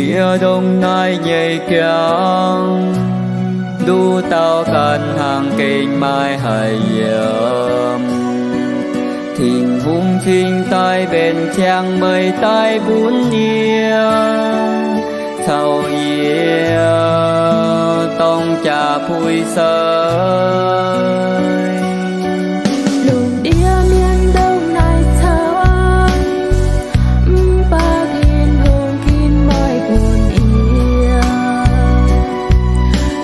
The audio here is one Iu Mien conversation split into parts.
Yie ndongc naaiv nyei jangx, nduqc dauh ganh hnangv gengh maaih haic yiem. Tin-Hungh cingx daaih mbenc qangx meih daaih bun yie, caux yie dorng jaa-puix sai. Lungh ndiev mienh ndongc naaiv camv, mv baac Tin-Hungh ginv meih bun yie.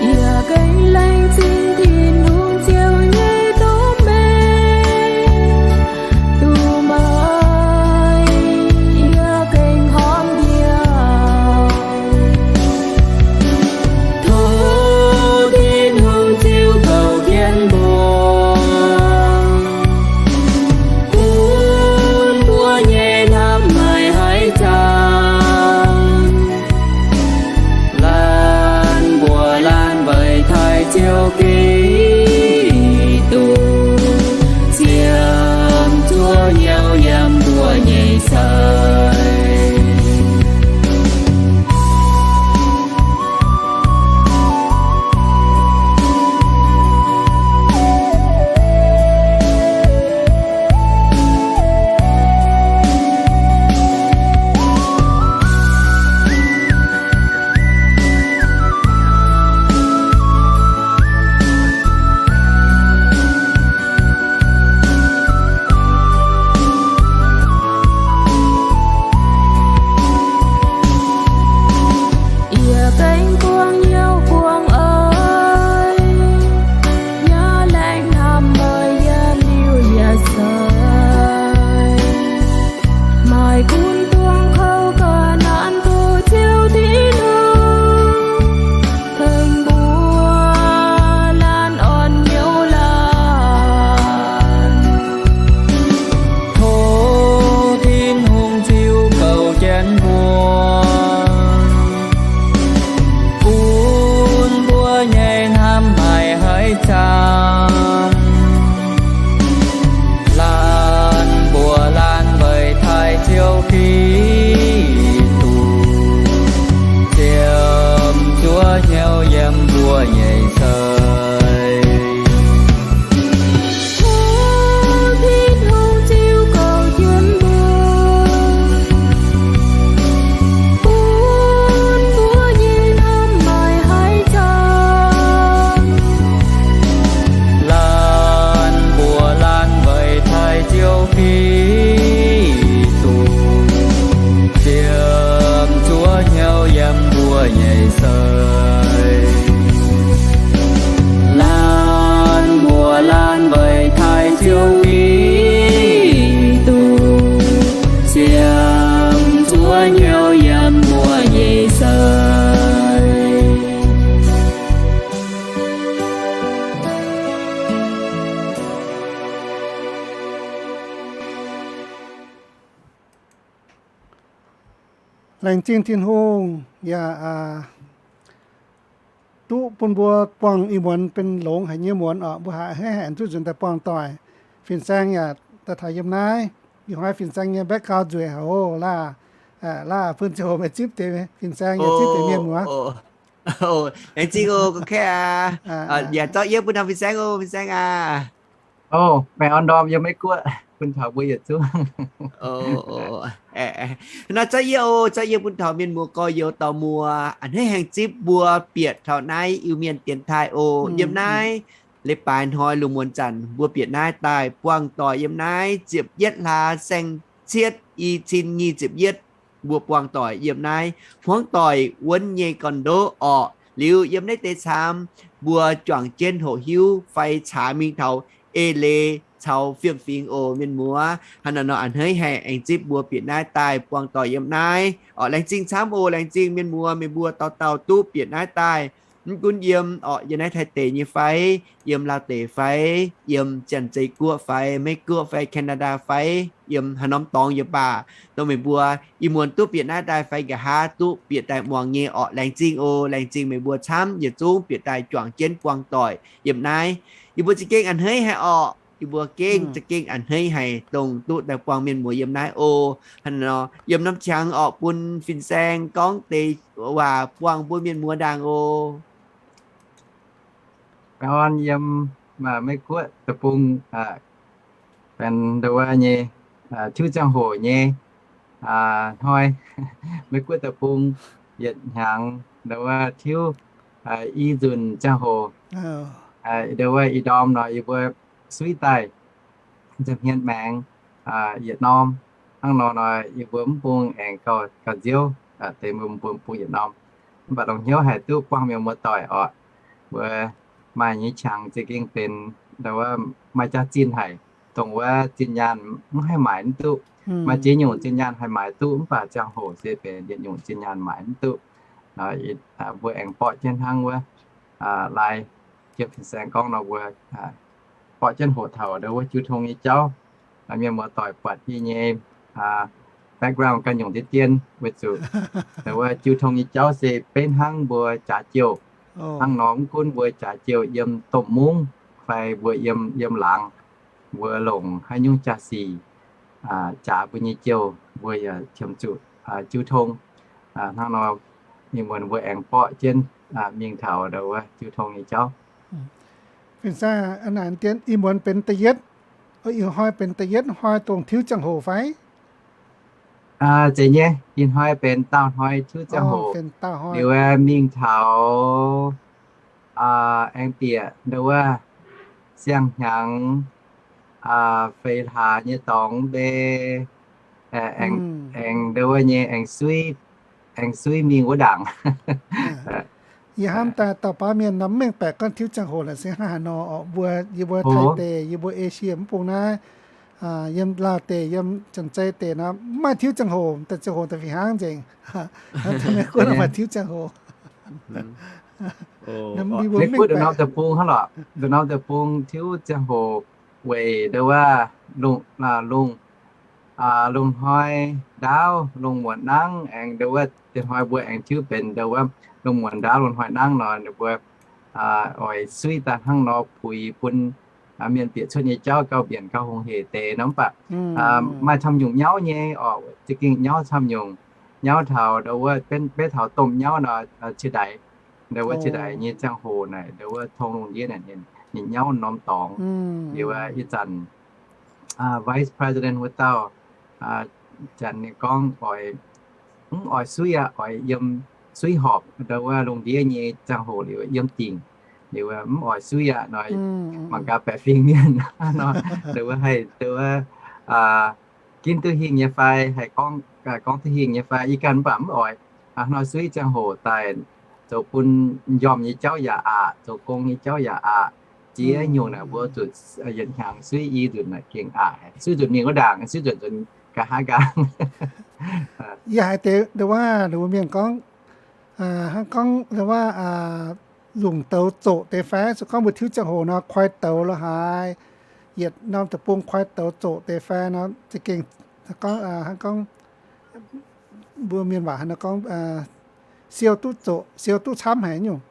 Yie gengh laengz zingh Tin-Hungh Ziouv nyei doz-mengh, duqv meih yie gengh horpc ndiouh. Tov Tin-Hungh ziux gouv jienv mbuo, bun mbuo nyei hnamv maaih haaix zanc laanh mbuox laanh weic taaih Ziouv Giduc, ziemx zuov hnyouv yiem mbuo nyei sei. Yie gengh buangh hnyouv buangh oix, yaac laengz hnamv meih yiem liuz yaac sai. Maaih gunv duangh kouv ga'naaiv tov Ziouv Tin-Hungh tengx mbuo laanh orn hnyouv laanh. Tov Tin-Hungh ziux gouv jienv mbuo, bun mbuo nyei hnamv maaih haaix zanc laanh mbuox laanh weic taaih Ziouv Giduc, ziemx zuov hnyouv yiem mbuo nyei sei. Tov Tin-Hungh ziux gouv jienv mbuo, bun mbuo nyei hnamv maaih haaix zanc laanh mbuox laanh weic taaih Ziouv Giduc, ziemx zuov hnyouv yiem mbuo nyei sei. Laanh mbuox laanh weic taaih Ziouv Giduc, ziemx zuov hnyouv yiem mbuo nyei sei. Laengz zingh Tin-Hungh yaac duqv bun mbuo buangh ih muonz benx longx haic nyei muonz oc. Mbuo haiz haic zuqc nzunc daaih buangh doic. Fin-Saeng yaac daaih taux yiem naaiv. Ih hnoi Fin-Saeng nyei background nzueic haic oc. Laah, laah bun ziangh hoc meih zipv deix, Fin-Saeng yaac zipv deix mienh muoz. Laengz zingh oc, gorqv-kaeqv aac. Yaac zorqv yie bun taux Fin-Saeng oc, Fin-Saeng aac. Maengx orn ndorm yiem Meiv Guoqv bun taux mbuo yietc zungv. Nor zorqv yie oc, zorqv yie bun taux mienh muoz gorx-youz dorh muoz a'hneiv haengh zipv mbuo bieqc taux naaiv Iu-Mienh dienx taaih oc. Yiem naaiv leiz-baaix hnoi lungh muonz zanc mbuo bieqc naaiv daaih buangh doic yiem naaiv ziepc yietv hlaax saeng-cietv i cin nyic ziepc yietv. Mbuo buangh doic yiem naaiv hmuangv doic wuonv nyei gorn-ndoqv orqc. Liuz yiem naaiv deix camv mbuo juangc jienv hoqc hiuv fai caax mingh taux eix leiz caux fiem-fingx oc mienh muoz. Hnangv naaiv nor a'hneiv haengh zipv mbuo bieqc naaiv daaih buangh doic yiem naaiv orqc. Laengz zingh camv oc, laengz zingh mienh muoz meih mbuo dauh dauh duqv bieqc naaiv daaih. Mv gunv yiem orqc, yiem naaiv Taiv deic nyei fai, yiem Laauv deic fai, yiem Janx-Zei Guoqv fai, Meiv Guoqv fai, Canada fai, yiem haaix norm dorngx yaac baac, dongh meih mbuo ih muonz duqv bieqc naaiv daaih fai nqa'haav duqv bieqc daaih muangx nyei orqc, laengz zingh oc. Laengz zingh meih mbuo camv yietc zungv bieqc daaih juangc jienv buangh doic yiem naaiv. Yie mbuo za'gengh a'hneiv haic orqc. Yie mbuo gengh za'gengh a'hneiv haic dongh duqv daaih buangh mienh muoz yiem naaiv oc. Hnangv nor yiem norm qangx orqc bun fin-saeng gorngv deix waac buangh mbuo mienh muoz ndaangc oc. Baengh orn yiem Meiv Guoqv deic-bung, benx nduov nyei, tiuv ziangh hoc nyei hnoi, Meiv Guoqv deic-bung yietc hnyangx nduov tiuv i nzunc ziangh hoc, nduov i ndorm nor yie mbuo suiv daaih nza'hmien maengx yietc norm. Hnangv nor nor yie mbuo mv bung aengx gauh nziouv deix, mbuo mv bung yietc norm. Mv baac longc hnyouv haih duqv buangh mienh muoz-doic orqc. Mbuo maaih nyei qangx za'gengh benx nduov maaih jaax-zinh haic, dongh wuov zinh nyaanh mv haih maaiz mv duqv. Maaih ziex nyungc zinh nyaanh haih maaiz duqv, mv baac ziangh hoc se benx yietc nyungc zinh nyaanh maaiz mv duqv. Mbuo aengx borqv jienv hnangv wuov lai jiem fin-saeng gorngv nor, mbuo borqv jienv hoqc taux nduov wuov jiu tong nyei jauv. Mienh muoz-doic buatc yie nyei background ganh nyungc deix dien weic zuqc nduov wuov jiu tong nyei jauv se beiv hnangv mbuo jaax jouh. Hnangv nor mv gunv mbuo jaax jouh yiem domh mungv fai mbuo yiem, yiem laangz, mbuo longc haaix nyungc jaax-sic jaax mbuo nyei jouh, mbuo yaac qiemx zuqc jiu tong. Hnangv nor ih muonz mbuo aengx borqv jienv mingh taux nduov wuov jiu tong nyei jauv. Fin-saeng, ih muonz benx da'yietv, ih hnoi benx da'yietv hnoi dongh tiuv ziangh hoc fai? Zeiz nyei, ih hnoi benx daauh hnoi tiuv ziangh hoc. Liuz mingh taux aengx bieqc nduov wuov siang-hnyangx feix hlaax nyei dorngx mbe, aengx nduov wuov nyei aengx suiv, aengx suiv mingh wuov ndaangc. Yie hnamv daaih dauh baav mienh nor mv mengh baeqc gorngv tiuv ziangh hoc naaic se hnangv haaix nor orqc. Mbuo, yie mbuo Taiv deic, yie mbuo Esie mv bung naaiv, yiem Laauh deic, yiem Janx-Zei deic nor mv maaih tiuv ziangh hoc, daaih ziangh hoc daaih fih hnangv nzengc. Meiv Guoqv maaih tiuv ziangh hoc. Meiv Guoqv nduqc norm deic-bung hnangv lorqc, nduqc norm deic-bung tiuv ziangh hoc weic nduov wuov lungh, lungh lungh hnoi ndaauv, lungh muonz nangv, aengx nduov wuov deix hnoi mbuo aengx tiuv benx nduov wuov lungh muonz ndaauv, lungh hnoi nangv nor, ninh mbuo oix suiv daaih hnangv nor puix bun mienh bieqc cuotv nyei jauv gauh mbienc gauh hungh hec deix nor. Mv baac maaih camv nyungc nyauv nyei orqc, za'gengh nyauv camv nyungc, nyauv taux nduov wuov, beiv taux domh nyauv nor, qiex ndaix, nduov wuov qiex ndaix nyei ziangh hoc naaic, nduov wuov tong lungh ndiev naaic, ninh nyauv norm dorngx. Liuz ih zanc Vice President wuov dauh, janx ninh gorngv oix, mv oix suiv aqv, oix yiem suiv horpc nduov wuov lungh ndiev nyei ziangh hoc liuz yiem dingc, liuz mv oix suiv aqv nor, mangc gaax baeqc fingx mienh nor, nduov wuov haih nduov wuov ginv duqv hingh nyei fai, haih gorngv, gorngv duqv hingh nyei fai, yie ganh mv baac mv oix hnoi suiv ziangh hoc daaih zoux bun m'njormh nyei jauv yaac aqc, zoux gong nyei jauv yaac aqc. Ziex nyungc naaic mbuo zuqc yietc hnyangx suiv i nzunc naaic gengh aqc, suiv nzunc mingh wuov ndaangc, suiv nzunc nzunc nqa'haav nqaang. Yie haiz deix nduov wuov, nduov wuov mienh gorngv, hnangv gorngv nduov wuov lungh douz zoqc deix fai, se gorngv mbuo tiuv ziangh hoc nor koi douz lo haaix, yietc norm deic-bung koi douz zoqc deix fai nor, za'gengh gorngv, hnangv gorngv mbuo mienh waac haaix nor gorngv, siou duqv zoqc, siou duqv camv haic nyungc.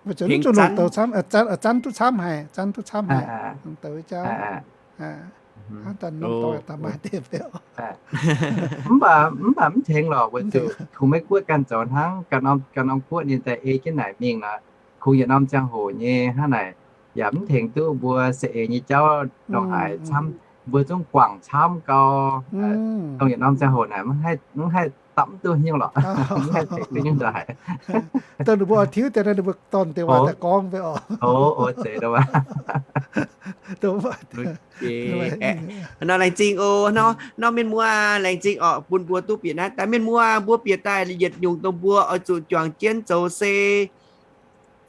Weic zuqc mv zuqc lungh douz camv, zanv duqv camv haic, zanv duqv camv haic, lungh douz jauv. Hnangv daaih norm dorngx daaih maaih deix mv baac, mv baac mv tengx lorqc, weic zuqc kungx Meiv Guoqv ganh zoux hnangv, ganh norm guoqv ninh daaih ei jienv naaic mingh nor, kungx yietc norm ziangh hoc nyei hnangv naaic, yaac mv tengx duqv mbuo saeng-eix nyei jauv ndongc haaix camv, mbuo zungv guangc camv gau. Dongh yietc norm ziangh hoc naaic mv haih dapv duqv nyungc lorqc, mv haih tengx duqv nyungc ndongc haaix. Dongh ninh mbuo oix tiuv deix nor, ninh mbuo dorn deix waac daaih gorngv mv bei oc. Nor laengz zingh oc, nor mienh muoz laengz zingh orqc, bun mbuo duqv bieqc naaiv daaih. Mienh muoz mbuo bieqc daaih yietc nyungc dongh mbuo oix zuqc juangc jienv zoux se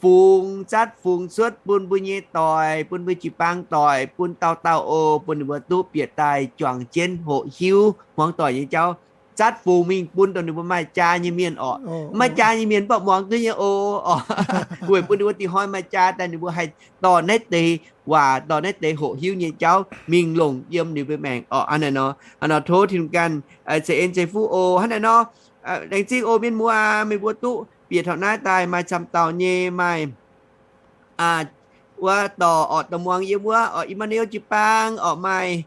fungx zatv fungx cuotv bun mbuo nyei doic, bun mbuo jiu-baang doic, bun dauh dauh oc, bun ninh mbuo duqv bieqc daaih juangc jienv hoqc hiuv hmuangx doic nyei jauv. Zatv fungx mingh bun dongh ninh mbuo maaih jaa nyei mienh orqc. Mv maaih jaa nyei mienh mv baac muangx duqv nyei oc. Weic bun ninh mbuo dingc hnoi maaih jaa daaih ninh mbuo haih dorh naaiv deix waac, dorh naaiv deix hoqc hiuv nyei jauv mingh longc yiem ninh mbuo maengc orqc. Hnangv naaiv nor, hnangv nor tov Tin-Hungh ganh ceix en ceix fuqv oc. Hnangv naaiv nor, laengz zingh oc mienh muoz, meih mbuo duqv bieqc taux naaiv daaih maaih camv dauh nyei maaih wuov dorc orqc, dorh muangx yiem wuov orqc, Ih^maa^nu^el jiu-baang orqc, maaih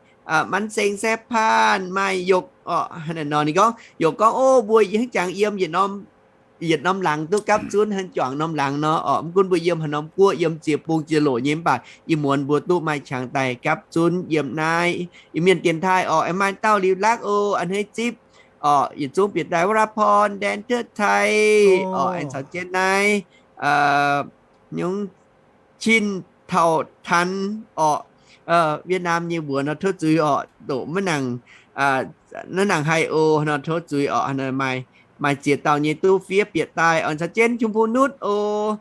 Manv Seng Saeqv Paanh, maaih Yokc orqc, hnangv naaic nor. Ninh gorngv, Yokc gorngv, Ov, mbuo hnangv jangx yiem yietc norm, yietc norm laangz duqv gapv zunv, hnangv juangc norm laangz nor orqc. Mv gunv mbuo yiem haaix norm guoqv, yiem ziex bung ziex loc nyei, mv baac ih muonz mbuo duqv maaih qangx daaih gapv zunv yiem naaiv. Iu-Mienh dienx taaih orqc, aengx maaih dauh liuz lakv oc, a'hneiv zipv orqc, yietc zungv bieqc daaih, วราพร แดนเทิดไทย orqc, aengx caux jienv naaiv nyungc Chin Taux Tan orqc, Việt Nam nyei mbuox nor tov zuiz orqc, doqc maiv nangc, naaiv nangc haih oc nor tov zuiz orqc. Maaih, maaih ziex dauh nyei duqv fiev bieqc daaih orqc, caux jienv ชมพูนุช oc.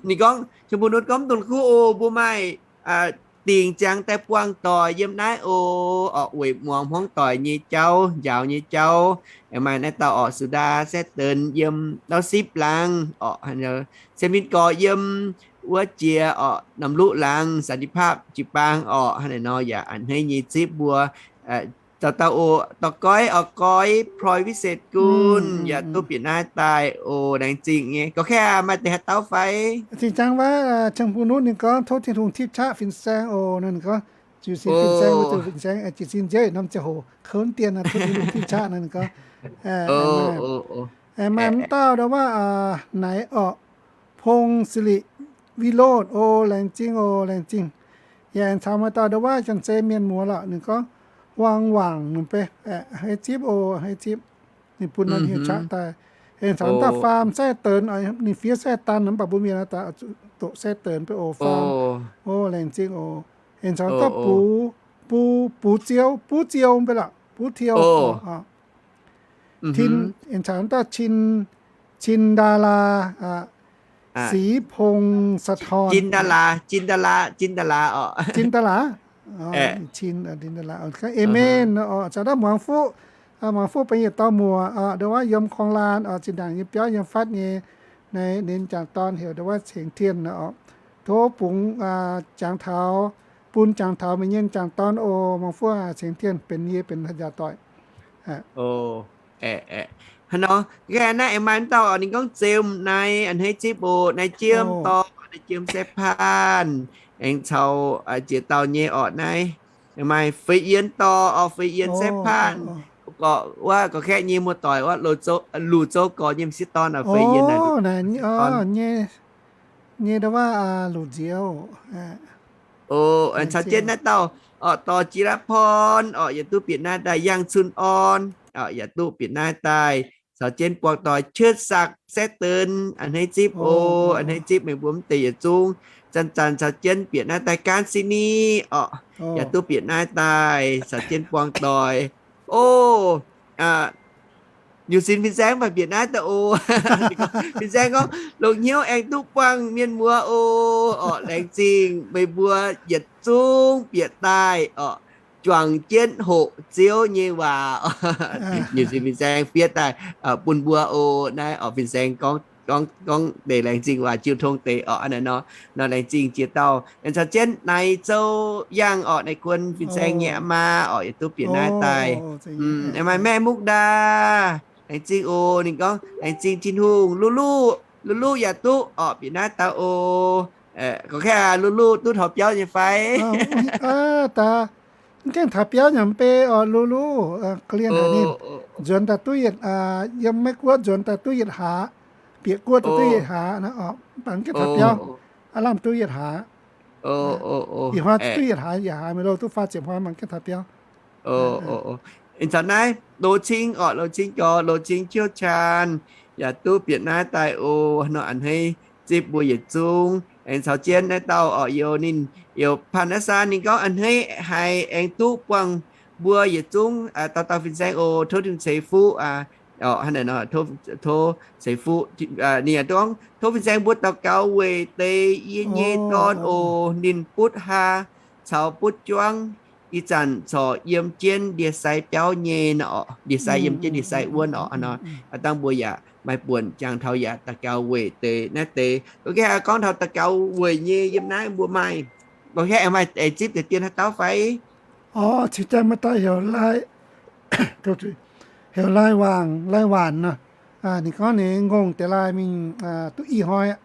Ninh gorngv ชมพูนุช gorngv, Mv dungx kuv oc, mbuo maaih dingc ziangx daaih buangh doic yiem naaiv oc orqc, weic muangx hmuangv doic nyei jauv, njaaux nyei jauv. Maaih naaiv dauh orqc, สุดา แซ่เติน yiem เล้าสิบ laangz orqc, เซมิน gorx yiem wuov jiex orqc, น้ำลุ laangz, สันติภาพ jiu-baang orqc, hnangv naaic nor yaac a'hneiv nyei zipv mbuo. Dauh dauh oc, dorh goiv orqc, goiv พลอย วิเศษกุล yaac duqv bieqc naaiv daaih oc, laengz zingh nyei. Gorx-kaeqv, maaih deix haaix dauh fai? Zinh zangv wuov, Ceng Bung Nutv ninh gorngv, Tov Tin-Hungh tipv qaqv fin-saeng oc. Naaiv ninh gorngv, jiu sin fin-saeng, wuov zoux fin-saeng, jiu sin nziouv yietc norm ziangh hoc kouv dien, tov Tin-Hungh tipv qaqv naaiv ninh gorngv. Maaih m'dauh ndo wuov, naaic orqc, พงศิริ วิโรจน์ oc, laengz zingh oc, laengz zingh. Yaac aengx caux maaih dauh ndo wuov janx-zei mienh muoz lorqc, ninh gorngv, Wang Wang, ninh beiv, a'hneiv zipv oc, a'hneiv zipv. Ninh bun norm hnyouv qaqv daaih. Aengx caux dauh Faam Sai Deix, ninh fiev Sai Daan, mv baac mbuo mienh daaih doqc Sai Deix beiv oc, Faam. Oc, laengz zingh oc. Aengx caux dauh Bux, Bux, Bux Ziou, Bux Ziou beiv lorqc, Bux Tiou. Tin, aengx caux dauh Cin, Cin Daa Laa, สีพงศธร Cin Daa Laa, Cin Daa Laa, Cin Daa Laa orqc. Cin, Cin Daa Laa, Amen orqc. Caux dauh Muangx Fuqv, Muangx Fuqv benx yietc dauh muoc orqc, ndo wuov yiem Korng Laan orqc, zinh ndaangc yiem biauv yiem fatv nyei. Naaiv ninh jangc dorn heuc ndo wuov Cengx Tien orqc. Tov bungx jangx taux, bun jangx taux meih nyei jangc dorn oc, Muangx Fuqv aac, Cengx Tien benx yie benx nzaaux doic. Hnangv nor, naaiv aengx maaih m'dauh orqc, ninh gorngv Ziem naaiv, a'hneiv zipv oc, naaiv Jiem dorn, naaiv Jiem Saeqv Paanh, aengx caux ziex dauh nyei orqc naaiv. Maaih Feix Yien dorn orqc, Feix Yien Saeqv Paanh, gorqv wuov gorqv-kaeqv nyei muoz-doic wuov, Luc Zouv gorx nyei m'sieqv dorn orqc, Feix Yien naaic, nyei ndo wuov Luc Nzioux. Oc, caux jienv naaiv dauh orqc, dorh Jiex La'porn orqc, yaac duqv bieqc naaiv daaih. Yangh Cun Orn orqc, yaac duqv bieqc naaiv daaih. Caux jienv buangh doic Cuotv Sakc Saeqv Deix, a'hneiv zipv oc, a'hneiv zipv meih mbuo mv deix yietc zungv. Zanc-zanc caux jienv bieqc naaiv daaih. Gan Sini orqc, yaac duqv bieqc naaiv daaih, caux jienv buangh doic. Oc, Liuz sin fin-saeng mv baac bieqc naaiv daaih oc. Fin-saeng gorngv, Longc hnyouv aengx duqv buangh mienh muoz oc. Orqc, laengz zingh meih mbuo yietc zungv bieqc daaih orqc, juangc jienv hoqc Ziouv nyei waac. Liuz sin fin-saeng fiev daaih bun mbuo oc. Naaiv orqc, fin-saeng gorngv, gorngv, gorngv deix laengz zingh waac jiu tong deix orqc. Hnangv naaic nor, nor laengz zingh ziex dauh. Aengx caux jienv Naaiv Zouv Yangh orqc, Naaiv Guon fin-saeng nyei maa orqc, yaac duqv bieqc naaiv daaih. Maaih Maeqv Mukv Ndaa, laengz zingh oc. Ninh gorngv, Laengz zingh Tin-Hungh. Lu Lu, Lu Lu yaac duqv orqc, bieqc naaiv daaih oc. Gorqv-kaeqv, Lu Lu duqv taux biauv nyei fai? Mv gaengh taux biauv nyei mv bei orqc, Lu Lu. Ga'lien haic ninh nzuonx daaih duqv yietc, yiem Meiv Guoqv nzuonx daaih duqv yietc hlaax, bieqc guoqv daaih duqv yietc hlaax naaiv orqc, mv baac mv gaengh taux biauv. Aav lamh duqv yietc hlaax. Ih hnoi duqv yietc hlaax, yietc hlaax mingh lo duqv faah ziepc hnoi mv baac mv gaengh taux biauv. Aengx caux naaiv Loz Cing orqc, Loz Cing Jorx, Loz Cing Ciouv Caan, yaac duqv bieqc naaiv daaih oc. Nor a'hneiv zipv mbuo yietc zungv. Aengx caux jienv naaiv dauh orqc, youz ninh, youz Panh Naaiv Saan ninh gorngv a'hneiv haiz aengx duqv buangh mbuo yietc zungv dauh dauh fin-saeng oc. Tov Tin-Hungh ceix fuqv. Hnangv naaic nor, tov ceix fuqv. Ninh yaac gorngv, Tov fin-saeng mbuo daux gaux weic deix yie nyei dorn oc. Ninh butv haa caux butv juangv, ih zanc corc yiem jienv ndie-sai biauv nyei nor orqc, ndie-sai yiem jienv ndie-sai wuonv orqc. Nor dangh mbuo yaac maaih buonc jangx taux yaac daux gaux weic deix naaiv deix. Gorngv taux daux gaux weic nyei yiem naaiv mbuo maaih, gorngv maaih zipv deix dien haaix dauh fai? Orqc, cingx daaih maaih dauh heuc Lai, heuc Lai Waanc, Lai Waanc nor. Ninh gorngv ninh ngongh deix lai mingh duqv i hnoi aqv.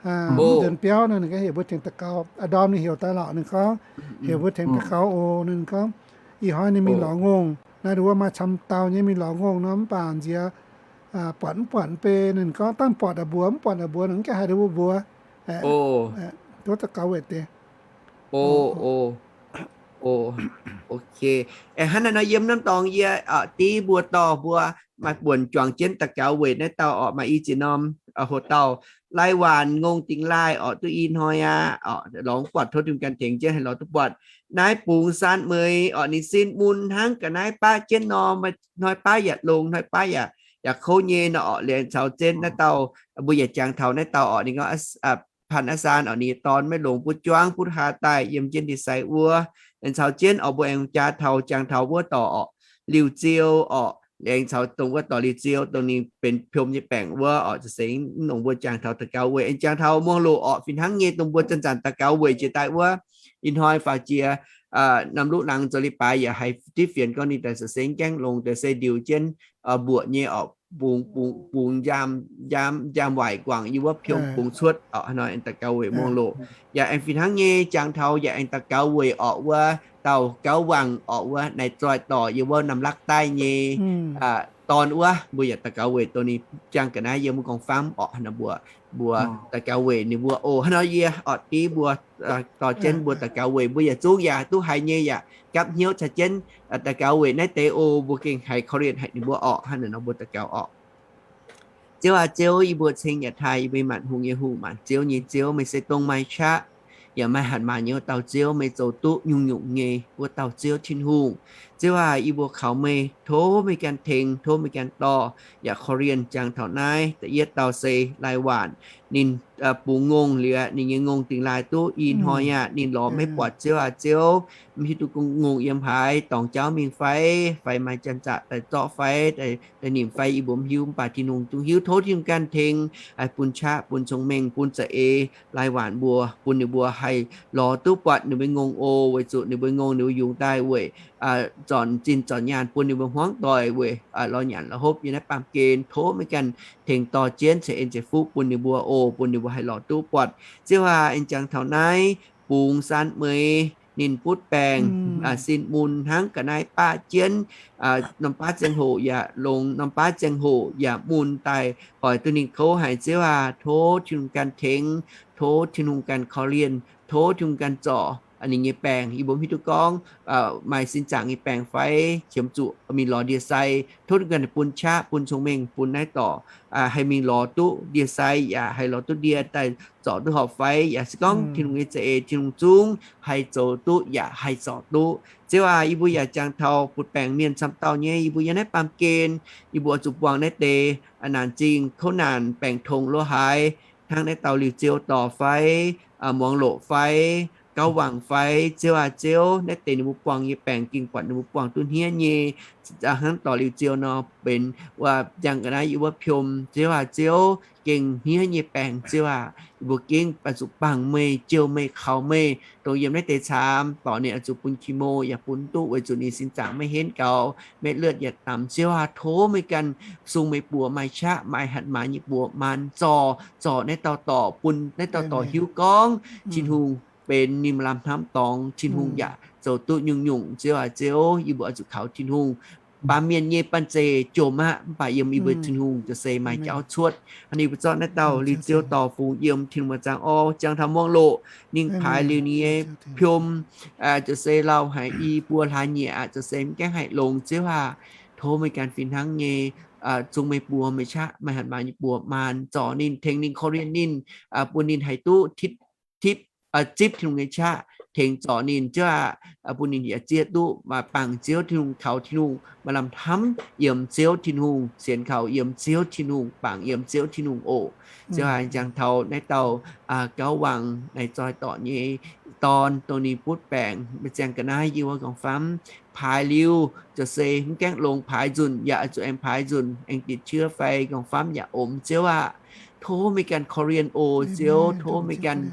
nduonx biauv nor, ninh gorngv heuc mbuo tengx daux gaux. A'ndorm ninh heuc daaih lorqc, ninh gorngv heuc mbuo tengx daux gaux oc. Ninh gorngv ih hnoi ninh mingh lorz ngongh naaiv, wuov maaih camv dauh nyei mingh lorz ngongh nor, mv baac nziex buatc mv buatc bei. Ninh gorngv dangh buatc aqv mbuox, mv buatc aqv mbuox, ninh mv gaengh haaix mbuox. Tov daux gaux weic deix. Ok. Hnangv naaiv nor yiem norm dorngx yie div mbuo dorh mbuo maaih buonc juangc jienv daux gaux weic naaiv dauh orqc, maaih i ziex norm hoc dauh, lai waanc ngongh dingx laaih orqc, duqv i hnoi aqv orqc, lorz mv buatc, tov Tin-Hungh ganh tengx jienv haih lorz duqv buatc. Naaiv bungx saan mueiz orqc, ninh sin mun hnangv ga'naaiv baqv jienv nor, hnoi baqv yaac longx, hnoi baqv yaac, yaac kouv nyei nor orqc. Liuz aengx caux jienv naaiv dauh, mbuo yaac jangx taux naaiv dauh orqc, ninh gorngv Paan Aa Saan orqc, ninh nyei dorn maiv longx, butv juangv butv haa daaih yiem jienv ndie-sai wuov. Aengx caux jienv orqc, mbuo aengx jaa taux, jangx taux wuov dorh orqc, Liuz Ziou orqc, aengx caux dongh wuov dorh Liuz Ziou, dongh ninh benx piom nyei baengc wuov orqc, za'gengh mv nongc mbuo jangx taux daux gaux weic. Aengx jangx taux Muangh Loqc orqc, fih hnangv nyei dongh mbuo zanc-zanc daux gaux weic jiex daaih wuov, ih hnoi faaux jiex norm luqv laangz zoux leiz-baaix yaac haih diqv fienx gorngv ninh daaih za'gengh gaengh longx, daaih se ndiux jienv mbuoqc nyei orqc, bungx, bungx, bungx njaam, njaam, njaam waaic guangc yie wuov piom bungx cuotv orqc, hnoi aengx daux gaux weic Muangh Loqc. Yaac aengx fih hnangv nyei jangx taux yaac aengx daux gaux weic orqc wuov dauh Gauv Wangc orqc, wuov naaiv zoih dorc yie wuov Namh Lakv Daiv nyei dorn wuov, mbuo yaac daux gaux weic dongh ninh jangx ga'naaiv yiem wuov gorngv famv orqc, hnangv naaiv mbuo, mbuo daux gaux weic ninh mbuo oc. Hnangv nor yie orqc div mbuo dorh jienv mbuo daux gaux weic, mbuo yaac zungv yaac duqv haiz nyei yaac gapv hnyouv caux jienv daux gaux weic naaiv deix oc. Mbuo gengh haiz korv-lienh haic ninh mbuo orqc. Hnangv naaiv nor mbuo daux gaux orqc. Ziouv aac, Ziouv, yie mbuo ceng yaac taaih yie mbuo nyei maanc hungh nyei hungh, maanc ziouv nyei Ziouv, meih se dongh maaih qaqv yaac maaih hatc maaz nyei dauh Ziouv, meih zoux duqv nyungc-nyungc nyei wuov dauh Ziouv Tin-Hungh. Ziouv aac, yie mbuo kaux meih, tov meih ganh tengx, tov meih ganh dorh, yaac korv-lienh jangx taux naaiv da'yietv dauh se Lai Waanc. Ninh bungx ngongh liuz, ninh nyei ngongh dingx laaih duqv i hnoi aqv, ninh lorz maiv buatc. Ziouv aac, Ziouv, mv hiuv duqv ngongh yiem haaix, dorngx jauv mingh fai, fai maaih janx-zaqc daaih zorqv fai, daaih nimc fai, yie mbuo mv hiuv. Mv baac Tin-Hungh zungv hiuv. Tov Tin-Hungh ganh tengx, bun qaqv, bun cong-mengh, bun za'eix Lai Waanc mbuo, bun ninh mbuo haih lorz duqv buatc ninh mbuo nyei ngongh oc. Weic zuqc ninh mbuo nyei ngongh ninh mbuo yungz daaih weic zornc zinh zornc nyaanh bun ninh mbuo hmuangv doic weic lorz nyanc lorz hopv yiem naaiv baamh gen. Tov meih ganh tengx dorh jienv ceix en ceix fuqv bun ninh mbuo oc, bun ninh mbuo haih lorz duqv buatc. Ziouv aac, aengx jangx taux naaiv bungx saan mueiz ninh butv baengc, sin mun hnangv ga'naaiv baqv jienv, norm baav ziangh hoc yaac longx, norm baav ziangh hoc yaac mun daaih, hoic duqv ninh kouv haic. Ziouv aac, tov Tin-Hungh ganh tengx, tov Tin-Hungh ganh korv-lienh, tov Tin-Hungh ganh zorc ninh nyei baengc. Yie mbuo mv hiuv duqv gorngv maaih sin zaangc nyei baengc fai qiemx zuqc mingh lorz ndie-sai. Tov Tin-Hungh ganh bun qaqv, bun cong-mengh bun naaiv dorc haih mingh lorz duqv ndie-sai, yaac haih lorz duqv ndie daaih zorc duqv horpc fai, yaac se gorngv Tin-Hungh nyei za'eix, Tin-Hungh zungv haih zoux duqv yaac haih zorc duqv. Ziouv aac, yie mbuo yaac jangx taux butv baengc mienh camv dauh nyei, yie mbuo yiem naaiv baamh gen, yie mbuo oix zuqc buangh naaiv deix naanc zingh kouv naanc baengc tongx lo haaix, hnangv naaiv dauh Liuz Ziou dorc fai, Muangx Loqc fai, Gauv Wangc fai. Ziouv aac, Ziouv, naaiv deix ninh mbuo buangh nyei baengc gengh buatc ninh mbuo buangh duqv hniev nyei. Hnangv dorc Liuz Ziou nor benx wuov jangx ga'naaiv yiem wuov piom. Ziouv aac, Ziouv, gengh hniev nyei baengc. Ziouv aac, yie mbuo gengh oix zuqc bangc meih, jouh meih, kaux meih, dongh yiem naaiv deix caamx dorc ninh oix zuqc bun chemo yaac bun duqv weic zuqc ninh sin zaangc maiv henv gaux, maiv luotv yaac damx. Ziouv aac, tov meih ganh sung meih buoz maaih qaqv, maaih hatc maaz nyei buoz maan zorc, zorc naaiv dauh dorc, bun naaiv dauh dorc hiuv gorngv Tin-Hungh benx ninh maaih lamh hnamv dorngx, Tin-Hungh yaac zoux duqv nyungc-nyungc. Ziouv aac, Ziouv, yie mbuo oix zuqc kaux Tin-Hungh. Baamh mienh nyei banh zeic jomc aqv, mv baac yiem yie mbuo Tin-Hungh ziouc se maaih jauv cuotv. Hnangv naaiv yie mbuo zorqv naaiv dauh Liuz Ziou dorc fungx yiem Tin-Hungh muoz-zaangc orv. Jangx taux Muangx Loqc, ninh paaix liuz ninh nyei piom ziouc se lauh haic, i buo hlaax nyieqc aqv, ziouc se mv gaengh haih longx. Ziouv aac, tov meih ganh fih hnangv nyei zung meih buoz, meih qaqv, maaih hatc maaz nyei buoz maan zorc ninh, tengx ninh, korv-lienh ninh, bun ninh haih duqv tipv, zipv Tin-Hungh nyei qaqv, tengx zorc ninh. Ziouv aac, bun ninh yaac zieqv duqv maaih bangc Ziouv Tin-Hungh, kaux Tin-Hungh, maaih lamh hnamv yiem Ziouv Tin-Hungh, sienx kaux yiem Ziouv Tin-Hungh, bangc yiem Ziouv Tin-Hungh oc. Ziouv aac, jangx taux naaiv dauh Gauv Wangc naaiv zoih dorc nyei dorn, dongh ninh butv baengc maaih ziangh ga'naaiv yiem wuov gorngv famv, paaix liuz ziouc se mv gaengh longx, paaix nzunc yaac zuqc aengx paaix nzunc, aengx ติดเชื้อ fai gorngv famv yaac omx. Ziouv aac, tov meih ganh korv-lienh oc. Ziouv, tov meih ganh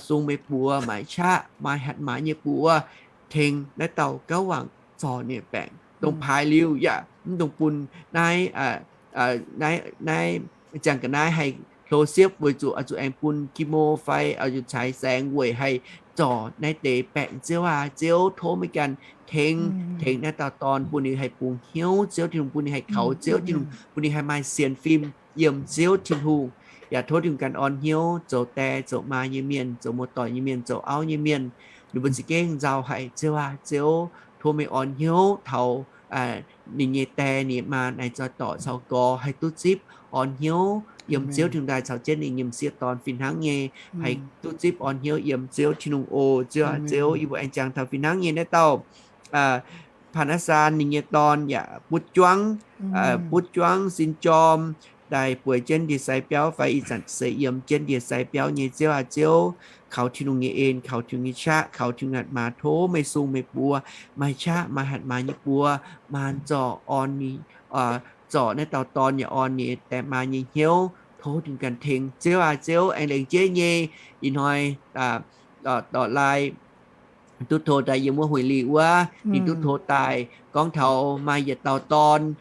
sung meih buoz maaih qaqv, maaih hatc maaz nyei buoz, tengx naaiv dauh Gauv Wangc zorc ninh baengc, dongh paaix liuz yaac mv dungx bun naaiv, naaiv, naaiv ziangh ga'naaiv haih tov siepv weic zuqc oix zuqc aengx bun chemo fai oix zuqc caux saengx weic haih zorc naaiv deix baengc. Ziouv aac, Ziouv tov meih ganh tengx, tengx naaiv dauh dorn bun ninh haih bungx hnyouv Ziouv Tin-Hungh, bun ninh haih kaux Ziouv Tin-Hungh, bun ninh haih maaih sienx fim yiem Ziouv Tin-Hungh. Yaac tov Tin-Hungh ganh orn hnyouv zoux die zoux maa nyei mienh, zoux muoz-doic nyei mienh, zoux auv nyei mienh, ninh mbuo za'gengh nzauh haic. Ziouv aac, Ziouv tov meih orn hnyouv taux ninh nyei die ninh nyei maa naaic zoih dorc caux gorx haih duqv zipv orn hnyouv yiem Ziouv Tin-Hungh daaih caux jienv ninh nyei m'sieqv dorn fih hnangv nyei, haih duqv zipv orn hnyouv yiem Ziouv Tin-Hungh oc. Ziouv aac, Ziouv, yie mbuo aengx jangx taux fih hnangv nyei naaiv dauh Paa^naa^saan ninh nyei dorn yaac butv juangv, butv juangv sin jorm daaih bueix jienv ndie-sai biauv fai ih zanc se yiem jienv ndie-sai biauv nyei. Ziouv aac, Ziouv, kaux Tin-Hungh nyei en, kaux Tin-Hungh nyei qaqv, kaux Tin-Hungh hatc maaz. Tov meih sung meih buoz maaih qaqv maaih hatc maaz nyei buoz, maan zorc orn ninh, zorc naaiv dauh dorn yaac orn ninh die maa nyei hnyouv. Tov Tin-Hungh ganh tengx. Ziouv aac, Ziouv, aengx lengc jeiv nyei ih hnoi dorc lai duqv tov daaih yiem wuov huingx liz wuov, ninh duqv tov daaih gorngv taux maaih yietc dauh dorn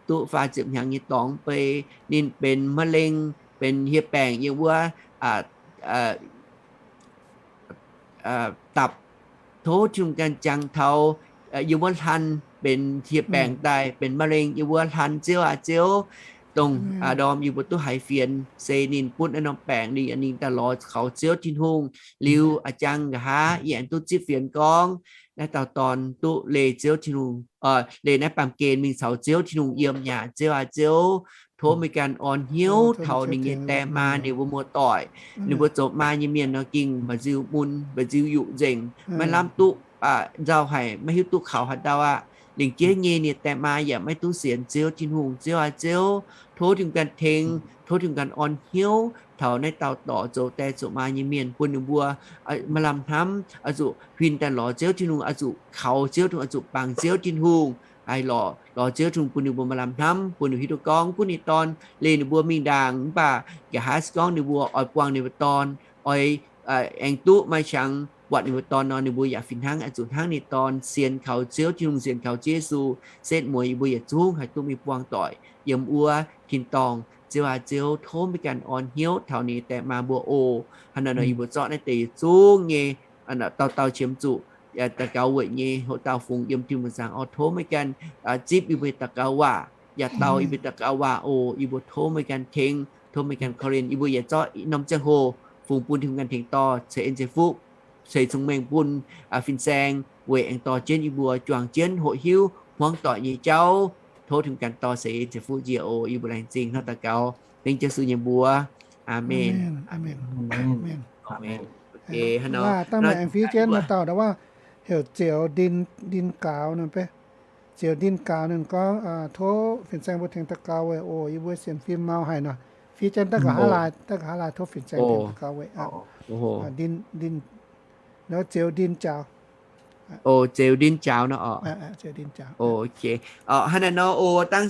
duqv faah ziepc hnyangx nyei dorngx beiv, ninh benx มะเร็ง, benx hieh baengc yiem wuov dapc. Tov Tin-Hungh ganh jangx taux yiem wuov hlan benx hieh baengc daaih benx มะเร็ง yiem wuov hlan. Ziouv aac, Ziouv, dongh ndorm yie mbuo duqv haiz fienx se ninh butv naaiv norm baengc, ninh, ninh daaih lorz kaux Ziouv Tin-Hungh liuz, a'jang nqa'haav yie aengx duqv zipv fienx gorngv naaiv dauh dorn duqv leih Ziouv Tin-Hungh, leih naaiv baamh gen mingh caux Ziouv Tin-Hungh yiem yaac. Ziouv aac, Ziouv, tov meih ganh orn hnyouv taux ninh nyei die maa, ninh mbuo muoz-doic, ninh mbuo zoux maa nyei mienh nor gengh mba'nziu mun, mba'nziu yuqc nzengc, maiv lamh duqv nzauh haic, maiv hiuv duqv kaux haaix dauh aqv. Lengc jeiv nyei ninh die maa yaac maiv duqv sienx Ziouv Tin-Hungh. Ziouv aac, Ziouv, tov Tin-Hungh ganh tengx, tov Tin-Hungh ganh orn hnyouv taux naaiv dauh dorc zoux die zoux maa nyei mienh, bun ninh mbuo maaih lamh hnamv oix zuqc huin daaih lorz Ziouv Tin-Hungh, oix zuqc kaux Ziouv Tin-Hungh, oix zuqc bangc Ziouv Tin-Hungh, haih lorz, lorz Ziouv Tin-Hungh bun ninh mbuo maaih lamh hnamv, bun ninh hiuv duqv gorngv gunv ninh dorn leih ninh mbuo mingh ndaangc, mv baac nqa'haav se gorngv ninh mbuo oix buangh ninh mbuo dorn, oix aengx duqv maaih qangx buatc ninh mbuo dorn nor, ninh mbuo yaac fih hnangv oix zuqc hnangv ninh dorn sienx kaux Ziouv Tin-Hungh, sienx kaux Ziouv Yesu, setv mueiz yie mbuo yietc zungv haih duqv mingh buangh doic yiem wuov tin-dorngh. Ziouv aac, Ziouv, tov meih ganh orn hnyouv taux ninh die maa mbuo oc. Hnangv naaiv nor yie mbuo zorqv naaiv deix yietc zungv nyei dauh dauh qiemx zuqc daux gaux weic nyei hoqc dauh fungx yiem Tin-Hungh zaangc oc. Tov meih ganh zipv yie mbuo daux gaux waac, yaac dau yie mbuo daux gaux waac oc. Yie mbuo tov meih ganh tengx, tov meih ganh korv-lienh. Yie mbuo yaac zorqv norm ziangh hoc fungx bun Tin-Hungh ganh tengx dorh ceix en ceix fuqv, ceix cong-mengh bun fin-saeng weic aengx dorh jienv yie mbuo juangc jienv hoqc hiuv hmuangv doic nyei jauv. Tov Tin-Hungh ganh dorh ceix en ceix fuqv njiec oc. Yie mbuo laengz zingh hnangv daux gaux dengv Yesu nyei mbuox. Aamen. Aamen. Aamen. Aamen. Aamen. Hnangv naaiv aengx fiev jienv maaih dauh ndau wuov heuc Zioux Ndin Gaaux nor, Zioux Ndin Gaaux ninh gorngv, tov fin-saeng mbuo tengx daux gaux weic oc, yie mbuo sienx fim mau haic nor. Fiev jienv daaih nqa'haav laaix, daaih nqa'haav laaix tov fin-saeng tengx daux gaux weic. Zioux Ndin Jaaux. Oc, Zioux Ndin Jaaux nor oc. Hnangv naaiv nor oc, dangh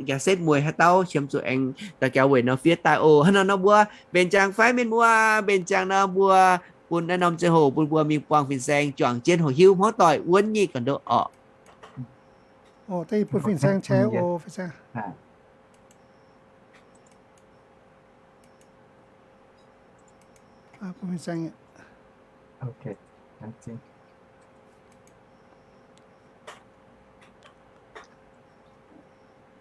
gaax setv mueiz haaix dauh qiemx zuqc aengx daux gaux weic nor fiev daaih oc. Hnangv naaiv nor mbuo mbenc ziangx fai mienh muoz, mbenc ziangx nor mbuo bun naaiv norm ziangh hoc bun mbuo mingh buangh fin-saeng juangc jienv hoqc hiuv hmuangv doic wuonv nyic ga'ndouv oc. Bun fin-saeng share oc, fin-saeng.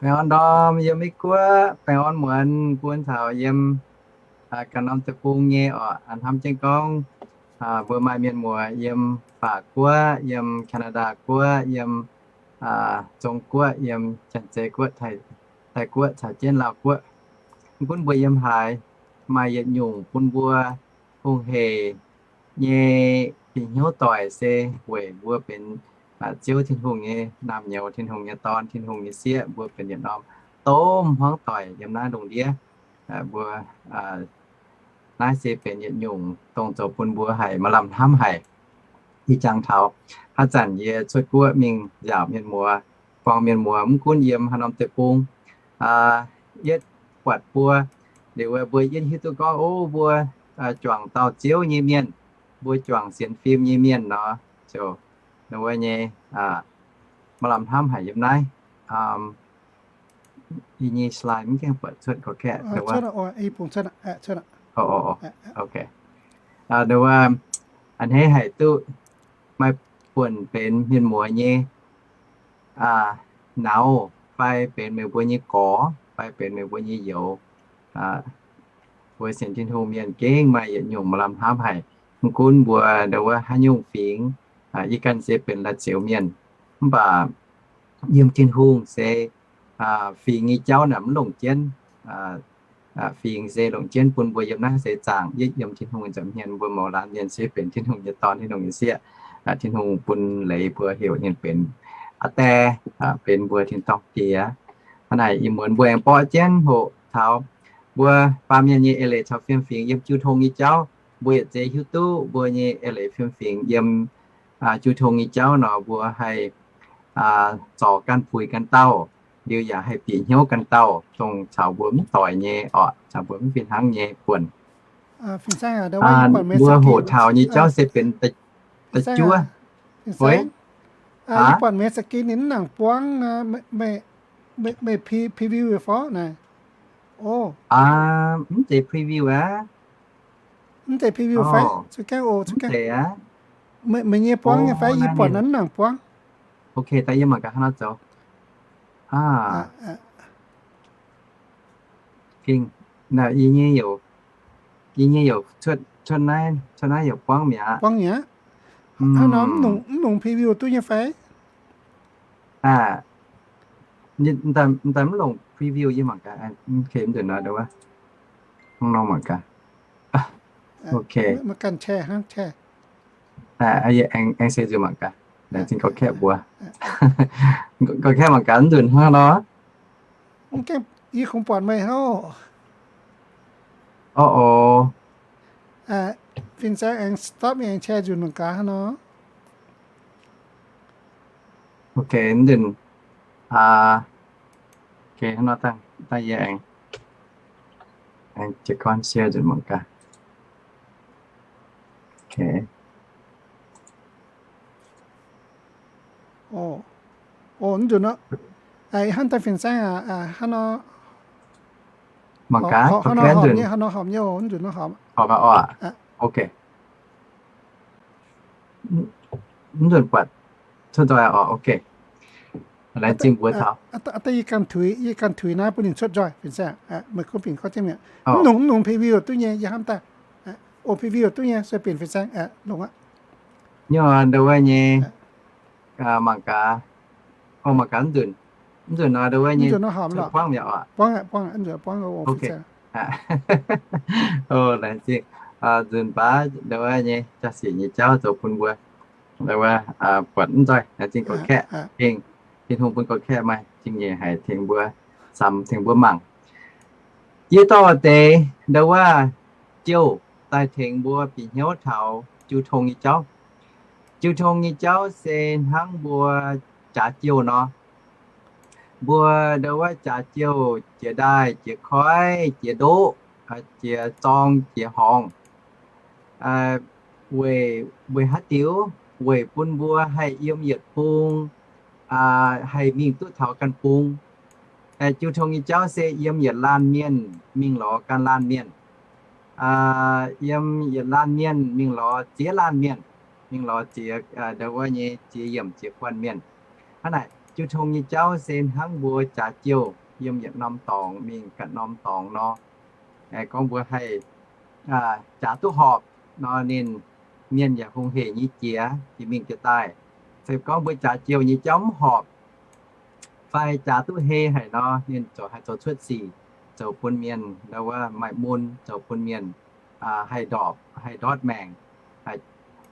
Baengh orn ndorm yiem Meiv Guoqv, baengh orn muonz bun taux yiem ganh norm deic-bung nyei oc. Hnamv jienv gorngv mbuo maaih mienh muoz yiem Faac Guoqv, yiem Canada Guoqv, yiem Zong Guoqv, yiem Janx-Zei Guoqv, Taiv Guoqv caux jienv Laauv Guoqv. Mv gunv mbuo yiem haaix, maaih yietc nyungc bun mbuo hungh heic nyei fih hnyouv doic se weic mbuo benx Ziouv Tin-Hungh nyei naamh nyouz, Tin-Hungh nyei dorn, Tin-Hungh nyei sieqv, mbuo benx yietc norm domh hmuangv doic yiem naaiv lungh ndiev. Mbuo naaiv se benx yietc nyungc dongh zoux bun mbuo haic maaih lamh hnamv haic. Ih jangx taux haaix zanc yie cuotv guoqv mingh nziaauc mienh muoz, buangh mienh muoz, mv gunv yiem haaix norm deic-bung, yietv buatc mbuo liuz, mbuo yietv hiuv duqv gorngv, o, mbuo juangc dauh Ziouv nyei mienh, mbuo juangc sienx fim nyei mienh nor, ziouc wuov nyei maaih lamh hnamv haic yiem naaiv. Yie nyei slide mv gaengh buatc cuotv gorx-kaeqv. Aa, nduov wuov, a'hneiv haic duqv maaih buonc benx mienh muoz nyei nauz, fai benx meih mbuo nyei gorx, fai benx meih mbuo nyei youz. Mbuo sienx Tin-Hungh mienh gengh maaih yietc nyungc maaih lamh hnamv haic. Mv gunv mbuo nduov wuov haaix nyungc fingx, yie ganh se benx la'zioux mienh, mv baac yiem Tin-Hungh se fingx nyei jauv naaic mv longc jienv. Fingx se longc jienv bun mbuo yiem naaiv seix zaangc. Yie yiem Tin-Hungh nza'hmien mbuo mouz laanh mienh se benx Tin-Hungh nyei dorn, Tin-Hungh nyei sieqv. Tin-Hungh bun leiz mbuo heuc ninh benx aa die, benx mbuo tin-dorngh diex. Hnangv naaic ih muonz mbuo aengx borqv jienv hoqc taux mbuo baamh mienh nyei eix leiz caux fiem-fingx yiem jiu tong nyei jauv. Mbuo yietc zei hiuv duqv mbuo nyei eix leiz fiem-fingx yiem jiu tong nyei jauv nor, mbuo haih zorc ganh puix ganh dauh, liuz yaac haih bieqc hnyouv ganh dauh, dongh caux mbuo mv doic nyei orqc, caux mbuo mv fih hnangv nyei buonc. Mbuo hoqc taux nyei jauv se benx da'juov. Buatc meih screen ninh mv nangc buangv, meih preview fai naaic? Mv zeiz preview aqv. Mv zeiz preview fai? Zuqc gaengh oc, zuqc gaengh. Meih nyei buangv nyei fai? Yie buatc naaiv mv nangc buangv. Ok, daaih yie mangc gaax hnangv nor zoux. Gengh, yie nyei youc, yie nyei youc cuotv, cuotv naaiv, cuotv naaiv youc buangv mi'aqv. Buangv mi'aqv. Hnangv nor mv nungx, mv nungx preview duqv nyei fai? Aa, daaih mv longc preview yie mangc gaax. Mv nzunc nor, hnangv nor mangc gaax. Ok. Aengx se nzunc mangc gaax. Laengz zingh gorx-kaeqv mbuox. Gorx-kaeqv mangc gaax nzunc hnangv nor. Yie kungx buatc meih hnangv. Orv, orv. Fin-saeng aengx stop, aengx share nzunc mangc gaax hnangv nor. Ok, nzunc. Ok, hnangv nor dangh, dangh yie aengx, aengx jiez gorn share nzunc mangc gaax. Ok. Nzunc nor, hnangv daaih fin-saeng aqv, hnangv nor. Mangc gaax, hnangv nor horpc nyei, hnangv nor horpc nyei, nzunc nor horpc. Ok. Mv nzunc buatc cuotv nzoih oc. Ok. Laengz zingh mbuox taux. Daaih yie ganh tuix, yie ganh tuix naaiv bun ninh cuotv nzoih, fin-saeng. Meih gunv bingx gorngv jienv mi'aqv. Mv nungx, mv nungx preview duqv nyei, yie hnamv daaih. O, preview duqv nyei, sueih binc fin-saeng longx aqv. Nduov wuov nyei, mangc gaax, mangc gaax nzunc, nzunc nor nduov wuov nyei, buangv mi'aqv oc. Buangv, buangv, nzunc buangv. Ok. Laengz zingh. Nzunc baac nduov wuov nyei jaa-sic nyei jauv zoux bun mbuo, nduov wuov, buatc mv nzoih, laengz zingh gorx-kaeqv. Gengh Tin-Hungh bun gorx-kaeqv maaih zingh nyeic haic tengx mbuo, samx tengx mbuo mangc. Yie dorh deix nduov wuov jouh daaih tengx mbuo bieqc hnyouv taux jiu tong nyei jauv. Jiu tong nyei jauv se hnangv mbuo jaax jouh nor. Mbuo nduov wuov jaax jouh jiex ndaaih, jiex koiv, jiex ndoqv, jiex zorng, jiex horngz. Weic, weic haaix diuc? Weic bun mbuo haih yiem yietc bung, haih mingh duqv taux ganh bung. Jiu tong nyei jauv se yiem yietc laanh mienh mingh lorz ganh laanh mienh. Yiem yietc laanh mienh mingh lorz ziex laanh mienh, mingh lorz ziex, nduov wuov nyei ziex yiemc ziex guanh mienh. Hnangv naaic, jiu tong nyei jauv se hnangv mbuo jaax jouh yiem yietc norm dorngx mingh ganh norm dorngx nor. Gorngv mbuo haih jaax duqv horpc nor, ninh mienh yaac hungh hec nyei jiex, jiex mingh jiex daaih. Se gorngv mbuo jaax jouh nyei jauv mv horpc, fai jaax duqv hei haic nor, ninh ziouc haih zoux cuotv sic, zoux bun mienh nduov wuov maaih mun, zoux bun mienh haih ndorpc, haih ndortv maengc.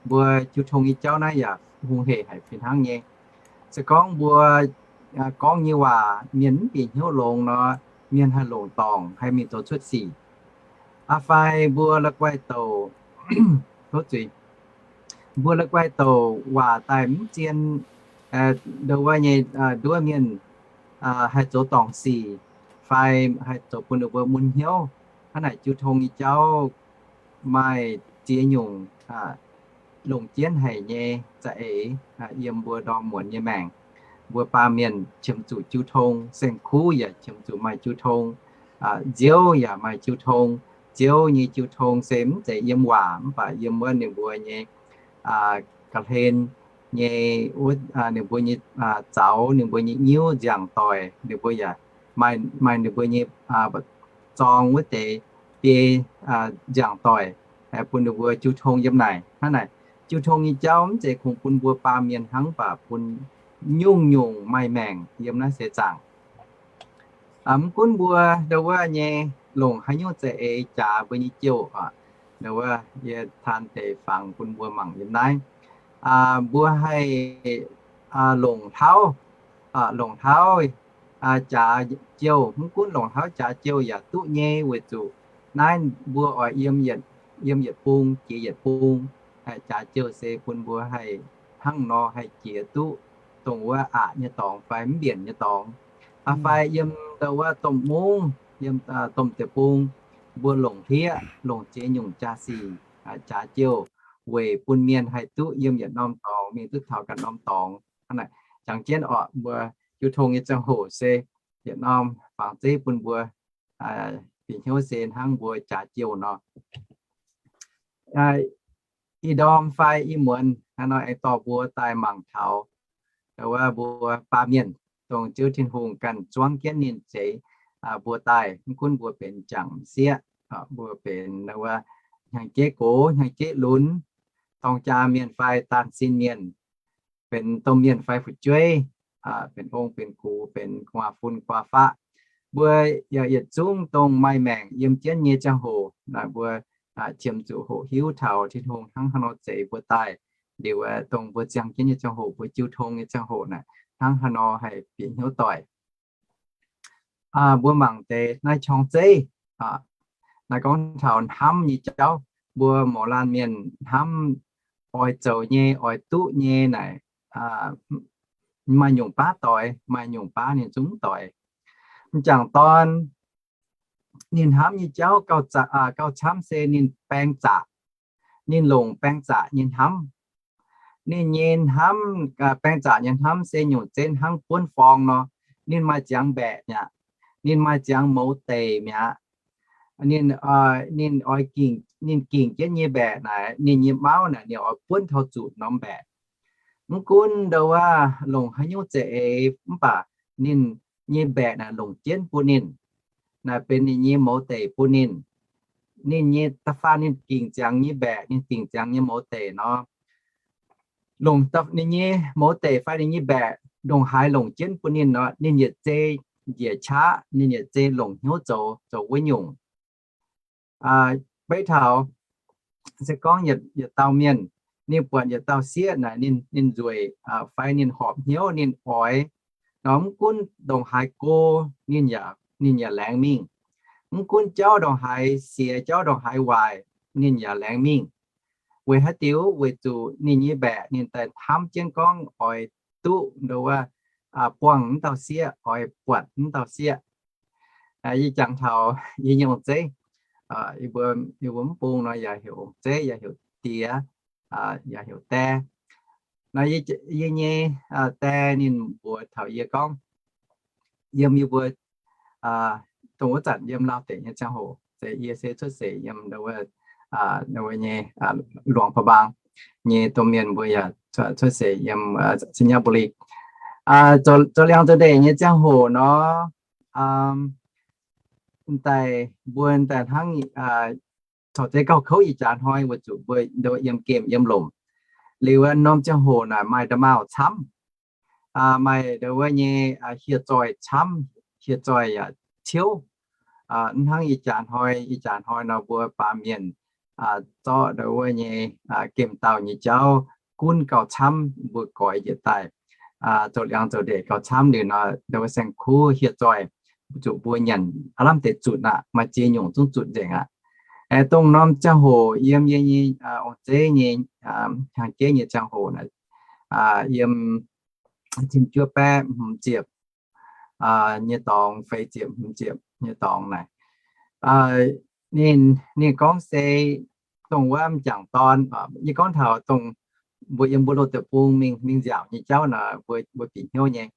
Mbuo jiu tong nyei jauv naaiv yaac hungh hec haic fih hnangv nyei. Se gorngv mbuo gorngv nyei waac mienh mv bieqc hnyouv longx nor, mienh haih longc dorngc, haih mingh zoux cuotv sic. Aa, fai mbuo la'guaih douc, mbuo la'guaih douc waac daaih mv zien, nduov wuov nyei, nduov mienh haih zoux dorngc sic, fai haih zoux bun ninh mbuo mun hnyouv. Hnangv naaic jiu tong nyei jauv maaih ziex nyungc longc jienv haic nyei za'eix yiem mbuo ndorm muonz nyei maengc. mbuo baamh mienh qiemx zuqc jiu tong, saeng-kuv yaac qiemx zuqc maaih jiu tong, nziouv yaac maaih jiu tong. Nziouv nyei jiu tong se mv zeiz yiem waac mv baac yiem wuov ninh mbuo nyei ga'hlen nyei, wuov ninh mbuo nyei zaux, ninh mbuo nyei nyiuv nziangc doic, ninh mbuo yaac maaih ninh mbuo nyei zorng wuov deix biei nziangc doic, bun ninh mbuo jiu tong yiem naaic. Hnangv naaic, jiu tong nyei jauv mv zeiz kungx bun mbuo baamh mienh hnangv, mv baac bun nyungc-nyungc maaih maengc yiem naaiv seix zaangc. Mv gunv mbuo ndau wuov nyei longc haaix nyungc za'eix jaax mbuo nyei jouh oc, ndau wuov yie taan deix fangx bun mbuo mangc yiem naaiv. Mbuo haih longc hlauv, longc hlauv jaax jouh. Mv gunv longc hlauv jaax jouh yaac duqv nyei, weic zuqc naaiv mbuo oix yiem yietc bung jiex yietc bung. Jaax jouh se bun mbuo haih hnangv nor haih jiex duqv dongh wuov aqc nyei dorngx fai mv mbienc nyei dorngx, fai yiem ndau wuov domh mungv, yiem domh deic-bung, mbuo longc hlieqv, longc ziex nyungc jaa-sic jaax jouh weic bun mienh haih duqv yiem yietc norm dorngx mingh duqv taux ganh norm dorngx. Jangx jienv orqc, mbuo jiu tong nyei ziangh hoc se yietc norm fangx zeiv bun mbuo bieqc hnyouv se hnangv mbuo jaax jouh nor. Ih ndorm fai ih muonz hnangv nor aengx dorh mbuo daaih mangc taux ndau wuov mbuo baamh mienh, dongh Ziouv Tin-Hungh ganh zuangv jienv ninh zeix mbuo daaih. Mv gunv mbuo benx jangc m'sieqv, mbuo benx ndau wuov hnyangx-jeiv gox, hnyangx-jeiv lunx, dorng jaa mienh fai daanh sin mienh, benx domh mienh fai fu'jueiv, benx ong benx gux, benx gu'nguaaz-fun gu'nguaaz-faqv, mbuo yaac yietc zungv dongh maaih maengc yiem jienv nyei ziangh hoc naaic, mbuo qiemx zuqc hoqc hiuv taux Tin-Hungh hnangv haaix nor zeix mbuo daaih. Liuz dongh mbuo ziangh jienv nyei ziangh hoc, mbuo jiu tong nyei ziangh hoc naaic, hnangv haaix nor haih bieqc hnyouv doic. Mbuo mangc deix naaiv qorng zeiv, naaiv gorngv taux hnamv nyei jauv. Mbuo mouz laanh mienh hnamv oix zoux nyei, oix duqv nyei naaic, maaih nyungc baav doix, maaih nyungc baav ninh zungv mv doix. M'jangc dorn ninh hnamv nyei jauv gauh camv se ninh baeng zaqc. Ninh longc baeng zaqc nyei hnamv. Ninh nyei hnamv, baeng zaqc nyei hnamv se nyungc zeiv hnangv buonv forng nor. Ninh maaih ziangx mbaeqc mi'aqv. Ninh maaih ziangx mouz deic mi'aqv. Ninh, ninh oix, ninh gingc jienv nyei mbaeqc naaic, ninh nyei mauv naaic ninh oix buonv taux zuqc norm mbaeqc. Mv gunv ndau wuov longc haaix nyungc za'eix mv baac ninh nyei mbaeqc naaic longc jienv bun ninh. Naaic benx ninh nyei mouz deic bun ninh. Ninh nyei da'faanh ninh gingc ziangx nyei mbaeqc, ninh gingc ziangx nyei mouz deic nor, longc ninh nyei mouz deic fai ninh nyei mbaeqc ndongc haaix longc jienv bun ninh nor, ninh yietc zei njiec qaqv, ninh yietc zei longc hnyouv zoux, zoux wuov nyungc. Beiv taux se gorngv yietc dauh mienh, ninh buatc yietc dauh sieqv naaic, ninh nzueic fai ninh horpc hnyouv, ninh oix nor, mv gunv ndongc haaix go, ninh yaac laengz mingh. Mv gunv jauv ndongc haaix siex, jauv ndongc haaix waaic, ninh yaac laengz mingh. Weic haaix diuc? Weic zuqc ninh nyei mbaeqc ninh daaih hnamv jienv gorngv oix duqv ndo wuov, buangh mv dauh sieqv, oix buatc mv dauh sieqv. Yie jangx taux yie nyei ong-zeiv, yie mbuo mv bung nor yaac heuc ong-zeiv, yaac heuc die, yaac heuc die. Nor yie nyei die ninh mbuox taux yie gorngv, yiem yie mbuo dongh wuov zanc yiem Laauh deic nyei ziangh hoc, se yie se cuotv seix yiem ndo wuov nyei Luangh Prabang nyei domh mienh, mbuo yaac cuotv seix yiem Sainyabuli. Zoux liangx zoux ndeic nyei ziangh hoc nor, daaih mbuo daaih hnangv corc zeiz gauh kouv ih jaax hnoi weic zuqc mbuo ndo yiem gemh yiem lomc. Liuz wuov norm ziangh hoc naaic maaih nda'maauh camv, maaih ndo wuov nyei hieh zoih camv, hieh zoih yaac ciouv. Hnangv ih jaax hnoi, ih jaax hnoi nor mbuo baamh mienh zorqv ndo wuov nyei gemh dauh nyei jauv gunv gauh camv, mbuo goix njiec daaih zoux liangx zoux ndeic gauh camv liuz nor, ndo wuov saeng-kuv hieh zoih zuqc mbuo nyanc aav lamh deix zutc aqv, maaih ziex nyungc zungv zutc nzengc aqv. Aengx dongh norm ziangh hoc yiem yie nyei ong-zeiv nyei hnyangx-jeiv nyei ziangh hoc naaic, yiem cin juov baeqv hmz ziepc nyei dorngx, feix ziepc hmz ziepc nyei dorngx naaic, ninh, ninh gorngv se dongh wuov m'jangc dorn, yie gorngv taux dongh mbuo yiem mbuo loz-deic-bung mingh, mingh nziaauc nyei jauv nor, mbuo, mbuo bieqc hnyouv nyei.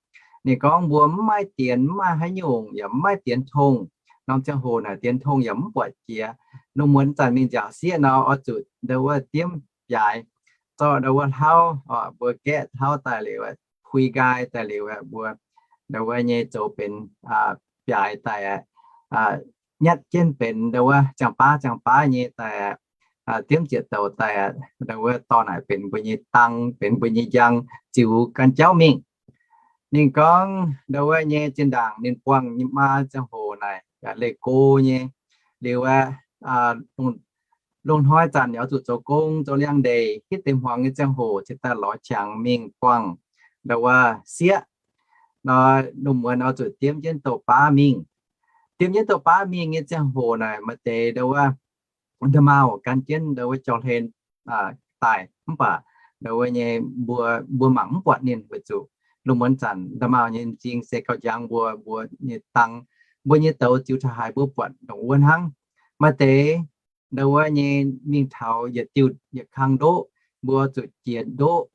Ninh gorngv mbuo mv maaih dienx, mv maaih haaix nyungc, yaac mv maaih dienx tongh. Norm ziangh hoc naaic dienx tongh yaac mv buatc jiex. Lungh muonz zanc mingh nziaauc sieqv nor, oix zuqc ndau wuov diemv biaaix, zorqv ndau wuov hlauv, mbuo gaeqv hlauv daaih liuz, pui nqaai daaih liuz, mbuo ndau wuov nyei zoux benx biaaix daaih, nyatv jienv benx ndau wuov ziangh baav ziangh baav nyei daaih, diemv zieqc douz daaih, ndau wuov dorh naaic benx mbuo nyei dang, benx mbuo nyei njang, ziux gan jauv mingh. Ninh gorngv ndau wuov nyei zinh ndaangc ninh buangh nyei maa ziangh hoc naaic yaac leih go nyei. Liuz aeqv, lungh hnoi zanc yaac oix zuqc zoux gong zoux liangx-ndeic, hitv deix hmuangx nyei ziangh hoc cingx daaih lorz qangx mingh buangh ndau wuov sieqv. Nor lungh muonz oix zuqc diemv jienv douz-baav mingh. Diemv jienv douz-baav mingh nyei ziangh hoc naaic maaih deix ndau wuov nda'maauh gan jienv ndau wuov jorh hlen daaih, mv baac ndau wuov nyei mbuo, mbuo mangc mv buatc ninh weic zuqc lungh muonz zanc nda'maauh nyei m'zing se gauh njang mbuo, mbuo nyei dang, mbuo nyei douz ziux taux haaix mbuo buatc ndongc wuov hnangv. Maaih deix ndau wuov nyei mingh taux yietc diuh yietc kang ndoqv, mbuo zuqc jiex ndoqv.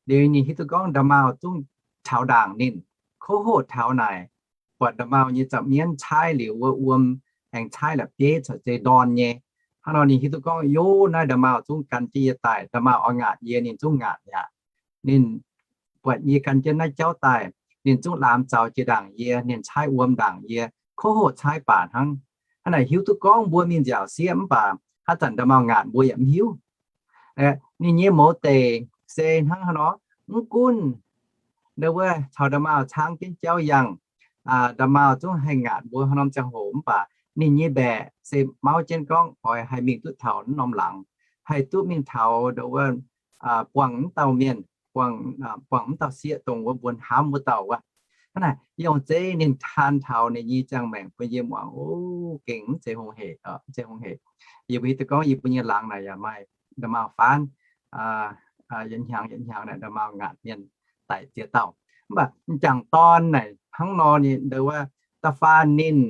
Liuz ninh hiuv duqv gorngv nda'maauh zungv taux ndaangc ninh, kouv hoqc taux naaic, buatc nda'maauh nyei za'mienv caaiv liuz wuov wuom aengx caaiv la'bieiv caux zeiz ndorn nyei. Hnangv nor ninh hiuv duqv gorngv, Yov, naaiv nda'maauh zungv gan jienv yie daaih. Nda'maauh oix ngaatc yie, ninh zungv ngaatc mi'aqv. Ninh buatc yie gan jienv naaiv jauv daaih, ninh zungv laamx zaux jiex ndaangc yie, ninh caaiv wuom ndaangc yie, kouv hoqc caaiv baac hnangv. Hnangv naaic hiuv duqv gorngv mbuo mingh nziaauc sieqv mv baac haaix zanc nda'maauh ngaatc mbuo yaac mv hiuv. Ninh nyei mouz deic se hnangv haaix nor, mv gunv ndau wuov caux nda'maauh caangv jienv jauv yangh, nda'maauh zungv haih ngaatc mbuo haaix norm ziangh hoc mv baac ninh nyei mbaeqc se mauv jienv gorngv oix haih mingh duqv taux naaiv norm laangz, haih duqv mingh taux ndau wuov buangh mv dauh mienh, buangh mv dauh sieqv dongh wuov mbuo hnamv wuov dauh wuov. Hnangv naaic yie yongc zeiv ninh taan taux ninh nyei ziangh maengc bun yie muangx, o, gengh mv zeiz hungh hec, mv zeiz hungh hec. Yie mbuo hiuv duqv gorngv yie mbuo nyei laangz naaic yaac maaih nda'maauh faanv, yietc hnyangx yietc hnyangx naaic nda'maauh ngaatc mienh daic ziex dauh. Mv baac m'jangc dorn naaic hnangv nor, ninh ndau wuov da'faanh ninh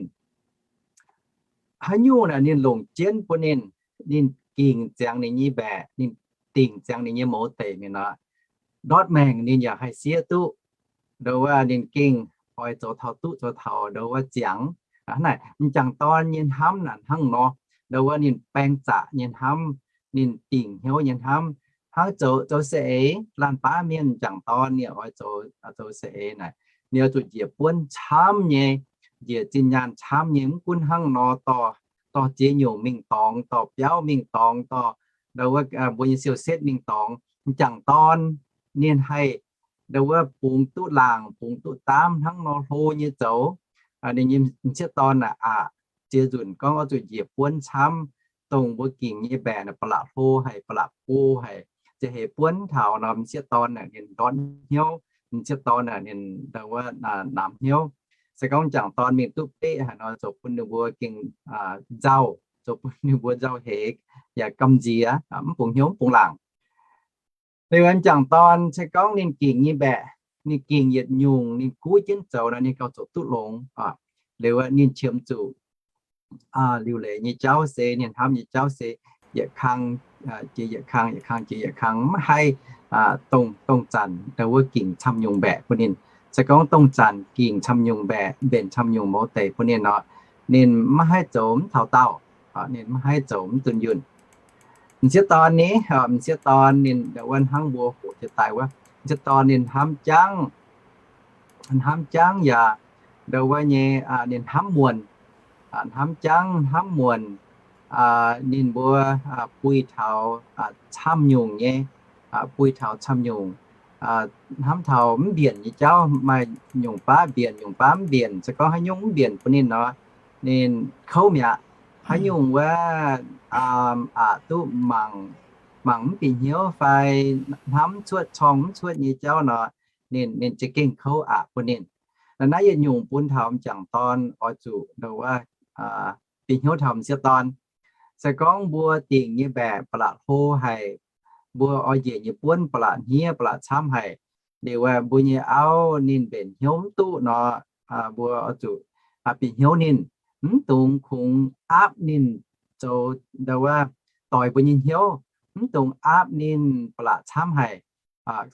haaix nyungc naaic ninh longc jienv bun ninh, ninh gingc ziangx ninh nyei mbaeqc, ninh dingc ziangx ninh nyei mouz deic mingh nor, ndortv maengc ninh yaac haih siev duqv. Ndau wuov ninh gengh oix zoux taux duqv zoux taux ndau wuov ziangx. Hnangv naaic m'jangc dorn nyei hnamv naaic hnangv nor, ndau wuov ninh baeng zaqc nyei hnamv, ninh dingc hnyouv nyei hnamv, hnangv zoux, zoux saeng-eix. Laanh baav mienh m'jangc dorn ninh oix zoux, zoux saeng-eix naaic, ninh oix zuqc njiec buonv camv nyei, njiec zinh nyaanh camv nyei. Mv gunv hnangv nor, dorh, dorh ziex nyungc mingh dorngx, dorh biauv mingh dorngx, dorh ndau wuov mbuo nyei siou-setv mingh dorngx. M'jangc dorn ninh haih ndau wuov bungx duqv laangc, bungx duqv daamv hnangv nor hlo nyei zoux. Ninh nyei m'sieqv dorn naaic aqc ziex nzunc gorngv oix zuqc njiec buonv camv, dongh mbuo gingc nyei mbaeqc naaic ba'laqc hlo haic, ba'laqc go haic. Ziex hleix buonv taux nor, m'sieqv dorn naaic ninh ndortv hnyouv, m'sieqv dorn naaic ninh ndau wuov namx hnyouv. Se gorngv m'jangc dorn mingh duqv beqv haaix nor, zoux bun ninh mbuo gengh nzauh, zoux bun ninh mbuo nzauh heix, yaac gamh nziex, mv bungx hnyouv mv bungx laangc. Liuz m'jangc dorn se gorngv ninh gingc nyei mbaeqc, ninh gingc yietc nyungc, ninh guv jienv zoux nor, ninh gauh zoux duqv longx. Liuz ninh qiemx zuqc liuc leiz nyei jauv se, ninh hnamv nyei jauv se yietc kang jiex yietc kang, yietc kang jiex yietc kang, maiv haih dongh, dongh zanc ndau wuov gingc camv nyungc mbaeqc bun ninh. Se gorngv dongh zanc gingc camv nyungc mbaeqc, mbenc camv nyungc mouz deic bun ninh nor, ninh maiv haih zoux mv taux daauh, ninh maiv haih zoux mv dunh yunh. M'sieqv dorn ni, m'sieqv dorn ninh ndau wuov hnangv mbuo hoqc jiex daaih wuov, m'sieqv dorn ninh hnamv jangv, hnamv jangv yaac ndau wuov nyei, ninh hnamv muonc, hnamv jangv hnamv muonc. Ninh mbuo buih taux camv nyungc nyei, buih taux camv nyungc, hnamv taux mv mbienc nyei jauv, maaih nyungc baav mbienc, nyungc baav mv mbienc. Se gorngv haaix nyungc mv mbienc bun ninh nor, ninh kouv mi'aqv. Haaix nyungc wuov aqc duqv mangc, mangc mv bieqc hnyouv fai hnamv cuotv, corng mv cuotv nyei jauv nor, ninh, ninh za'gengh kouv aqc bun ninh. Naaiv, naaiv yietc nyungc bun taux m'jangc dorn oix zuqc ndau wuov bieqc hnyouv taux m'sieqv dorn. Se gorngv mbuo dingc nyei mbaeqc ba'laqc hlo haic, mbuo oix njiec nyei buonv ba'laqc hniev ba'laqc camv haic, liuz mbuo nyei auv ninh mbenc hnyouv mv duqv nor, mbuo oix zuqc bieqc hnyouv ninh, mv dungx kungx aapv ninh zoux ndau wuov doix mbuo nyei hnyouv, mv dungx aapv ninh ba'laqc camv haic.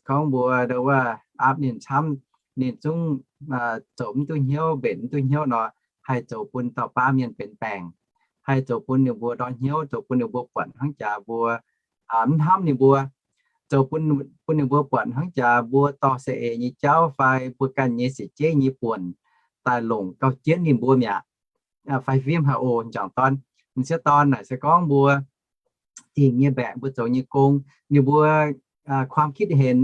Gorngv mbuo ndo wuov aapv ninh camv, ninh zungv zoux mv duqv hnyouv, mbenc mv duqv hnyouv nor, haih zoux bun dauh baav mienh benx baengc, haih zoux bun ninh mbuo ndortv hnyouv, zoux bun ninh mbuo buatc hnangv jaax mbuo mv hnamv ninh mbuo, zoux bun ninh mbuo buatc hnangv jaax mbuo dorh saeng-eix nyei jauv fai mbuo ganh nyei siec jeiv nyei buonc daaih longc gauh jienv ninh mbuo mi'aqv. Fai fim haic oc, m'jangc dorn, m'sieqv dorn naaic se gorngv mbuo dingc nyei mbaeqc, mbuo zoux nyei gong, ninh mbuo ความคิดเห็น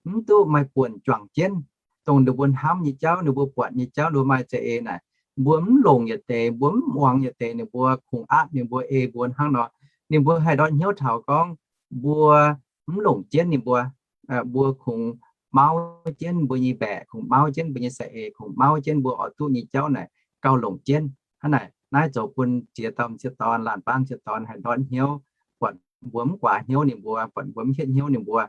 mv duqv maaih buonc juangc jienv, dongh ninh mbuo hnamv nyei jauv, ninh mbuo buatc nyei jauv, ninh mbuo maaih za'eix naaic, mbuo mv longc yietc deix, mbuo mv muangx yietc deix, ninh mbuo kungx aapv ninh mbuo ei mbuo hnangv nor, ninh mbuo haih ndortv hnyouv taux gorngv mbuo mv longc jienv ninh mbuo, mbuo kungx mauv jienv mbuo nyei mbaeqc, kungx mauv jienv mbuo nyei saeng-eix, kungx mauv jienv mbuo oix duqv nyei jauv naaic gauh longc jienv. Hnangv naaic naaiv zoux bun ziex dauh m'sieqv dorn, laanh baav m'sieqv dorn haih ndortv hnyouv, buatc mbuo mv guaax hnyouv ninh mbuo, buatc mbuo mv hietv hnyouv ninh mbuo.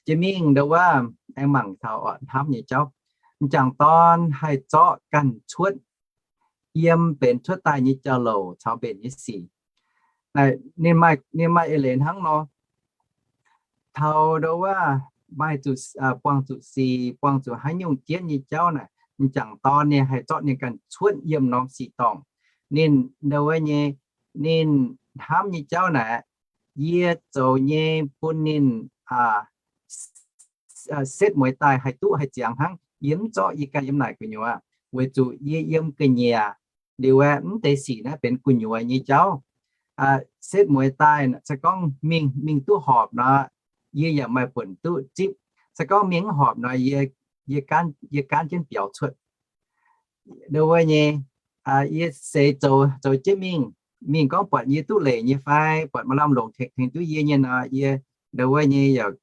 Jiex mingh ndo wuov, aengx mangc taux oix hnamv nyei jauv, m'jangc dorn haih zorqv ganh cuotv yiem benx cuotv daaih nyei jauv-louc caux mbenc nyei sic. Ninh maaih, ninh maaih eix leiz hnangv nor, taux ndo wuov maaih zuqc, buangh zuqc sic, buangh zuqc haaix nyungc jienv nyei jauv naaic, m'jangc dorn ninh haih zorqv ninh ganh cuotv yiem norm sic dorngh. Ninh ndo wuov nyei, ninh hnamv nyei jauv naaic, yie zoux nyei bun ninh setv mueiz daaih haih duqv haih ziangx hnangv. Yie mv zorqv yie ganh yiem naaic gu'nyuoz, weic zuqc yie yiem ga'nyiec liuz aeqv, mv deix sic naaiv benx gu'nyuoz nyei jauv. Setv mueiz daaih se gorngv mingh, mingh duqv horpc nor, yie yaac maaih buonc duqv zipv. Se gorngv mingh mv horpc nor, yie, yie gaanv jienv biaux cuotv. Ndo wuov nyei, yie seix zoux, zoux jienv mingh, mingh gorngv buatc yie duqv leic nyei fai buatc maaih lamh longc tengx, tengx duqv yie nyei nor, yie ndo wuov nyei yaac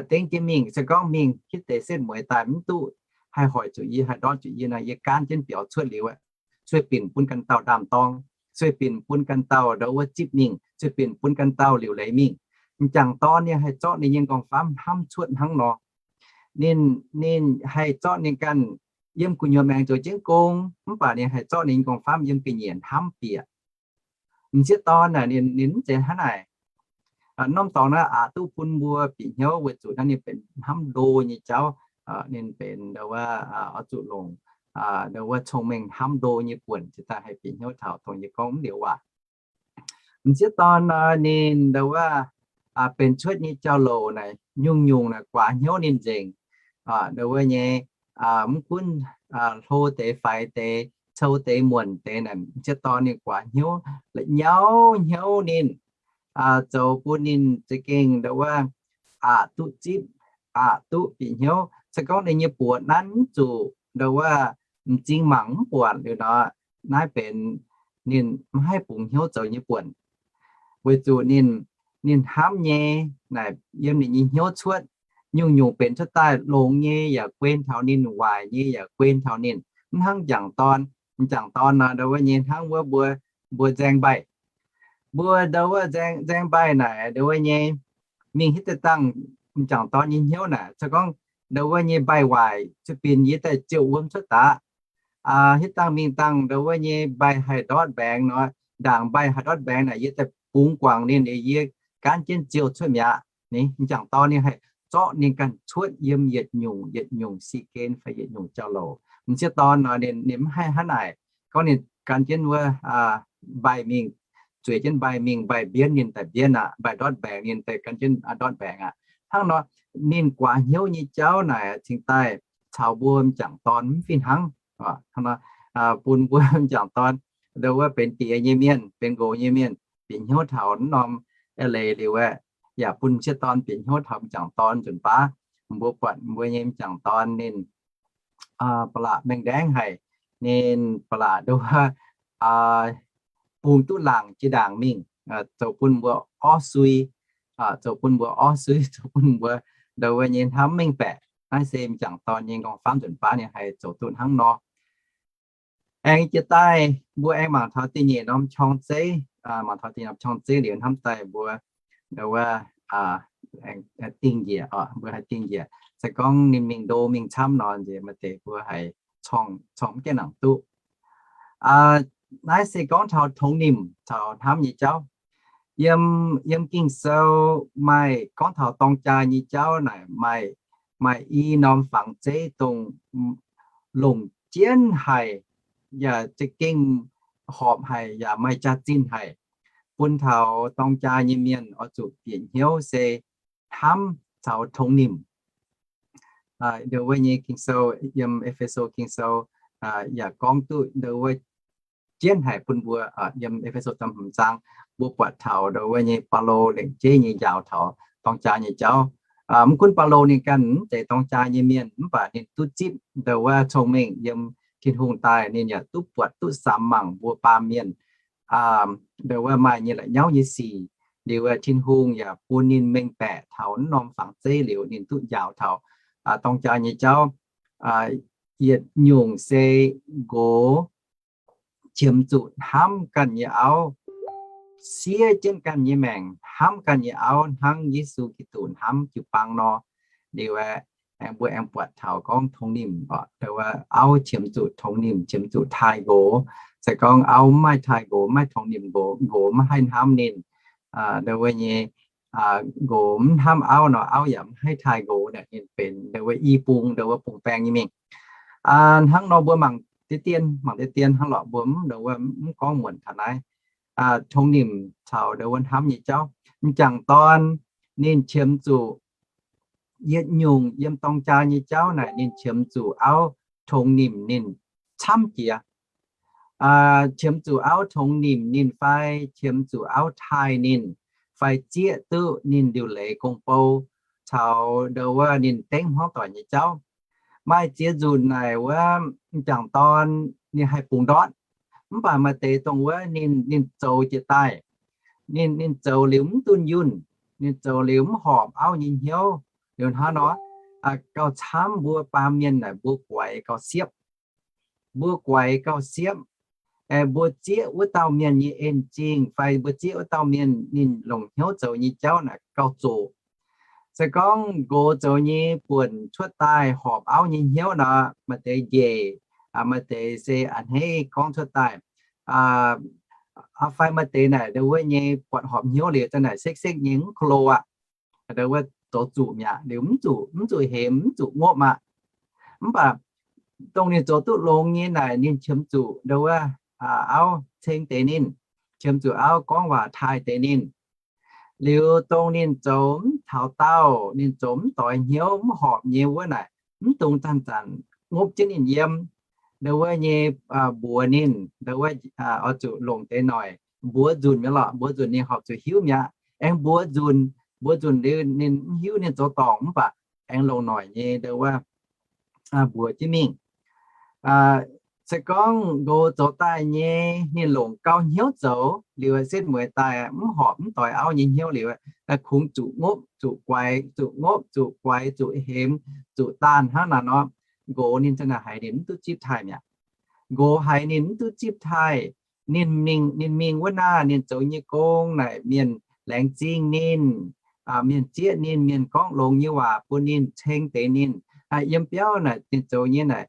dengv jienv mingh. Se gorngv mingh hitv deix setv mueiz daaih mv duqv haih hoic zuqc yie, haih ndortv zuqc yie nor, yie gaanv jienv biaux cuotv liuz aeqv, sueih binc bun ganh dauh ndaam-dorng, sueih binc bun ganh dauh ndo wuov zipv mingh, sueih binc bun ganh dauh liuc leiz mingh. M'jangc dorn ninh haih zorqv ninh nyei nqorngv-famv hnamv cuotv hnangv nor. Ninh, ninh haih zorqv ninh ganh yiem gu'nyuoz maengx zoux jienv gong, mv baac ninh haih zorqv ninh nyei nqorngv-famv yiem ga'nyiec hnamv bieqc. M'sieqv dorn naaic ninh, ninh mv zeiz hnangv naaic. Norm dorngx naaiv aqc duqv bun mbuo bieqc hnyouv weic zuqc naaiv ninh benx hnamv ndo nyei jauv. Ninh benx ndo wuov oix zuqc longc ndo wuov cong-mengh hnamv ndo nyei buonc cingx daaih haih bieqc hnyouv taux dongh yie gorngv mv liuz waac. M'sieqv dorn nor ninh ndo wuov benx cuotv nyei jauv-louc naaic nyungc-nyungc naaic guaax hnyouv ninh nzengc. Ndo wuov nyei mv gunv hlo deix faix deix, cou deix muonc deix naaic, m'sieqv dorn ninh guaax hnyouv, la'nyauv hnyouv ninh, zoux bun ninh za'gengh ndo wuov aqc duqv zipv, aqc duqv bieqc hnyouv. Se gorngv ninh nyei buoz nanv mv zuqc, ndo wuov m'zing mangc mv buatc liuz nor, naaiv benx ninh mv haih bungx hnyouv zoux nyei buonc. Weic zuqc ninh, ninh hnamv nyei naaic yiem ninh nyei hnyouv cuotv, nyungc-nyungc benx cuotv daaih longx nyei yaac guen taux ninh, waaic nyei yaac guen taux ninh. Mv hnangv m'jangc dorn, m'jangc dorn nor ndo wuov nyei hnangv wuov mbuo, mbuo nzaeng mbaih. Mbuo ndo wuov nzaeng, nzaeng mbaih naaic ndo wuov nyei mingh hitv deix dangh m'jangc dorn nyei hnyouv naaic, se gorngv ndo wuov nyei mbaih waaic, zuqc binc yie daaih ziouc wuom cuotv daqv. Hitv dangh mingh dangh ndo wuov nyei mbaih haih ndortv mbaengx nor, ndaangc mbaih haih ndortv mbaengx naaic yie daaih bungx guangc ninh, yie gaanv jienv ziouh cuotv mi'aqv. M'jangc dorn ninh haih zorqv ninh ganh cuotv yiem yietc nyungc yietc nyungc sic gen fai yietc nyungc jauv-louc. M'sieqv dorn nor ninh, ninh mv haih hnangv naaic. Gorngv ninh gan jienv wuov mbaih mingh, zueiz jienv mbaih mingh, mbaih mbienv ninh daaih mbienv aqv, mbaih ndortv mbaengx ninh daaih gan jienv ndortv mbaengx aqv. Hnangv nor, ninh guaax hnyouv nyei jauv naaic cingx daaih caux mbuo m'jangc dorn mv fih hnangv. Hnangv nor, bun mbuo m'jangc dorn ndo wuov benx diex nyei mienh, benx nqox nyei mienh, bieqc hnyouv taux naaiv norm eix leiz liuz aeqv, yaac bun m'sieqv dorn bieqc hnyouv taux m'jangc dorn nzunc baav. Mbuo buatc mbuo nyei m'jangc dorn ninh ba'laqc mengh ndaengv haic, ninh ba'laqc ndo wuov bungx duqv laangc jiex ndaangc mingh, zoux bun mbuo orv sui, zoux bun mbuo orv sui, zoux bun mbuo ndo wuov nyei hnamv mv mengh baeqc. Naaiv se m'jangc dorn nyei nqorngv-famv nzunc baav ninh haih zoux duqv hnangv nor. Aengx jiex daaih mbuo aengx mangc taux da'nyeic norm qorng-zeiv, mangc taux da'nyeic norm qorng-zeiv liuz hnamv daaih mbuo ndo wuov dingh njiec, mbuo haih dingh njiec. Se gorngv ninh mingh ndo mingh camv nor nziex maaih deix mbuo haiz corng, corng mv gaengh nangc duqv. Naaiv se gorngv taux tongx nimc caux hnamv nyei jauv. Yiem, yiem Ging-Sou maaih gorngv taux dorng jaa nyei jauv naaic, maaih, maaih i norm fangx zeiv dongh longc jienv haic, yaac za'gengh horpc haic, yaac maaih jaax-zinh haic, bun taux dorng jaa nyei mienh oix zuqc bieqc hnyouv se hnamv caux tongx nimc. Ndo wuov nyei Ging-Sou, yiem E^fe^so Ging-Sou, yaac gorngv duqv ndo wuov jienv haic bun mbuo. Yiem E^fe^so da'hmz zaang, mbuo buatc taux ndo wuov nyei Baulo lengc jeiv nyei njaaux taux dorng jaa nyei jauv. Mv gunv Baulo ninh ganh mv zeiz dorng jaa nyei mienh, mv baac ninh duqv zipv ndo wuov cong-mengh yiem Tin-Hungh daaih, ninh yaac duqv buatc duqv samx mangc mbuo baamh mienh ndo wuov maaih nyei la'nyauv nyei sic. Liuz Tin-Hungh yaac bun ninh mengh baeqc taux wuov norm fangx zeiv liuz, ninh duqv njaaux taux dorng jaa nyei jauv. Yietc nyungc se nqox qiemx zuqc hnamv ganh nyei auv, siev jienv ganh nyei maengc hnamv ganh nyei auv hnangv Yesu Giduc hnamv jiu-baang nor. Liuz aeqv, mbuo aengx buatc taux gorngv tongx nimc, ndo wuov auv qiemx zuqc tongx nimc, qiemx zuqc taaih nqox. Se gorngv auv mv maaih taaih nqox, mv maaih tongx nimc nqox, nqox mv haih hnamv ninh. Ndo wuov nyei, nqox mv hnamv auv nor, auv yaac mv haih taaih nqox. Ninh benx ndo wuov i bung, ndo wuov bung baeng nyei mingh. Hnangv nor mbuo mangc deix dien, mangc deix dien hnangv lorqc, mbuo mv ndo wuov mv gorngv muonc taux naaiv. Tongx nimc caux ndo wuov hnamv nyei jauv. M'jangc dorn ninh qiemx zuqc yietc nyungc yiem dorng jaa nyei jauv naaic, ninh qiemx zuqc auv tongx nimc ninh camv jiex. Qiemx zuqc auv tongx nimc ninh fai qiemx zuqc auv taaih ninh, fai zieqv duqv ninh liuc leiz gong-bou caux ndo wuov ninh dengv hmuangv doic nyei jauv. Maaih ziex nzunc naaic wuov m'jangc dorn ninh haih bungx ndortv, mv baac maaih deix dongh wuov ninh, ninh zoux jiex daaih, ninh, ninh zoux liuz mv dunh yunh, ninh zoux liuz mv horpc auv nyei hnyouv. Liuz hnangv nor, gauh camv mbuo baamh mienh naaic mbuo guaix gauh siepv. Mbuo guaix gauh siepv. Mbuo zieqv wuov dauh mienh nyei en zingh fai mbuo zieqv wuov dauh mienh ninh longc hnyouv zoux nyei jauv naaic gauh zoqc. Se gorngv nqox zoux nyei buonc cuotv daaih horpc auv nyei hnyouv nor, maaih deix njiec, maaih deix se a'hneiv gorngv cuotv daaih, fai maaih deix naaic ndo wuov nyei buatc horpc hnyouv liuz za'naaic sekv-sekv nyei mv ko lo aqv. Ndo wuov zoux zuqc mi'aqv, liuz mv zuqc, mv zuqc hemx, mv zuqc ngopv aqv. Mv baac dongh ninh zoux duqv longx nyei naaic ninh qiemx zuqc ndo wuov auv ceng deix ninh, qiemx zuqc auv gorngv waac taaih deix ninh. Liuz dongh ninh zoux mv taux daauh, ninh zoux mv doix hnyouv, mv horpc nyei wuov naaic, mv dungx zanc-zanc ngopv jienv ninh yiem. Ndo wuov nyei mbuox ninh, ndo wuov oix zuqc longc deix noic mbuox nzunc mi'aqv lorqc. Mbuox nzunc ninh horpc zuqc hiuv mi'aqv. Aengx mbuox nzunc, mbuox nzunc liuz ninh mv hiuv, ninh zoux dorngc, mv baac aengx longc noic nyei ndo wuov mbuox jienv mingh. Se gorngv nqox zoux daaih nyei ninh longc gau hnyouv zoux liuz, setv mueiz daaih mv horpc mv doix auv nyei hnyouv liuz, kungx zuqc ngopv zuqc guaix, zuqc ngopv zuqc guaix, zuqc hemx, zuqc daanh hnangv naaic nor, nqox ninh za'naaic haiz ninh mv duqv zipv taaih mi'aqv. Nqox haiz ninh mv duqv zipv taaih. Ninh mingh, ninh mingh wuov naaic ninh zoux nyei gong naaic mienh laengz zingh ninh, mienh zieqv ninh, mienh gorngv longx nyei waac bun ninh, ceng deix ninh. Yiem biauv naaic ninh zoux nyei naaic,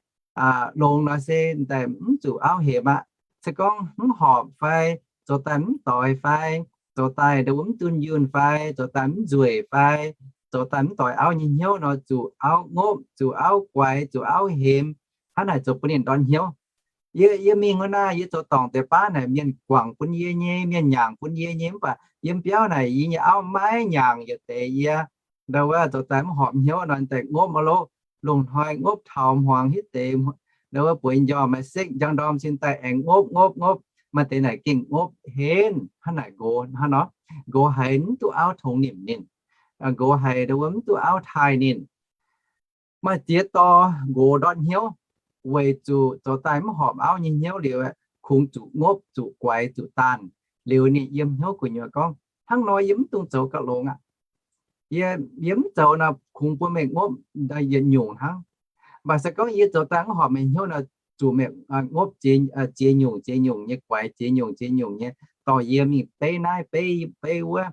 longx nor se daaih mv zuqc auv hemx aqv. Se gorngv mv horpc fai, zoux daaih mv doix fai, zoux daaih ndo wuov mv dunh yunh fai, zoux daaih mv nzueic fai, zoux daaih mv doix auv nyei hnyouv nor, zuqc auv ngopv, zuqc auv guaix, zuqc auv hemx, hnangv naaic zoux bun ninh ndortv hnyouv. Yie, yie mingh wuov naaic yie zoux dorngc deix baav naaic mienh guangc bun yie nyei, mienh nyaangc bun yie nyei, mv baac yiem biauv naaic yie nyei auv maiv nyaangc yietc deix yie. Ndo wuov zoux daaih mv horpc hnyouv nor daaih ngopv maiv lov, lungh hnoi ngopv taux hmuangx hitv deix, ndo wuov bueix njormh maaih sekv njang ndorm sin daaih aengx ngopv ngopv ngopv. Maaih deix naaic gengh ngopv henv hnangv naaic nqox hnangv nor. Nqox haiz mv duqv auv tongx nimc ninh. Nqox haiz ndo wuov mv duqv auv taaih ninh. Maaih ziex dorh nqox ndortv hnyouv, weic zuqc zoux daaih mv horpc auv nyei hnyouv liuz, kungx zuqc ngopv, zuqc guaix, zuqc daanh. Liuz ninh yiem hnyouv gu'nyuoz gorngv, hnangv nor yie mv dungx zoux gauh longx aqv. Yie, yie mv zoux nor kungx bun meih ngopv yietc nyungc hnangv. Mv baac se gorngv yie zoux daaih mv horpc meih hnyouv nor, zuqc meih ngopv ziex nyungc ziex nyungc nyei, guaix ziex nyungc ziex nyungc nyei, dorh yie mingh beiv naaiv beiv, beiv wuov.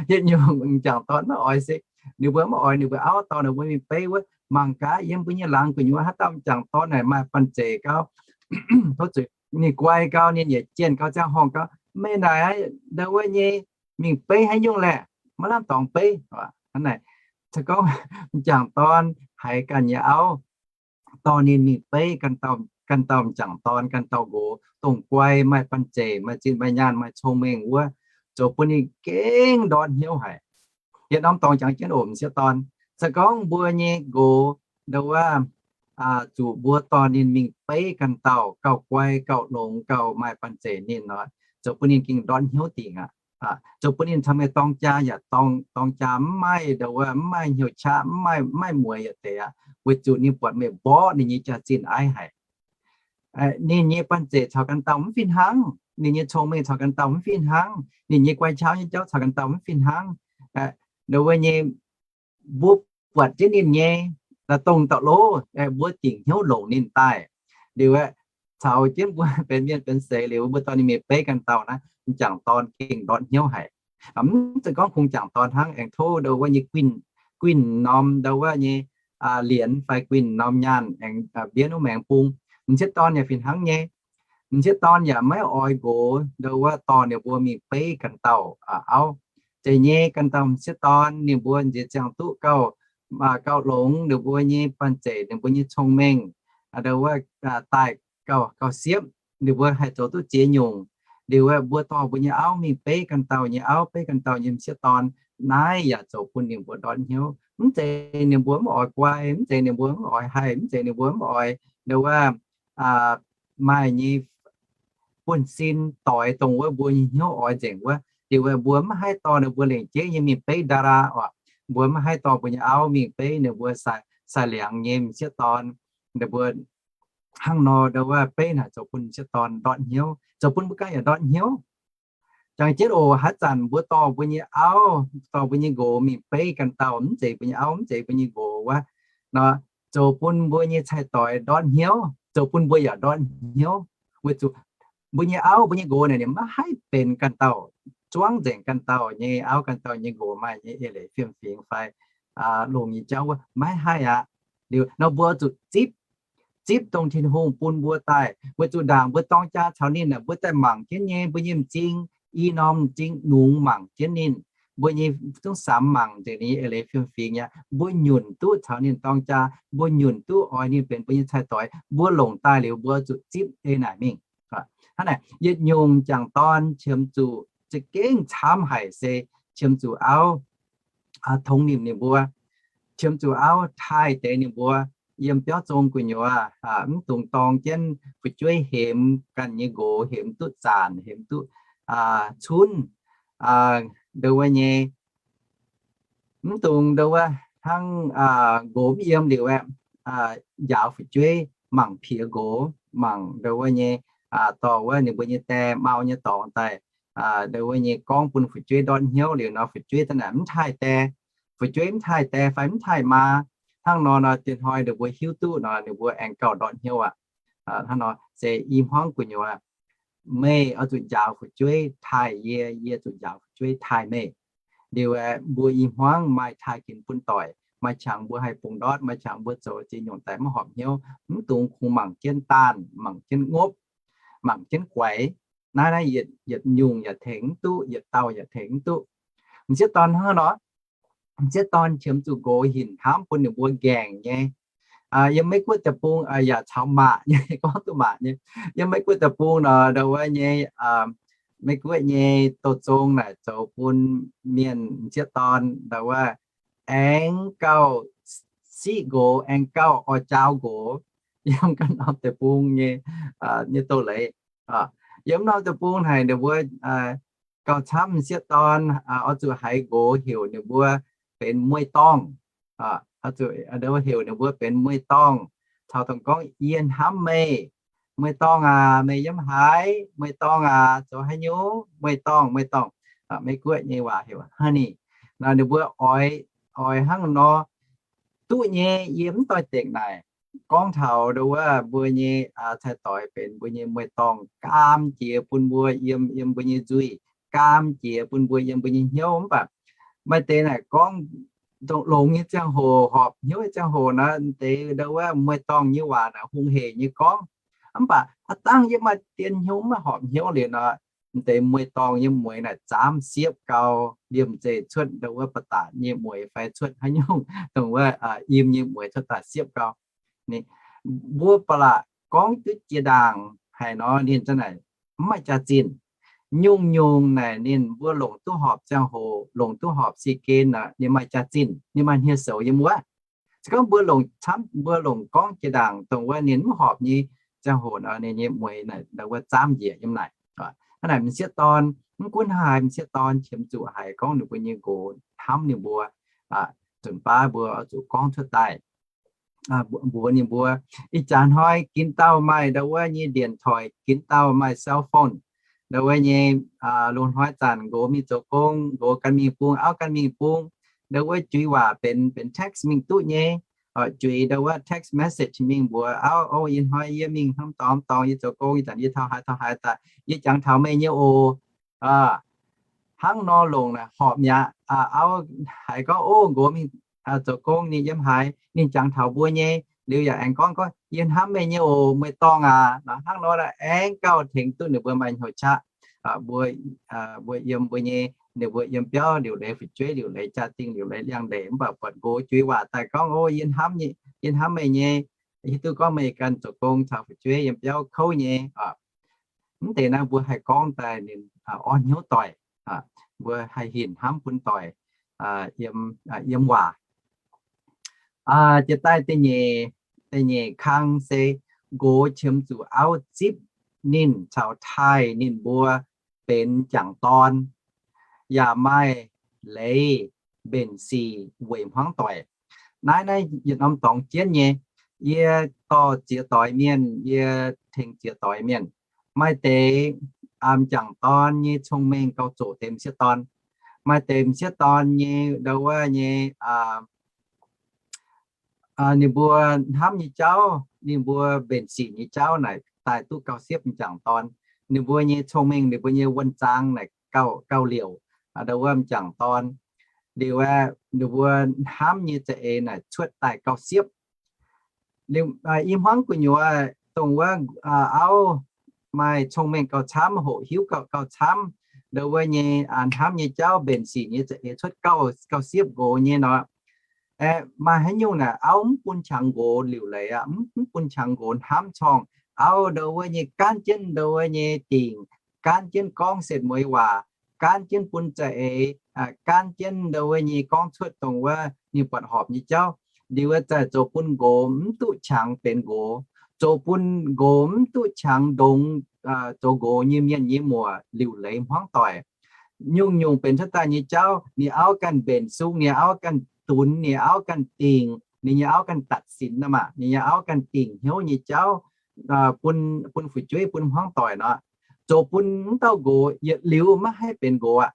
Yietc nyungc m'jangc dorn maiv oix se, ninh mbuo mv oix ninh mbuo auv dorh ninh mbuo mingh beiv wuov. Mangc gaax yiem mbuo nyei laangz gu'nyuoz haaix dauh m'jangc dorn naaic maaih banh zeic gau, tov zuqc ninh guai gau, ninh yietc jienh gau, ziangh horngh gau, meih naaic ndo wuov nyei mingh beiv haaix nyungc laeh? Maiv lamh dorngx beiv. Hnangv naaic, se gorngv m'jangc dorn haiz ganh nyei auv, dorh ninh mingh beiv ganh dauh m'jangc dorn, ganh dauh nqox, dongh guai, maaih banh zeic, maaih zinh maaih nyaanh, maaih cong-mengh wuov, zoux bun ninh gengh ndortv hnyouv haic. Yietc norm dorngx jangx jienv oc m'sieqv dorn. Se gorngv mbuo nyei nqox ndo wuov zuqc mbuo dorh ninh mingh beiv ganh dauh gauh guai, gauh longx, gauh maaih banh zeic ninh nor, zoux bun ninh gengh ndortv hnyouv dingc aqv. Zoux bun ninh caux meih dorng jaa yaac dorng jaa mv maaih ndo wuov, mv maaih hnyouv qaqv, mv maaih, mv maaih mueiz yietc deix aqv, weic zuqc ninh buatc meih mborqv ninh nyei jaax-zinh aiv haic. Ninh nyei banh zeic caux ganh dauh mv fih hnangv, ninh nyei cong-mengh caux ganh dauh mv fih hnangv, ninh nyei guai qauv nyei jauv caux ganh dauh mv fih hnangv. Ndo wuov nyei, mbuo buatc jienv ninh nyei dongh dauh lov, mbuo dingc hnyouv longc ninh daaih. Liuz aeqv, caux jienv mbuo benx mienh benx seix liuz, mbuo dorh ninh mingh beiv ganh dauh naaiv, m'jangc dorn gengh ndortv hnyouv haic. Mv zeiz gorngv kungx m'jangc dorn hnangv, aengx tov ndo wuov nyei guinh, guinh norm ndo wuov nyei lienz fai guinh norm nyaanh aengx mbienv wuov maengx bung. M'sieqv dorn yaac fih hnangv nyei. M'sieqv dorn yaac maiv oix nqox ndo wuov dorh ninh mbuo mingh beiv ganh dauh auv. Zeiz nyei, ganh dauh m'sieqv dorn ninh mbuo nziex ziangh duqv gauh, gauh longx, ninh mbuo nyei banh zeic, ninh mbuo nyei cong-mengh ndo wuov daaih gauh, gauh siepv, ninh mbuo haih zoux duqv ziex nyungc. Liuz aeqv, mbuo dorh mbuo nyei auv mingh beiv ganh dauh nyei auv, beiv ganh dauh nyei m'sieqv dorn, naaiv yaac zoux bun ninh mbuo ndortv hnyouv. Mv zeiz ninh mbuo mv oix guai, mv zeiz ninh mbuo mv oix haih, mv zeiz ninh mbuo mv oix ndo wuov maaih nyei buonv-sin doix dongh wuov mbuo nyei hnyouv oix nzengc wuov. Liuz aeqv, mbuo mv haih dorh ninh mbuo lengc jeiv nyei mingh beiv dara oc. Mbuo mv haih dorh mbuo nyei auv mingh beiv ninh mbuo sai, sai liangx nyei m'sieqv dorn. Ninh mbuo hnangv nor ndo wuov beiv naaic zoux bun m'sieqv dorn ndortv hnyouv, zoux bun mbuo ganh yaac ndortv hnyouv. Jangx jienv oc, haaix zanc mbuo dorh mbuo nyei auv, dorh mbuo nyei nqox mingh beiv ganh dauh mv zeiz mbuo nyei auv, mv zeiz mbuo nyei nqox wuov nor, zoux bun mbuo nyei cai-doix ndortv hnyouv, zoux bun mbuo yaac ndortv hnyouv. Weic zuqc mbuo nyei auv, mbuo nyei nqox naaic ninh maiv haih benx ganh dauh, zuangv nzengc ganh dauh nyei auv, ganh dauh nyei nqox maaih nyei eix leiz fiem-fingx fai longx nyei jauv wuov, maiv haih aqv. Liuz nor mbuo zuqc zipv, zipv dongh Tin-Hungh bun mbuo daaih. Weic zuqc ndaangc mbuo dorng jaa caux ninh aeqv, mbuo daaih mangc jienv nyei, mbuo nyei m'zing, i norm m'zing nungx mangc jienv ninh, mbuo nyei zungv samx mangc nzengc ninh nyei eix leiz fiem-fingx aqv. Mbuo nyunc duqv caux ninh dorng jaa, mbuo nyunc duqv oix ninh benx mbuo nyei cai-doix, mbuo longc daaih liuz mbuo zuqc zipv ei naaic mingh. Hnangv naaic, yietc nyungc m'jangc dorn qiemx zuqc za'gengh camv haic se qiemx zuqc auv tongx nimc ninh mbuo, qiemx zuqc auv taaih deix ninh mbuo yiem biauv zong gu'nyuoz, mv dungx dorng jienv fu'jueiv hemx ganh nyei nqox, hemx duqv zaanc, hemx duqv cunv, ndo wuov nyei, mv dungx ndo wuov hnangv nqox mv yiem liuz aeqv, njaaux fu'jueiv, mangc piex nqox, mangc ndo wuov nyei, dorh wuov ninh mbuo nyei die mau nyei dorngx daaih, ndo wuov nyei gorngv bun fu'jueiv ndortv hnyouv liuz nor, fu'jueiv daaih naaic mv taaih die, fu'jueiv mv taaih die fai mv taaih maa. Hnangv nor nor, diex hnoi ninh mbuo hiuv duqv nor, ninh mbuo aengx gauh ndortv hnyouv aqv. Hnangv nor se i hmuangv gu'nyuoz, meih oix zuqc njaaux fu'jueiv taaih yie, yie zuqc njaaux fu'jueiv taaih meih. Liuz aeqv, mbuo i hmuangv maaih taaih ginx bun doic, maaih qangx mbuo haih bungx ndortv, maaih qangx mbuo zoux ziex nyungc daaih maiv horpc hnyouv, mv dungx kungx mangc jienv daanh, mangc jienv ngopv, mangc jienv guaix. Naaiv naaiv yietc, yietc nyungc yaac tengx mv duqv, yietc dauh yaac tengx mv duqv. M'sieqv dorn hnangv nor, m'sieqv dorn qiemx zuqc nqox hinc hnamv bun ninh mbuo nqaengc nyei. Yiem Meiv Guoqv deic-bung yaac caux maac nyei, gorngv duqv maac nyei. Yiem Meiv Guoqv deic-bung nor, ndo wuov nyei, Meiv Guoqv nyei douz zong naaic zoux bun mienh m'sieqv dorn ndo wuov aengx gauh siqv nqox, aengx gauh oix jaaux nqox yiem ganh norm deic-bung nyei, nyei doz-leiz. Yiem norm deic-bung haic ninh mbuo gauh camv m'sieqv dorn oix zuqc haiz nqox heuc ninh mbuo benx mueiz-dorngh. Oix zuqc heuc ninh mbuo benx mueiz-dorngh, caux dongh gorngv yie hnamv meih, mueiz-dorngh aac, meih yiem haaix? Mueiz-dorngh aac, zoux haaix nyungc? Mueiz-dorngh, mueiz-dorngh. Meiv Guoqv nyei waac heuc honey. Nor ninh mbuo oix, oix hnangv nor duqv nyei, yie mv doix-dekc naaic. Gorngv taux ndo wuov mbuo nyei cai-doix benx mbuo nyei mueiz-dorngh, gaam jiex bun mbuo yiem, yiem mbuo nyei nzuih, gaam jiex bun mbuo yiem mbuo nyei hnyouv. Mv baac maaih deix naaic gorngv longx nyei ziangh hoc, horpc hnyouv nyei ziangh hoc nor, deix ndo wuov mueiz-dorngh nyei waac naaic hungh heic nyei gorngv. Mv baac aav dangh yie maaih dien hnyouv maiv horpc hnyouv liuz nor, m'deix mueiz-dorngh nyei mueiz naaic zaamv siepv gau, liemh zeih cuotv ndau wuov ba'datc nyei mueiz fai cuotv haaix nyungc dongh wuov im nyei mueiz cuotv daaih siepv gau. Mbuo ba'laqc gorngv duqv jiex ndaangc haic nor, ninh za'naaic mv maaih jaax-zinh. Nyungc-nyungc naaic ninh mbuo longc duqv horpc ziangh hoc, longc duqv horpc si gen nor, ninh maaih jaax-zinh, ninh maaih hniev-soux yiem wuov. Se gorngv mbuo longc camv, mbuo longc gorngv jiex ndaangc dongh wuov ninh mv horpc nyei ziangh hoc nor, ninh nyei mueiz naaic ndau wuov zaamv njiec yiem naaic. Hnangv naaic m'sieqv dorn, mv gunv haaix, m'sieqv dorn qiemx zuqc haiz gorngv ninh mbuo nyei nqox hnamv ninh mbuo, nzunc baav mbuo oix zuqc gorngv cuotv daaih. Mbuox ninh mbuo, ih jaax hnoi ginv dauh maaih ndau wuov nyei điện thoại, ginv dauh maaih cell phone, ndau wuov nyei, loz-hnoi zanc nqox mingh zoux gong, nqox gan mingh bung, auv gan mingh bung, ndau wuov juiz waac benx, benx text mingh duqv nyei. Juiz ndau wuov text message mingh mbuox auv, o, ih hnoi yie mingh hnamv dorngx dorngx, yie zoux gong, ih zanc yie taux haaix taux haaix daaih, yie jangx taux meih nyei oc. Hnangv nor longc naaic horpc mi'aqv. Auv haiz gorngv, o, nqox mingh zoux gong, ninh yiem haaix, ninh jangx taux mbuo nyei, liuz yaac aengx gorngv, gorngv, yie hnamv meih nyei oc, meih dorngh aac. Hnangv nor aengx gauh tengx duqv ninh mbuo maaih hnyouv qaqv. Mbuo, mbuo yiem mbuo nyei, ninh mbuo yiem biauv liuc leiz, fu'jueiv liuc leiz, jaa-dingh liuc leiz, liangx-ndeic, mv baac buatc nqox juiz waac daaih gorngv, o, yie hnamv, yie hnamv meih nyei, hiuv duqv gorngv meih ganh zoux gong caux fu'jueiv yiem biauv kouv nyei. Mv deix naaiv mbuo haih gorngv daaih ninh orn hnyouv doic, mbuo haih hinc hnamv bun doic yiem waac. Jiex daaih da'nyeic, da'nyeic kang se nqox qiemx zuqc auv zipv ninh caux taaih ninh mbuo benx m'jangc dorn, yaac maaih leiz mbenc sic weic hmuangv doic. Naaiv, naaiv yietc norm dorngx jienv nyei. Yie dorh ziex doix mienh, yie tengx ziex doix mienh. Maaih deix m'jangc dorn nyei cong-mengh gauh zoqc deix m'sieqv dorn. Maaih deix m'sieqv dorn nyei ndau wuov nyei ninh mbuo hnamv nyei jauv, ninh mbuo mbenc sic nyei jauv naaic daaih duqv gauh siepv m'jangc dorn. Ninh mbuo nyei cong-mengh, ninh mbuo nyei wuonh zaang naaic gauh, gauh liouc ndau wuov m'jangc dorn. Liuz aeqv, ninh mbuo hnamv nyei za'eix naaic cuotv daaih gauh siepv. I hmuangv gu'nyuoz dongh wuov auv maaih cong-mengh gauh camv, hoqc hiuv gauh, gauh camv, ndau wuov nyei hnamv nyei jauv mbenc sic nyei za'eix cuotv gauh, gauh siepv nqox nyei nor, maaih haaix nyungc naaic auv mv bun qangx nqox liuc leiz aqv, mv bun qangx nqox hnamv corngh. Auv ndau wuov nyei gaanv jienv ndau wuov nyei dingc, gaanv jienv gorngv setv mueiz waac, gaanv jienv bun za'eix, gaanv jienv ndau wuov nyei gorngv cuotv dongh wuov ninh buatc horpc nyei jauv. Liuz aeqv, zaih zoux bun nqox mv duqv qangx benx nqox, zoux bun nqox mv duqv qangx ndongx zoux nqox nyei mienh nyei muoc liuc leiz hmuangv doic. Nyungc-nyungc benx cuotv daaih nyei jauv, ninh auv ganh mbenc sung, ninh auv ganh dunx, ninh auv ganh dingc, ninh nyei auv ganh ตัดสิน nor maah, ninh nyei auv ganh dingc hnyouv nyei jauv bun, bun fu'jueiv, bun hmuangv doic nor, zoux bun mv dauh nqox yietc liuz maiv haih benx nqox aqv.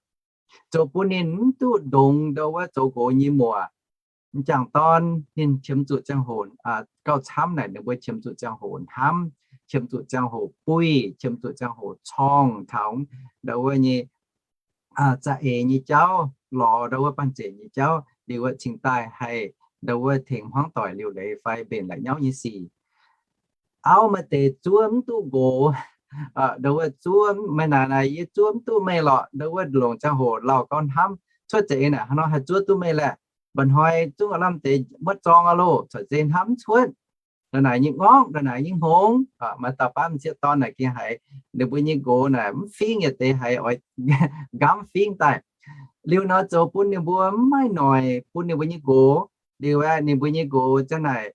Zoux bun ninh mv duqv ndongx ndau wuov zoux nqox nyei muoc. M'jangc dorn ninh qiemx zuqc ziangh hoc gauh camv naaic, ninh mbuo qiemx zuqc ziangh hoc hnamv, qiemx zuqc ziangh hoc buih, qiemx zuqc ziangh hoc corngh taux ndau wuov nyei za'eix nyei jauv, lorz ndau wuov banh zeic nyei jauv, liuz wuov cingx daaih haih ndau wuov tengx hmuangv doic liuc leiz fai mbenc la'nyauv nyei sic. Auv maaih deix zuov mv duqv nqox, ndau wuov zuov meih naaic, naaic yie zuov mv duqv meih lorqc, ndau wuov longc ziangh hoc lauh gauh hnamv, cuotv za'eix naaic hnangv nor haih zuov duqv meih laeh. Mba'hnoi zungv lamh deix muotv zorng aqv loh, corc zeiz hnamv mv cuotv. Ndau naaic nyei ngorngv, ndau naaic nyei hngongx, maaih dauh baav m'sieqv dorn naaic gengh haiz ninh mbuo nyei nqox naaic mv fingx yietc deix haiz oix nqamv fingx daaih. Liuz nor zoux bun ninh mbuo mv maaih noic bun ninh mbuo nyei nqox. Liuz aeqv, ninh mbuo nyei nqox za'naaic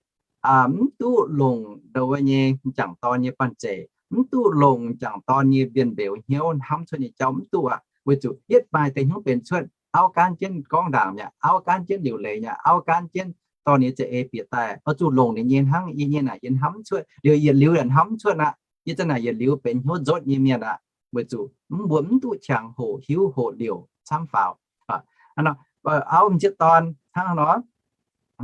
mv duqv longc ndau wuov nyei m'jangc dorn nyei banh zeic, mv duqv longc m'jangc dorn nyei mbienv mbeux hnyouv hnamv cuotv nyei jauv mv duqv aqv. Weic zuqc yietv maaih deix hnyouv benx cuotv, auv gaanv jienv gorngv ndaangc mi'aqv, auv gaanv jienv liuc leiz mi'aqv, auv gaanv jienv dorh ninh za'eix bieqc daaih, oix zuqc longc ninh nyei hnangv. Yie nyei naaic yie hnamv mv cuotv, liuz yietc liuz yaac hnamv mv cuotv aqv. Yie za'naaic yietc liuz benx hnyouv nzotv nyei mienh aqv. Weic zuqc mv, mbuo mv duqv qangx hoqc hiuv hoqc liouc camv faaux. Auv m'sieqv dorn hnangv nor,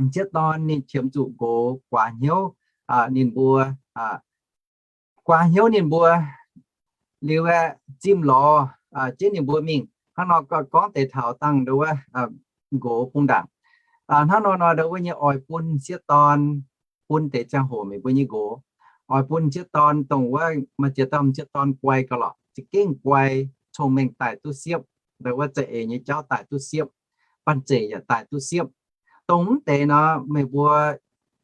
m'sieqv dorn ninh qiemx zuqc nqox guaax hnyouv ninh mbuo, guaax hnyouv ninh mbuo, liuz aeqv, zimh lorz jienv ninh mbuo mingh. Hnangv nor gorngv deix taux dangh ndau wuov nqox bung ndaangc. Hnangv nor nor ndau wuov nyei oix bun m'sieqv dorn bun deix ziangh hoc meih mbuo nyei nqox, oix bun m'sieqv dorn dongh wuov maaih ziex dauh m'sieqv dorn guai gauh lorqc. za'gengh guai, cong-mengh daaih duqv siepv, ndau wuov za'eix nyei jauv daaih duqv siepv, banh zeic yaac daaih duqv siepv. Dongh mv deix nor, meih mbuo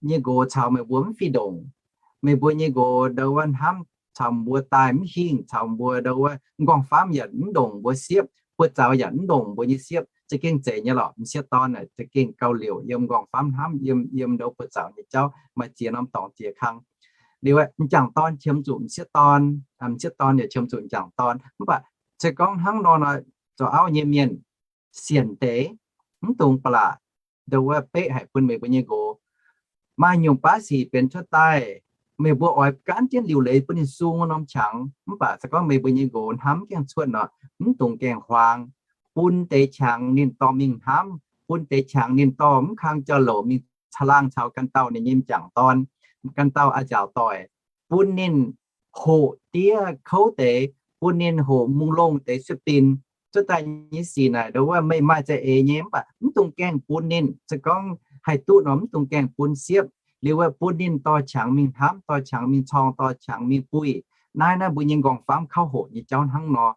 nyei nqox caux meih mbuo mv fih ndongc. Meih mbuo nyei nqox ndau wuov hnamv caux mbuo daaih mv hingh, caux mbuo ndau wuov m'nqorngv-famv yaac mv ndongc mbuo siepv, buoz-zaux yaac mv ndongc mbuo nyei siepv, za'gengh zeiz nyei lorqc. M'sieqv dorn naaic za'gengh gauh liouc yiem m'nqorngv-famv hnamv, yiem, yiem ndau buoz-zaux nyei jauv, maaih ziex norm dorngx ziex kang. Liuz, m'jangc dorn qiemx zuqc m'sieqv dorn, m'sieqv dorn yaac qiemx zuqc m'jangc dorn. Mv baac se gorngv hnangv nor nor, zoux auv nyei mienh sienx deix, mv dungx ba'laqc ndau wuov beqv haic bun meih mbuo nyei nqox. Maaih nyungc baav sic benx cuotv daaih, meih mbuo oix gaanv jienv liuc leiz bun ninh sung wuov norm qangx. Mv baac se gorngv meih mbuo nyei nqox hnamv gaengh cuotv nor, mv dungx gaengh huaang. Bun deix qangx ninh dorh mingh hnamv, bun deix qangx ninh dorh mv kang jauv-louc mingh caangh laangh caux ganh dauh ninh nyei m'jangc dorn, ganh dauh a'nziaauc doic, bun ninh hoqc diev kouv deix, bun ninh hoqc mungh longh deix siepv-bin. Cuotv daaih nyei sic naaic ndau wuov meih maaih za'eix nyei mv baac mv dungx gaengh bun ninh. Se gorngv haih duqv nor mv dungx gaengh bun siepv. Liuz wuov bun ninh dorh qangx mingh hnamv, dorh qangx mingh corng, dorh qangx mingh buih. Naaiv naaiv mbuo nyei m'nqorngv-famv kauv hoqc nyei jauv hnangv nor.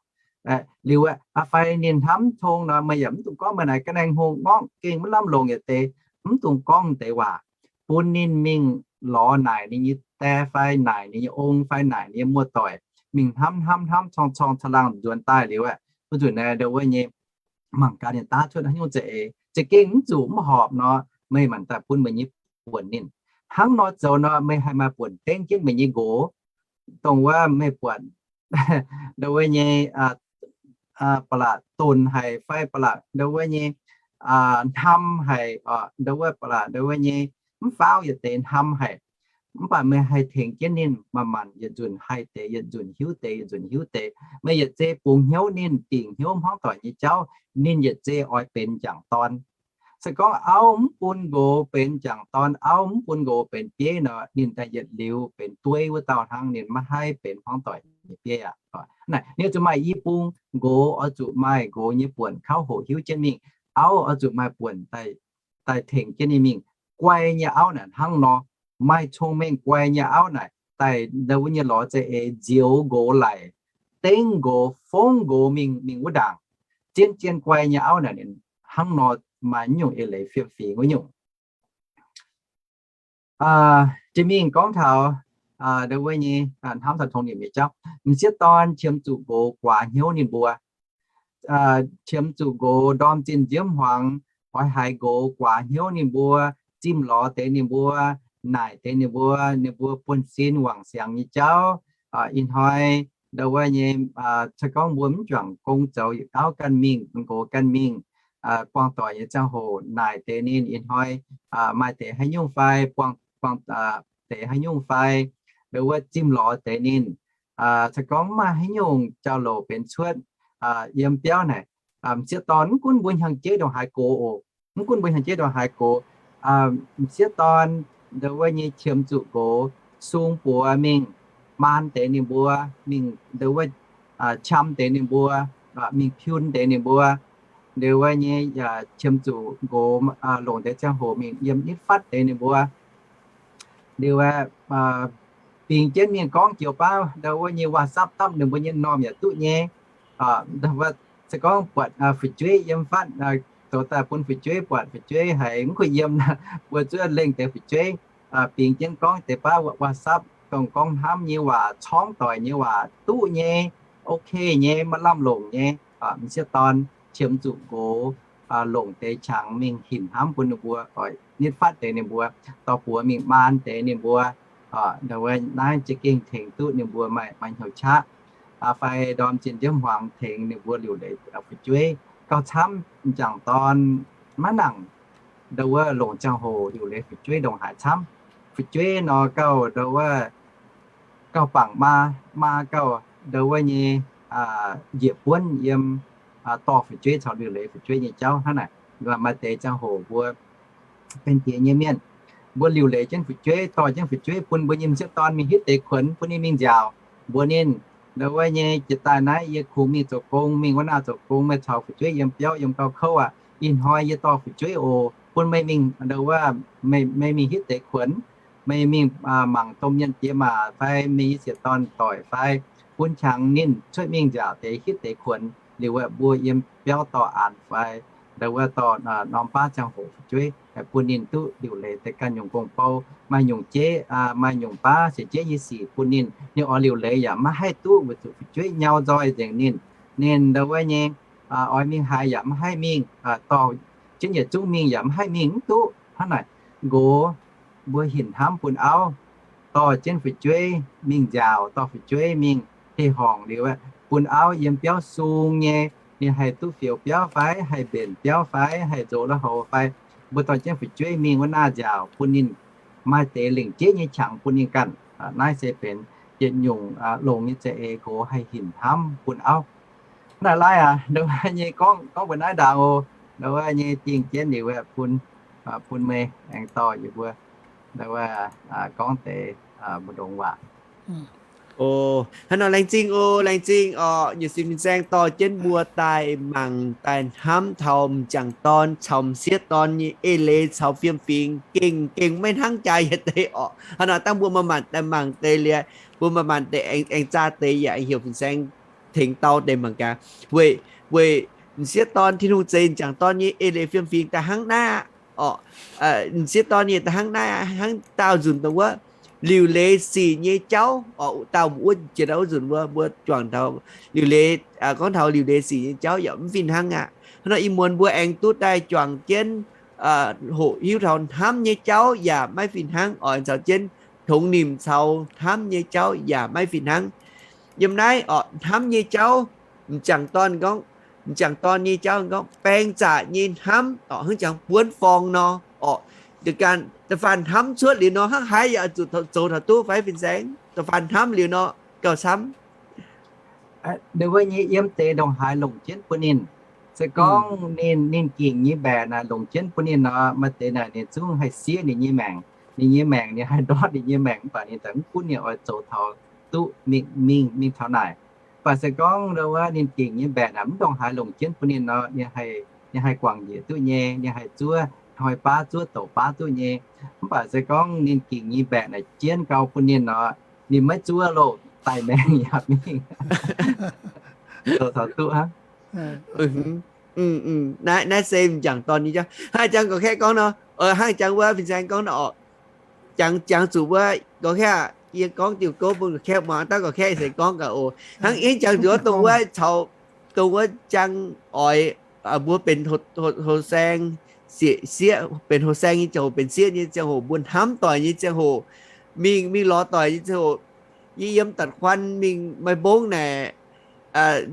Liuz wuov fai ninh hnamv tong nor, meih yaac mv dungx gorngv meih naaic ga'naaiv hngongx ngorngv gengh maiv lamh longc yietc deix, mv dungx gorngv deix waac. Bun ninh mingh lorz naaic ninh nyei die fai naaic ninh nyei ong fai naaic ninh nyei muoz-doic mingh hnamv hnamv hnamv, corng corng caangh laangh nzuonx daaih liuz aeqv, bun zuqc naaiv ndau wuov nyei mangc gaax ninh daav cuotv haaix nyungc za'eix. Za'gengh mv zuqc mv horpc nor, meih manc daaih bun meih nyei buonc ninh. Hnangv nor zoux nor, meih haih maaih buonc dengv jienv meih nyei nqox. Dongh wuov meih buatc ndau wuov nyei ba'laqc donx haic fai ba'laqc ndau wuov nyei hnam haic, ndau wuov ba'laqc ndau wuov nyei mv faaux yietc deix hnam haic. Mv baac meih haih tengx jienv ninh manc-manc yietc nzunc haih deix yietc nzunc hiuv deix yietc nzunc hiuv deix. Meih yietc zei bungx hnyouv ninh, dingc hnyouv hmuangv doic nyei jauv, ninh yietc zei oix benx m'jangc dorn. Se gorngv auv mv bun nqox benx m'jangc dorn, auv mv bun nqox benx bieiv nor, ninh daaih yietc liuz benx dueiv wuov dauh hnangv, ninh maiv haih benx hmuangv doic nyei bieiv aqv. Naaiv ninh zuqc maaih i bung, nqox oix zuqc maaih nqox nyei buonc kauv hoqc hiuv jienv mingh, auv oix zuqc maaih buonc daaih tengx jienv ninh mingh. Guai nyei auv naaic hnangv nor, maaih cong-mengh guai nyei auv naaic daaih ndau wuov nyei lorz za'eix nzioux nqox laic, dengv nqox, fongv nqox mingh, mingh wuov ndaangc. Zien-zien guai nyei auv naaic ninh hnangv nor maaih nyungc eix leiz fiem-fingx wuov nyungc. Jiex mingh gorngv taux ndau wuov nyei hnamv taux tongx nimc nyei jauv. M'sieqv dorn qiemx zuqc nqox guaax hnyouv ninh mbuo, qiemx zuqc nqox ndorm zinh nziouv hmuangx, oix haiz nqox guaax hnyouv ninh mbuo, zimh lorz deix ninh mbuo, naaic deix ninh mbuo, ninh mbuo buonv-sin wangc siangx nyei jauv. Ih hnoi ndau wuov nyei, se gorngv mbuo mv juangc gong zoux, yietc dauh ganh mingh, nqox ganh mingh, buangh doic nyei ziangh hoc naaic deix ninh, ih hnoi maaih deix haaix nyungc fai, buangh, buangh deix haaix nyungc fai, ndau wuov zimh lorz deix ninh. Se gorngv maaih haaix nyungc jauv-louc benx cuotv yiem biauv naaic, m'sieqv dorn mv gunv mbuo hnyangx-jeiv ndongc haaix gox oc, mv gunv mbuo hnyangx-jeiv ndongc haaix gox, m'sieqv dorn ndau wuov nyei qiemx zuqc nqox sung buoz mingh maan deix ninh mbuo, mingh ndau wuov qam deix ninh mbuo, mingh piun deix ninh mbuo. Ndau wuov nyei qiemx zuqc nqox longc deix ziangh hoc mingh yiem nitv fatv deix ninh mbuo. Liuz aeqv, bingx jienv mingh gorngv joux baav ndau wuov nyei WhatsApp dapv ninh mbuo nyei normh yaac duqv nyei. Se gorngv buatc fu'jueiv yiem fatv, zoux daaih bun fu'jueiv buatc, fu'jueiv haiz mv kuh yiem, mbuo zuov lengh deix fu'jueiv, bingx jienv gorngv deix baav WhatsApp, dongh gorngv hnamv nyei waac, corngv doic nyei waac duqv nyei, ok nyei, maiv lamh longc nyei. M'sieqv dorn qiemx zuqc nqox longc deix qangx mingh hinc hnamv bun ninh mbuo, oix nitv fatv deix ninh mbuo, dorh buoz mingh maan deix ninh mbuo. Naaiv za'gengh tengx duqv ninh mbuo maaih, maaih hnyouv qaqv. Fai ndorm zinh nziouv hmuangx tengx ninh mbuo liuc leiz fu'jueiv gauh camv. M'jangc dorn maiv nangc ndau wuov longc ziangh hoc liuc leiz fu'jueiv ndongc haaix camv. Fu'jueiv nor gauh ndau wuov gauh bangc maa, maa gauh ndau wuov nyei njiec buonv yiem dorh fu'jueiv caux liuc leiz fu'jueiv nyei jauv hnangv naaic. Maaih deix ziangh hoc mbuo benx diex nyei mienh, mbuo liuc leiz jienv fu'jueiv, dorh jienv fu'jueiv bun mbuo nyei m'sieqv dorn mingh hitv deix kuonx bun ninh mingh nziaauc. Mbuox ninh, ndau wuov nyei jiex daaih naaiv yie kungx mingh zoux gong, mingh wuov naaiv zoux gong, meih caux fu'jueiv yiem biauv yiem gauh kouv aqv. Ih hnoi yie dorh fu'jueiv oc, bun meih mingh, ndau wuov, meih mingh hitv deix kuonx, meih mingh mangc domh mienh diex maac fai meih nyei sieqv dorn doic fai bun qangx ninh cuotv mingh nziaauc deix hitv deix kuonx liuz, mbuo yiem biauv dorh aanx fai ndau wuov dorh norm baav ziangh hoc fu'jueiv bun ninh duqv liuc leiz deix ganh nyungc gong-bou, maaih nyungc jeiv, maaih nyungc baav siec jeiv nyei sic bun ninh. Ninh oix liuc leiz yaac maiv haih duqv weic zuqc fu'jueiv nyau nzoih nzengc ninh. Ninh ndau wuov nyei oix mingh haaix yaac maiv haih mingh, dorh jienv yietc zungv mingh yaac maiv haih mingh, mv duqv. Hnangv naaic, nqox mbuo hinc hnamv bun auv, dorh jienv fu'jueiv mingh nziaauc, dorh fu'jueiv mingh heh horngc liuz, bun auv yiem biauv sung nyei, ninh haih duqv fioux biauv fai, haih mbenc biauv fai, haih nzox lui-houx fai, mbuo dorh jienv fu'jueiv mingh wuov naaiv nziaauc bun ninh, maaih deix lengc jeiv nyei qangx bun ninh ganh. Naaiv se benx yietc nyungc longx nyei za'eix nqox haih hinc hnamv bun auv. Naaiv laaiv aac, ndau wuov nyei gorngv, gorngv mbuo naaiv ndaangc oc. Ndau wuov nyei dingh jienv liuz bun, bun meih aengx dorh yie mbuo ndau wuov gorngv deix mbu'ndongx waac. O, hnangv nor laengz zingh oc, laengz zingh oc. Nyiec sin fin-saeng dorh jienv mbuo daaih mangc daaih hnamv taux m'jangc dorn caux m'sieqv dorn nyei eix leiz caux fiem-fingx gengh, gengh maiv hnangv jaax yietc deix oc. Hnangv nor dangh mbuo manc-manc daaih mangc deix liuz, mbuo manc-manc deix aengx, aengx zaah deix yaac heuc fin-saeng tengx dau deix mangc gaax. Weic, weic m'sieqv dorn Tin-Hungh zeix m'jangc dorn nyei eix leiz fiem-fingx daaih hnangv naaiv aqv oc. M'sieqv dorn nyei daaih hnangv naaiv aqv, hnangv daauh nzunc dongh wuov liuc leiz sic nyei jauv oc. Daauh wuov jiex daaih wuov nzunc mbuo, mbuo juangc taux liuc leiz, gorngv taux liuc leiz sic nyei jauv yaac mv fih hnangv aqv. Hnangv nor ih muonz mbuo aengx duqv daaih juangc jienv hoqc hiuv taux hnamv nyei jauv yaac maiv fih hnangv oc. Caux jienv tongx nimc caux hnamv nyei jauv yaac maiv fih hnangv. Yiem naaiv oc, hnamv nyei jauv, m'jangc dorn gorngv, m'jangc dorn nyei jauv gorngv baeng zaqc nyei hnamv oc, hnangv jangx buonv forng nor oc. Da'faanh hnamv cuotv liuz nor, hnangv haaix yaac zuqc zoux taux duqv fai fin-saeng? Da'faanh hnamv liuz nor gauh camv. Ninh wuov nyei yiem deix ndongc haaix longc jienv bun ninh. Se gorngv ninh, ninh gingc nyei mbaeqc naaic longc jienv bun ninh nor, maaih deix naaic ninh zungv haih siev ninh nyei maengc. Ninh nyei maengc, ninh haih ndortv ninh nyei maengc, mv baac ninh daaih mv gunv ninh oix zoux taux duqv mingh, mingh, mingh taux naaic. Mv baac se gorngv ndau wuov ninh gingc nyei mbaeqc naaic mv ndongc haaix longc jienv bun ninh nor, ninh haih, ninh haih guangc njiec duqv nyei, ninh haih zuov hnoi baav zuov douc baav duqv nyei. Mv baac se gorngv ninh gingc nyei mbaeqc naaic jienv gau bun ninh nor, ninh maiv zuov loh, daaih maengx yaac mingh zoux taux duqv hnangv. Naaiv, naaiv se m'jangc dorn nyei jauv. Hnangv jangx gorqv-kaeqv gorngv nor, hnangv jangx wuov fin-saeng gorngv nor oc. Jangx, jangx zuqc wuov gorqv-kaeqv, yie gorngv diuh gouv bun gorqv-kaeqv muangx, dauh gorqv-kaeqv se gorngv gaax oc. Hnangv yie jangx zuqc wuov dongh wuov caux, dongh wuov jangx oix, mbuo benx houh saeng, sieqv, benx houh saeng nyei ziangh hoc, benx sieqv nyei ziangh hoc, mbuo hnamv doic nyei ziangh hoc, mingh, mingh lorz doic nyei ziangh hoc, yie yiem datc huan mingh maaih mbong naaic,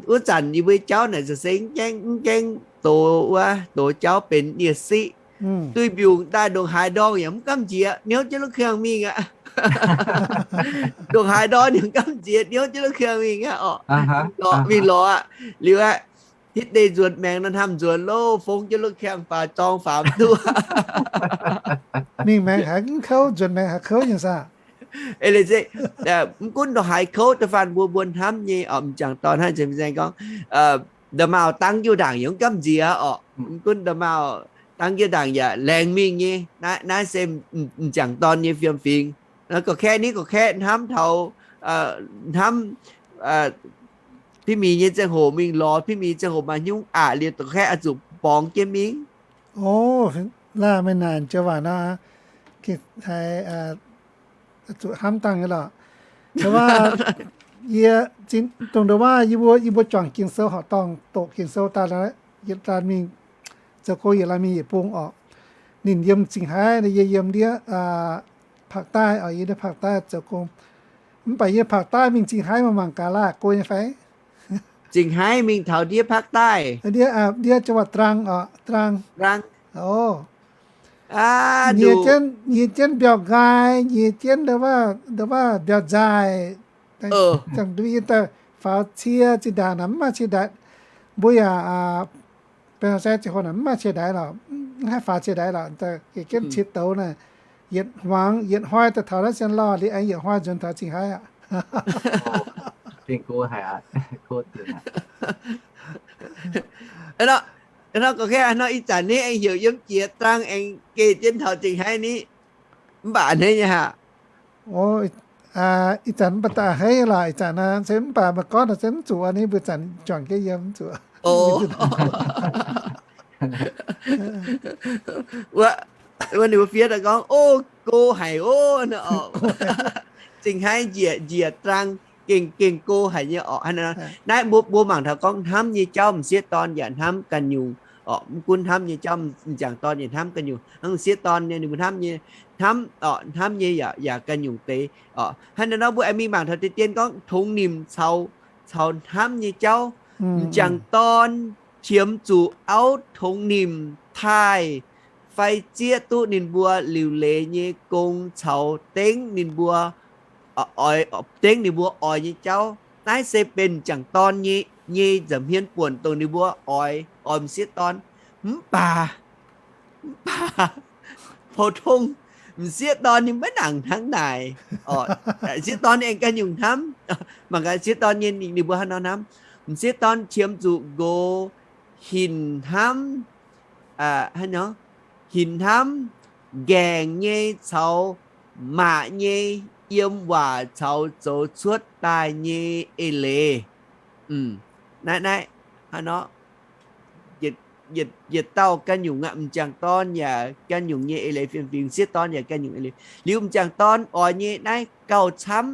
wuov zanc yie mbuo jauv naaic za'gengh mv gaengh, mv gaengh doz wuov, doz jauv benx nie-siqv. Duih mbiungc daaih ndongc haaix ndorngh yaac mv gamh nziex, niouv jienv lov kiangh mingh aqv. Ndongc haaix ndorngh yaac mv gamh nziex, niouv jienv lov kiangh mingh aqv oc. Mingh lorz aqv. Liuz aqv, hitv deix nzuonx maengx nor hnamv nzuonx loh, fong jienv lov kiangh faaux zorng faaux mv duqv. Mingh maengx haiz mv kouv, nzuonx maengx haiz kouv nyei saah? Mv gunv ndongc haaix kouv, da'faanh mbuo, mbuo hnamv nyei oc. M'jangc dorn hnangv fin-saeng gorngv, nda'maauh dangv jiuv ndaangc yaac mv gamh nziex oc. Mv gunv nda'maauh dangv jiuv ndaangc yaac laengz mingh nyei. Naaiv, naaiv se m'jangc dorn nyei fiem-fingx. Gorqv-kaeqv nitv gorqv-kaeqv hnamv taux, hnamv Pitv Mienh nyei ziangh hoc mingh lorz Pitv Mienh nyei ziangh hoc maaih hnyouv aqc liuz, gorqv-kaeqv oix zuqc borngz jienv mingh. O, laah meih naaic joux waac nor, haiz zuqc hnamv dangh nyei lorqc. Da'wuov, yie, dongh da'wuov yie mbuo, yie mbuo juangc Ging-Sou horqc dorngh, doqc Ging-Sou daaih, yietc daaih mingh zoux gong yietc laai mingh yietc bung orqc. Ninh yiem Zingh Haaix, yie yiem ndiev Pak Daaih orqc, yie ndiev Pak Daaih zoux gong. Mv baac yie Pak Daaih mingh Zingh Haaix maaih mangc gaax laah go nyei fai? Zingh Haaix mingh taux ndiev Pak Daaih. Ndiev, ndiev จังหวัดตรัง orqc, Trang. O. Nyiex jienv, nyiex jienv mbiauh nqaai, nyiex jienv nda'wuov mbiauh nzaaih. Ziangh duqv yie daaih faaux cie zinh ndaangc naaic mv maaih cie ndaix. Mbuo yaac benx houh saeng ziangh hoc naaic mv maaih cie ndaix lorqc, mv haih faaux cie ndaix lorqc, geh jienv cie douz naaic, yietc hmuangx yietc hnoi daaih taux naaiv Sien Lauh liuz aengx yietc hnoi nzuonx taux Zingh Haaix aqv. Nor, ih zanc ni aengx heuc yiem jiex Trang aengx geh jienv taux Zingh Haaix ni, mv baac a'hneiv nyei haic. Ih zanc mv baac daaih hei lorqc, ih zanc naaiv se mv baac maaih gorngv naaic se mv zuqc, ninh mbuo zanc juangc jienv yiem mv zuqc. Wuov, ninh mbuo fiev gorngv, o, go haic o, zingh haiv njiec njiec nzang, gengh gengh go haic nyei orqc. Naaiv mbuo mbuo mangc taux gorngv hnamv nyei jauv m'sieqv dorn yaac hnamv ganh nyungc orqc. Mv gunv hnamv nyei jauv, m'jangc dorn yaac hnamv ganh nyungc. Hnangv m'sieqv dorn nyei ninh mbuo hnamv nyei, hnamv orqc, hnamv nyei yaac yaac ganh nyungc deix orqc. Hnangv naaiv nor mbuo aengx mingh mangc taux deix dien gorngv tongx nimc caux caux hnamv nyei jauv. M'jangc dorn qiemx zuqc auv tongx nimc taaih fai zieqv duqv ninh mbuo liuc leiz nyei gong caux dengv ninh mbuo oix, dengv ninh mbuo oix nyei jauv. Naaiv se benx m'jangc dorn nyei, nyei nza'hmien buonc dongh ninh mbuo oix, oix m'sieqv dorn. Mv baac, mv baac pou-tong m'sieqv dorn ninh maiv nangc hnangv naaic. M'sieqv dorn aengx ganh nyungc hnamv. Mangc gaax m'sieqv dorn nyei ninh mbuo haaix nor hnamv. M'sieqv dorn qiemx zuqc nqox hinc hnamv, hinc hnamv nqaengc nyei caux maac nyei yiem waac caux zoux cuotv daaih nyei eix leiz. Naaiv, naaiv, hnangv nor, yietc dauh ganh nyungc aqv. M'jangc dorn yaac ganh nyungc nyei eix leiz fiem-fingx, m'sieqv dorn yaac ganh nyungc eix leiz. Liuz m'jangc dorn oix nyei naaiv gauh camv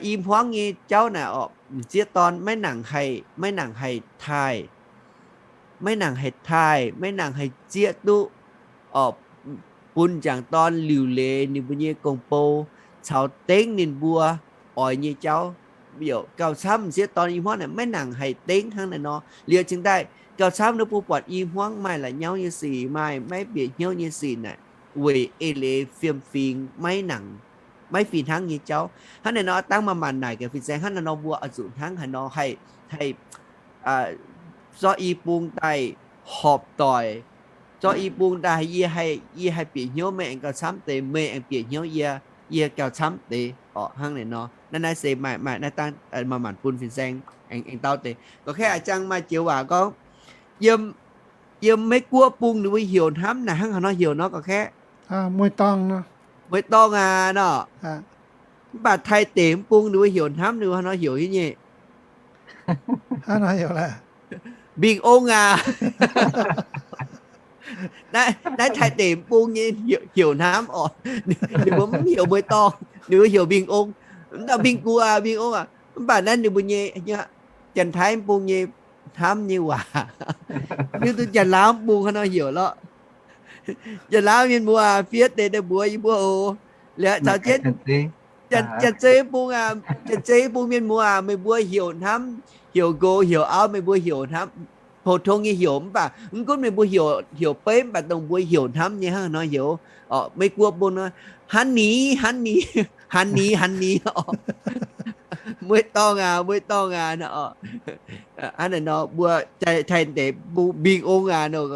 i hmuangv nyei jauv naaic orqc, m'sieqv dorn maiv nangc haih, maiv nangc haih taaih, maiv nangc haih taaih, maiv nangc haih zieqv duqv orqc, bun m'jangc dorn liuc leiz ninh mbuo nyei gong-bou caux dengv ninh mbuo oix nyei jauv. Gauh camv m'sieqv dorn i hmuangv naaic maiv nangc haih dengv hnangv naaiv nor. Liuz cingx daaih gauh camv nor mbuo buatc i hmuangv maaih la'nyauv nyei sic, maaih maiv bieqc hnyouv nyei sic naaic, weic eix leiz fiem-fingx maiv nangc, maiv fih hnangv nyei jauv. Hnangv naaiv nor dangv maaih maanc naaic gaax fin-saeng hnangv naaiv nor mbuo oix zuqc hnangv haaix nor haih, haih zorqv i bung daaih horpc doic, zorqv i bung daaih, yie haih, yie haih bieqc hnyouv meih aengx gauh camv deix, meih aengx bieqc hnyouv yie, yie gauh camv deix orqc. Hnangv naaic nor naaiv, naaiv se maaih, maaih naaiv dangv maaih maanc bun fin-saeng aengx, aengx dau deix. Gorqv-kaeqv a'jang maaih joux waac gorngv, yiem, yiem Meiv-Guoqv bung ninh mbuo heuc hnamv naaic hnangv haaix nor heuc nor gorqv-kaeqv? Mueiz-dorngh aqv nor. Mv baac Taiv deic mv bung ninh mbuo heuc hnamv ninh mbuo haaix nor heuc hiuv nyei? Mbing ong aac. Naaiv Taiv deic mv bung nyei heuc hnamv orqc. Ninh mbuo mv heuc mueiz-dorngh, ninh mbuo heuc mbing ong. Mv dauh mbing gu'aac, mbing ong aac. Mv baac naaiv ninh mbuo nyei Janx-Taiv mv bung nyei hnamv nyei waac. Liuz duqv Janx-Laauv mv bung haaix nor heuc lorqc. Janx-Laauv mienh muoz fiev deix daaih mbuox yie mbuo oc. Liuz caux jienv Janx-Zei bung aac, Janx-Zei bung mienh muoz aac, meih mbuo heuc hnamv, heuc nqox, heuc auv, meih mbuo heuc hnamv, pou-tong nyei heuc mv baac mv gunv meih mbuo heuc, heuc beiv mv baac dongh mbuo heuc hnamv nyei hnangv haaix nor heuc orqc. Meiv-Guoqv bung nor, honey, honey, honey, honey orqc. Mueiz-dorngh aac, mueiz-dorngh aac. Hnangv naaic nor mbuo Taiv deic mbing ong aac nor, mv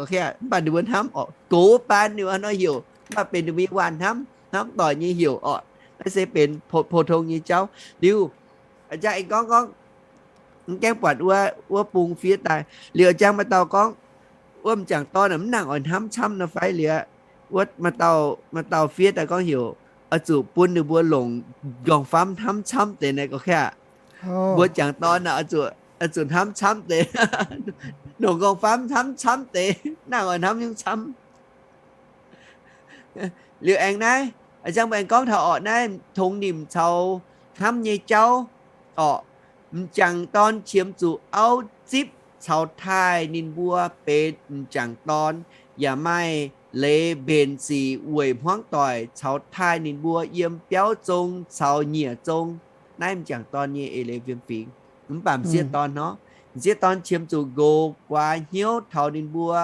baac ninh mbuo hnamv orqc, gox baan ninh mbuo haaix nor heuc, mv baac benx ninh mbuo nyei waac hnamv, hnamv doic nyei heuc orqc. Naaiv se benx pou-tong nyei jauv. Liuz, a'jang aengx gorngv gorngv, mv gaengh buatc wuov, wuov bung fiev daaih. Liuz a'jang maaih dauh gorngv, wuov m'jangc dorn mv nangc oix hnamv camv nor fai liuz, wuov maaih dauh, maaih dauh fiev daaih gorngv heuc, oix zuqc bun ninh mbuo longc nqorngv-famv hnamv camv deix naaiv gorqv-kaeqv. Mbuo m'jangc dorn oix zuqc, oix zuqc hnamv camv deix. Longc nqorngv-famv hnamv camv deix, nangc oix hnamv nyungc camv. Liuz aengx naaiv, a'jang mbuo aengx gorngv taux orqc naaiv tongx nimc caux hnamv nyei jauv orqc. M'jangc dorn qiemx zuqc auv zipv caux taaih ninh mbuo benx m'jangc dorn, yaac maaih leiz mbenc sic weic hmuangv doic caux taaih ninh mbuo yiem biauv zong caux nyiec zong. Naaiv m'jangc dorn nyei eix leiz fiem-fingx. Mv baac m'sieqv dorn nor, m'sieqv dorn qiemx zuqc nqox guaax hnyouv taux ninh mbuo,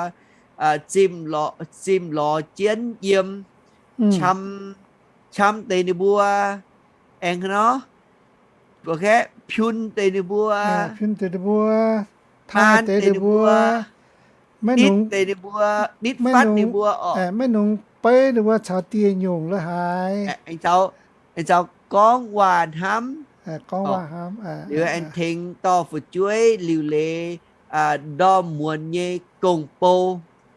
zimh lorz, zimh lorz jienv yiem, qam, qam deix ninh mbuo, aengx nor, gorqv-kaeqv piun deix ninh mbuo, taan deix ninh mbuo, nitv deix ninh mbuo, nitv fatv ninh mbuo orqc. Maiv nungx beiv ninh mbuo caux dieh nyungc la'haaix. Aengx caux gorngv waac hnamv, liuz aengx tengx dorh fu'jueiv liuc leiz ndorm muonz nyei gong-bou.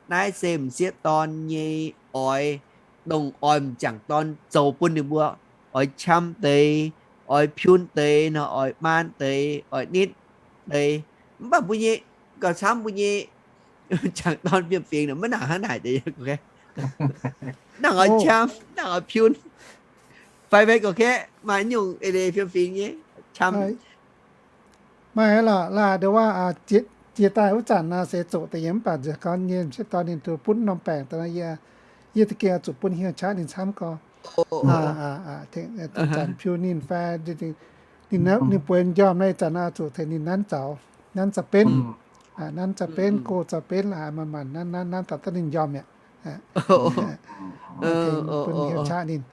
Naaiv se m'sieqv dorn nyei oix, dongh oix m'jangc dorn zoux bun ninh mbuo oix qam deix, oix piun deix nor, oix maan deix, oix nitv deix. Mv baac mbuo nyei, gauh camv mbuo nyei jangc dorn fiem-fingx nor maiv nangc hnangv naaic deix. Nangc oix qam, nangc oix piun. Fai mbuo gorngv kaeqv maaih nyungc eix leiz fiem-fingx nyei qam. Maaih lorqc, laaix nduov waac, jiex daaih wuov zanc naaiv se zoqc deix yiem mv baac nziex gorn nyei m'sieqv dorn ninh duqv bun norm baengc daaih, yie, yie da'gengh oix zuqc bun hnyouv qaqv ninh camv gorx. Zanc piu ninh fai, ninh bueix m'njormh naaiv zanc oix zuqc tengx ninh nanv zaux, nanv zaux benv, nanv zaux benv, go zaux benv laaix maanc maanc nanv nanv nanv taux daaih ninh m'njormh mi'aqv. Tengx bun hnyouv qaqv ninh.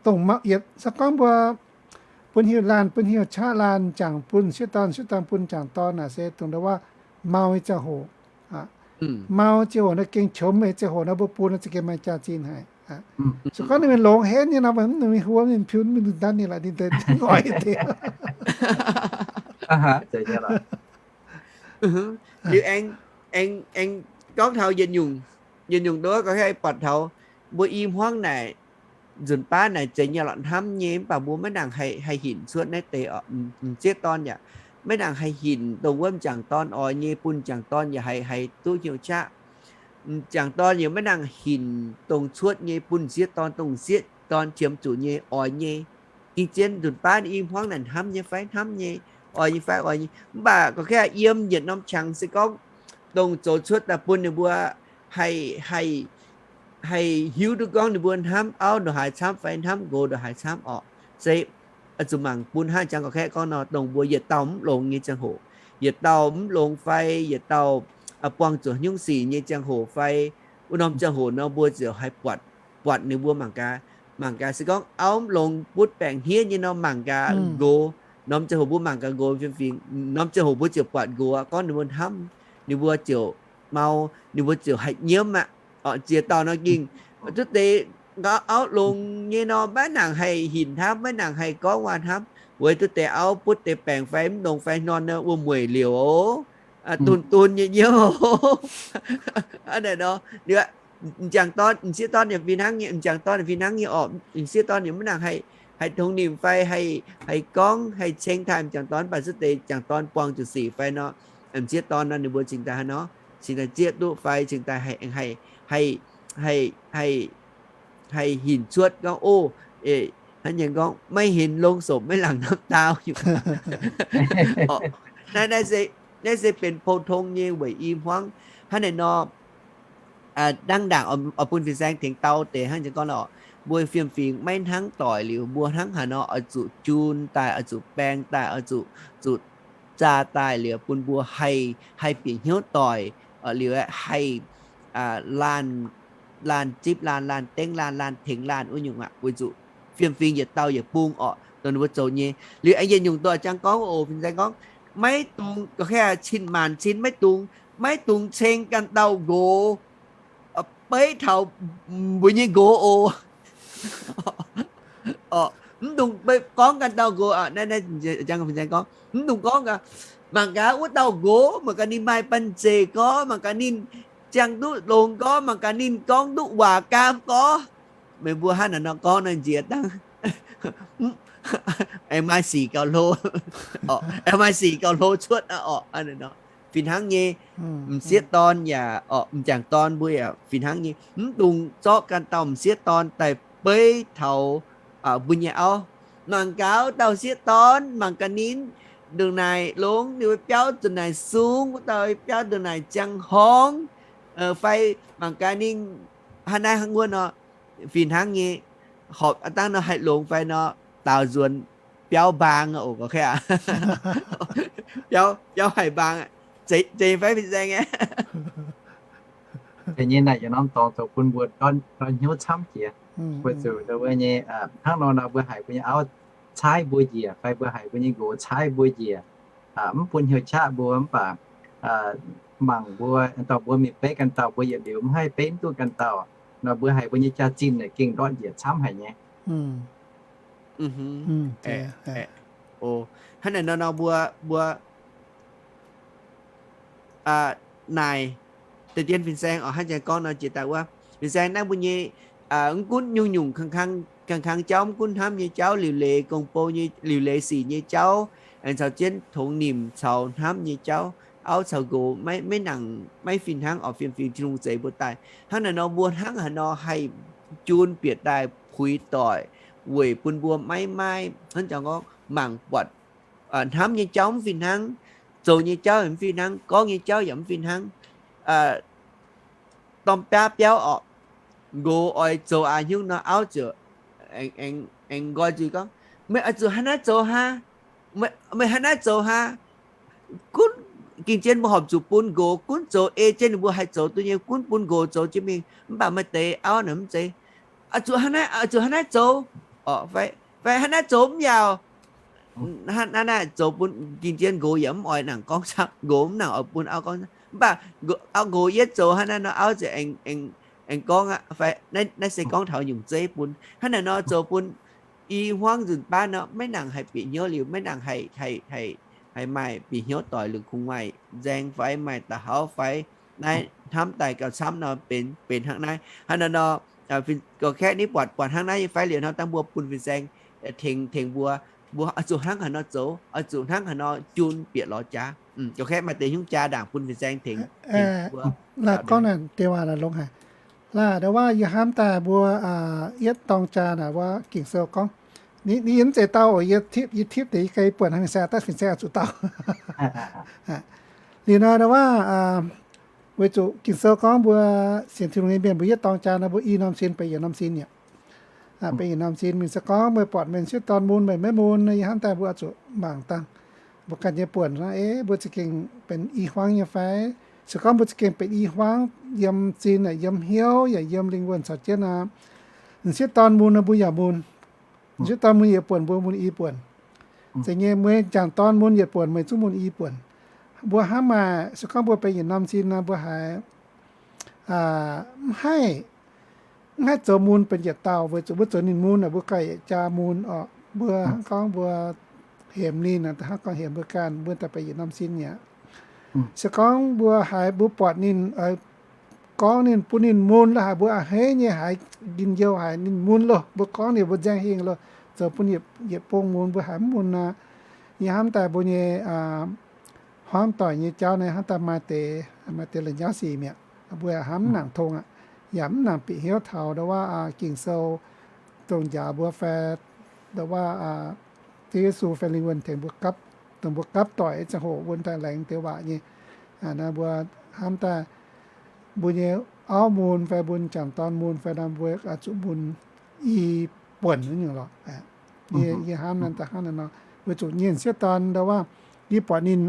Dongh mv yietc se gorngv mbuo bun hnyouv laanh, bun hnyouv qaqv laanh, jangc bun m'sieqv dorn, m'sieqv dorn bun jangc dorn naaic se dongh nduov waac mau nyei ziangh hoc. Mau ziangh hoc naaiv gengh qomx nyei ziangh hoc naaiv mbuo bun naaiv za'gengh maaih jaax-zinh haic. Se gorngv ninh mingh longx henv nyei nor, mv ninh mingh huom ninh piun mingh ndanv ninh laaix ninh deix oix deix. Liuz aengx, aengx, aengx gorngv taux yietc nyungc, yietc nyungc nduov gorngv haih buatc taux mbuo i hmuangv naaic, nzunc baav naaic zeiz nyei lorqc hnamv nyei, mv baac mbuo maiv nangc haih, haih hinc cuotv naaiv deix oc. M'sieqv dorn yaac maiv nangc haih hinc dongh wuov m'jangc dorn oix nyei bun m'jangc dorn yaac haih, haih duqv hnyouv qaqv. M'jangc dorn yaac maiv nangc hinc dongh cuotv nyei bun m'sieqv dorn, dongh m'sieqv dorn qiemx zuqc nyei oix nyei. Ging zien nzunc baav i hmuangv naaic hnamv nyei fai hnamv nyei, oix nyei fai oix nyei. Mv baac gorngv kaeqv yiem yietc norm qangx se gorngv dongh zoux cuotv daaih bun ninh mbuo haih, haih, haih hiuv duqv gorngv ninh mbuo hnamv auv ndongc haaix camv fai hnamv nqox ndongc haaix camv orqc. Se zuqc mangc bun hnangv jangx gorngv kaeqv gorngv nor, dongh mbuo yietc dauh mv longx nyei ziangh hoc, yietc dauh mv longx fai yietc dauh buangh zuqc nyungc sic nyei ziangh hoc fai wuov norm ziangh hoc nor mbuo ziouc haih buatc, buatc ninh mbuo mangc gaax, mangc gaax se gorngv auv mv longx butv baengc hniev nyei nor mangc gaax nqox. Norm ziangh hoc mbuo mangc gaax nqox fiem-fingx, norm ziangh hoc mbuo ziouc buatc nqox aqv, gorngv ninh mbuo hnamv, ninh mbuo ziouc mau, ninh mbuo ziouc haih nyiemv aqv. Orqc, ziex dauh nor gengh duqv deix auv longx nyei nor maiv nangc haih hinc hnamv, maiv nangc haih gorngv waac hnamv. Weic duqv deix auv butv deix baengc fai mv longx fai hnorn nor wuom-mueic liouc, dun dun nyei nyiemv. Hnangv naaic nor, m'jangc dorn, m'sieqv dorn yaac fih hnangv nyei, m'jangc dorn yaac fih hnangv nyei orqc. M'sieqv dorn yaac maiv nangc haih, haih tongx nimc fai haih, haih gorngv haih ceng taaih m'jangc dorn, mv baac duqv deix m'jangc dorn buangh zuqc sic fai nor, m'sieqv dorn nor ninh mbuo cingx daaih haaix nor, cingx daaih zieqv duqv fai cingx daaih haih, haih, haih, haih hinc cuotv gorngv, o, hnangv nyei gorngv maiv henx longx sopc maiv laangc norm daauh. Naaiv, naaiv se benx pou-tong nyei weic i hmuangv. Hnangv naaic nor, dangv ndaangc oix bun fin-saeng tengx dau deix hnangv nyei gorngv lorqc, mbuo fiem-fingx maiv hnangv doic liuz, mbuo hnangv haaix nor oix zuqc jun daaih, oix zuqc baeng daaih, oix zuqc, zuqc zaah daaih liuz bun mbuo haih, haih bieqc hnyouv doic, liuz haih laanh, laanh zipv laanh, laanh dengv laanh, laanh tengx laanh wuov nyungc aqv. Weic zuqc fiem-fingx yietc dauh yietc bung orqc, dongh ninh mbuo zoux nyei. Liuz aengx yietc nyungc doic jangx gorngv oc, fin-saeng gorngv, maiv dungx, gorngv cin maanc cin maiv dungx, maiv dungx ceng ganh dauh nqox beiv taux mbuo nyei nqox oc. Mv dungx gorngv ganh dauh nqox, naaiv, naaiv jangx fin-saeng gorngv, mv dungx gorngv gaax, mangc gaax wuov dauh nqox, mangc gaax ninh maaih banh zeic gorx, mangc gaax ninh ziangh duqv longx gorx, mangc gaax ninh gorngv duqv waac gaam gorx. Meih mbuo hnangv naaic nor gorngv nor nziex dangh, aengx maaih sic gauh hlo, aengx maaih sic gauh hlo cuotv aqv orqc. Fih hnangv nyei, m'sieqv dorn yaac, m'jangc dorn mbuo yaac fih hnangv nyei, mv dungx zorqv ganh dauh m'sieqv dorn daaih beiv taux mbuo nyei auv. Mangc gaax wuov dauh sieqv dorn, mangc gaax ninh ndongc naaic longx, ninh mbuo biauv ndongc naaic sung, wuov dauh biauv ndongc naaic ziangh horngh, fai mangc gaax ninh hnangv naaiv hnangv wuov nor, fih hnangv nyei, horpc aav dangh nor haih longx fai nor, daaux nzuonx biauv mbaang oc, gorngv aqv. Biauv, biauv haic mbaang, zeiz fai fin-saeng aqv. Deix nyei naaic yietc norm dorngx zoux bun mbuo dorn hnyouv camv jiex. Weic zuqc ndau wuov nyei, hnangv nor nor mbuo haiz mbuo nyei auv caaiv mbuo njiec, fai mbuo haiz mbuo nyei nqox caaiv mbuo njiec, mv bun hnyouv qaqv mbuo mv baac mangc mbuo, dorh mbuo mingh beiv ganh dauh, mbuo yietc liuz mv haih beiv mv duqv ganh dauh nor, mbuo haiz mbuo nyei jaax-zinh naaic gengh ndortv njiec camv haic nyei. Hnangv naaic nor nor mbuo, mbuo naaic deix dien fin-saeng oc, hnangv jang gorngv nor jiex daaih wuov, fin-saeng naaiv mbuo nyei, mv gunv nyungc-nyungc kang-kang Kangx-kangx jauv mv gunv hnamv nyei jauv, liuc leiz gong-bou nyei, liuc leiz sic nyei jauv, aengx caux jienv tongx nimc caux hnamv nyei jauv, auv caux nqox maiv, maiv nangc, maiv fih hnangv oc, fiem-fingx Tin-Hungh zeix mbuo daaih. Hnangv naaiv nor mbuo hnangv haaix nor haih jun bieqc daaih puix doic weic bun mbuo maiv maaih hnangv jangx gorngv mangc buatc hnamv nyei jauv mv fih hnangv, zoux nyei jauv yaac mv fih hnangv, gorngv nyei jauv yaac mv fih hnangv. Dorn biaav biauv orqc, nqox oix zoux aqc hnyungv nor, auv ziouc aengx, aengx, aengx nqoi nzuih gorngv, meih oix zuqc hnangv naaiv zoux haa, meih hnangv naaiv zoux haa. Gunv gengh zien mbuo horpc zuqc bun nqox gunv zoux ei jienv ninh mbuo haih zoux duqv nyei, gunv bun nqox zoux jienv mingh. Mv baac maaih deix auv naaic mv zeiz, oix zuqc hnangv naaiv, oix zuqc hnangv naaiv zoux, fai, fai hnangv naaiv zoux mv yaauc. Hnangv naaiv zoux bun gengh zien nqox yaac mv oix nangc gorngv camv, nqox mv nangc oix bun auv gorngv. Mv baac auv, nqox yietv zoux hnangv naaiv nor, auv ziouc aengx, aengx gorngv aqv. Fai naaiv se gorngv taux nyungc zeiv bun. Hnangv naaic nor zoux bun i hmuangv nzunc baav nor maiv nangc haih bieqc hnyouv liuz, maiv nangc haih, haih, haih, haih maaih bieqc hnyouv doic liuz kungx maaih nzaeng fai maaih daux hauv fai naaiv hnamv daaih gauh camv nor benx, benx hnangv naaiv. Hnangv naaiv nor, gorx-kaeqv, ninh buatc, buatc hnangv naaiv nyei fai? Liuz hnangv dangh mbuo bun fin-saeng tengx, tengx mbuo, mbuo oix zuqc hnangv haaix nor zoux, oix zuqc hnangv haaix nor jun bieqc lorz jaax. Gorx-kaeqv, maaih deix hnyouv jaa ndaangc bun fin-saeng tengx, tengx mbuo. Laaix gorngv naaic deix waac naaic longx haic. Laaix ndau waac yie hnamv daaih mbuo yietv dorng jaa naaic wuov Ging-Sou gorngv, ninh, ninh mv zeiz dau oc, yie tipv, yie tipv deix yie ganh buonc hnangv fin-saeng, daaih fin-saeng oix zuqc dau. Liuz nor ndau waac, weic zuqc Ging-Sou gorngv mbuo sienx Tin-Hungh nyei mienh mbuo yietv dorng jaa nor mbuo i norm sin benx yietc norm sin mi'aqv. Benx yietc norm sin mingh se gorngv meih buatc m'sieqv dorn mun meih maiv mun, yie hnamv daaih mbuo oix zuqc mangc dangh mbuo ganh nyei buonc nor, ei, mbuo za'gengh benx i hmuangv nyei fai? Se gorngv mbuo za'gengh benx i hmuangv yiem zin yaac yiem hnyouv yaac yiem lingh wuonh caux jienv aqv, m'sieqv dorn mun nor mbuo yaac mun. M'sieqv dorn mun yietc buonc mbuo mun i buonc. Zeiz nyei, meih m'jangc dorn mun yietc buonc meih zungv mun i buonc. Mbuo hnamv maah, se gorngv mbuo benx yietc norm sin nor mbuo haiz mv haih, mv haih zoux mun benx yietc dauh, weic zuqc mbuo zoux ninh mun aeqv, mbuo ganh yietc jaa mun orqc. Mbuo hnangv gorngv mbuo hemx ninh, hnangv gorngv hemx mbuo ganh, mbuo daaih benx yietc norm sin mi'aqv. Se gorngv mbuo haiz mbuo buatc ninh, gorngv ninh bun ninh mun lo haic, mbuo a'hneiv nyei haiz njien-youh haic ninh mun loh, mbuo gorngv ninh mbuo nzaeng hingh loh, zoux bun yietc bung mun, mbuo haiz mv mun nor, yie hnamv daaih mbuo nyei hmuangv doic nyei jauv naaiv hnamv daaih maaih deix, maaih deix la'nyauv sic mi'aqv. Mbuo hnamv mv nangc tong aqv, yaac mv nangc bieqc hnyouv taux ndau waac Ging-Sou dongh njaaux mbuo fai ndau waac Ziouv Yesu fai lingh wuonh tengx mbuo gapv, dongh mbuo gapv doic ziangh hoc wuonh daaih laengz deix waac nyei. Mbuo hnamv daaih mbuo nyei auv mun fai mbuo m'jangc dorn mun fai nor mbuo oix zuqc mun i buonc nyungc lorqc. Yie hnamv naaiv daaih hnangv naaiv nor, weic zuqc nyei m'sieqv dorn ndau waac, yie buatc ninh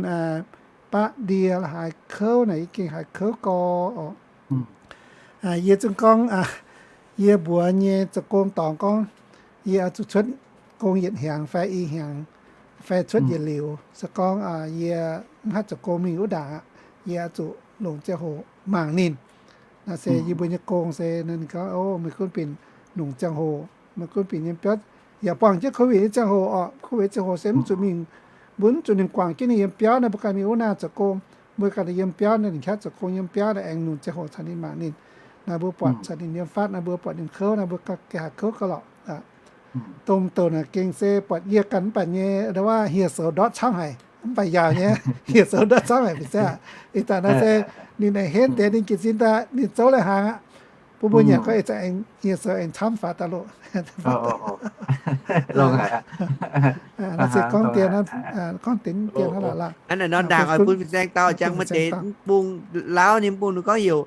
baqv ndie la'haaix kouv naaic, yie gengh haiz kouv gau orqc. Yie zungv gorngv, yie mbuox nyei zoux gong dorngx gorngv, yie oix zuqc cuotv gong yietc hnyangx fai i hnyangx, fai cuotv yietc liuz. Se gorngv yie mv haih zoux gong mingh wuov ndaangc aqv, yie oix zuqc longc ziangh hoc mangc ninh. Naaiv se yie mbuo nyei gong se ninh gorngv, o, meih gunv binc longc ziangh hoc, meih gunv binc yiem biauv, yaac buangh jienv COVID nyei ziangh hoc orqc. COVID ziangh hoc se mv zuqc mingh, mbuo mv zuqc ninh guangc jienv ninh yiem biauv naaiv, mbuo ganh mingh wuov naaiv zoux gong. Mbuo ganh yiem biauv naaiv, ninh qaqv zoux gong yiem biauv naaiv, aengx longc ziangh hoc caux ninh mangc ninh. Naaiv mbuo buatc caux ninh yiem fatv naaiv, mbuo buatc ninh kouv naaiv, mbuo ganh haiz kouv gauh lorqc. Dongh douc naaic gengh se buatc yie ganh mv baac nyei ndau waac hieh soux ndortv camv haic, mv baac yaauc nyei, hieh soux ndortv camv haic mingh se aqv. Ih zanc naaiv se ninh aengx henv deix ninh jiez sin daaih, ninh zouv lai hnaangx aqv. Bun mbuo nyanc gorngv ih zanc aengx hieh soux aengx camv faaux daaih loh. Naaiv se gorngv dien, gorngv dien hnangv lorqc. Hnangv naaic nor ndaangc oix bun fin-saeng dau, jangx maaih deix bung Laauv nyei bung ninh gorngv heuc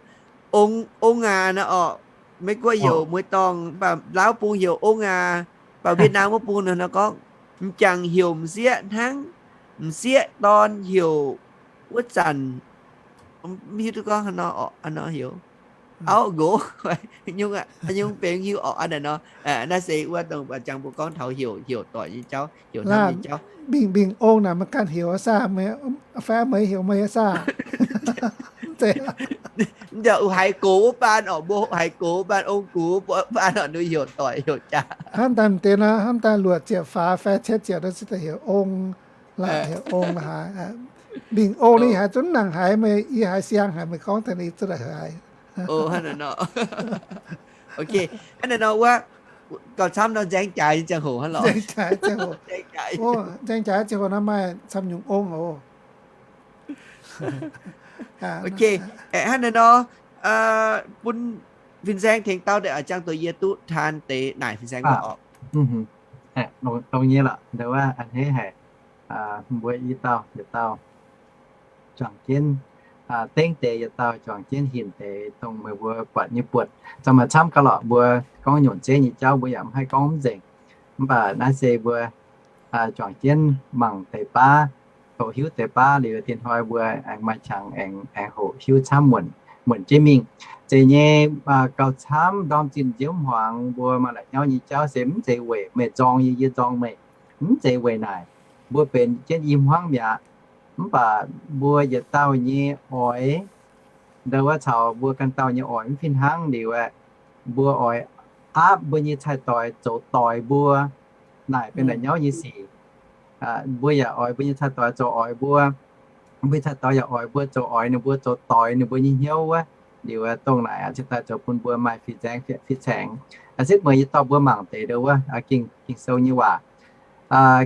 ong, ong aac nor orqc. Meiv Guoqv heuc mueiz dorngh, mv baac Laauv bung heuc ong aac. Mv baac Wietnam wuov bung nor gorngv, m'jangc heuc m'sieqv hnangv m'sieqv dorn heuc wuov zanc, mv hiuv duqv gorngv haaix nor orqc, haaix nor heuc, auv nqox, nyungc benx hiuv orqc aqv naaic nor. Naaiv se wuov dongh jangx mbuo gorngv taux heuc, heuc doic nyei jauv, heuc hnamv nyei jauv. Mingh, mingh ong naaic meih ganh heuc saah, fai meih heuc meih saah? Mv baac haiz gox wuov baan orqc, mbuo haiz gox wuov baan, ong gox wuov baan orqc, ninh heuc doic heuc jaax. Hnamv daaih m'deix nor, hnamv daaih luoqc ziepc faaux fai cietv ziepc nor se daaih heuc ong, laaix heuc ong la'haaix. Mingh ong ninh haiz zunv nangc haiz meih, yie haiz siang haiz meih gorngv daaih ninh zunv haiz. Ok, hnangv naaiv nor wuov, Gauh camv nor nzaeng jaaix nyei ziangh hoc hnangv lorqc. Nzaeng jaaix ziangh hoc, nzaeng jaaix ziangh hoc naaiv maaih camv nyungc ong oc. Ok, hnangv naaiv nor, bun fin-saeng tengx dau deix oix jangx doqc yie duqv taan deix naaic fin-saeng oc. Dongh nyei lorqc, a'hneiv haic, mbuo i dauh yietc dauh juangc jienv, dengv deix yietc dauh juangc jienv hinc deix dongh meih mbuo buatc nyei buonc. Zoux maaih camv gauh lorqc, mbuo gorngv nyungc zeiv nyei jauv mbuo yaac mv haih gorngv mv nzengc. Mv baac naaiv se mbuo juangc jienv mangc deix baav, hoqc hiuv deix baav liuz, dinh hnoi mbuo aengx maaih qangx aengx hoqc hiuv camv muonc, muonc jienv mingh. Zeiz nyei, gauh camv ndorm zinh nziouv hmuangx mbuo maaih la'nyauv nyei jauv se mv zeiz weic meih nzorng yie, yie nzorng meih. Mv zeiz weic naaic. Mbuo benx jienv i hmuangv mi'aqv. Mv baac mbuo yietc dauh nyei oix, ndau wuov caux mbuo ganh dauh nyei oix mv fih hnangv liuz aeqv, mbuo oix aapv mbuo nyei cai-doix zoux doix mbuo. Naaic benx la'nyauv nyei sic. Mbuo yaac oix mbuo nyei cai-doix zoux oix mbuo. Mbuo nyei cai-doix yaac oix mbuo zoux oix ninh mbuo, zoux doix ninh mbuo nyei hnyouv wuov. Liuz dongh naaic cingx daaih zoux bun mbuo maaih fin-saeng, fin-saeng. Setv mueiz yie dorh mbuo mangc deix ndau wuov Ging-Sou nyei waac.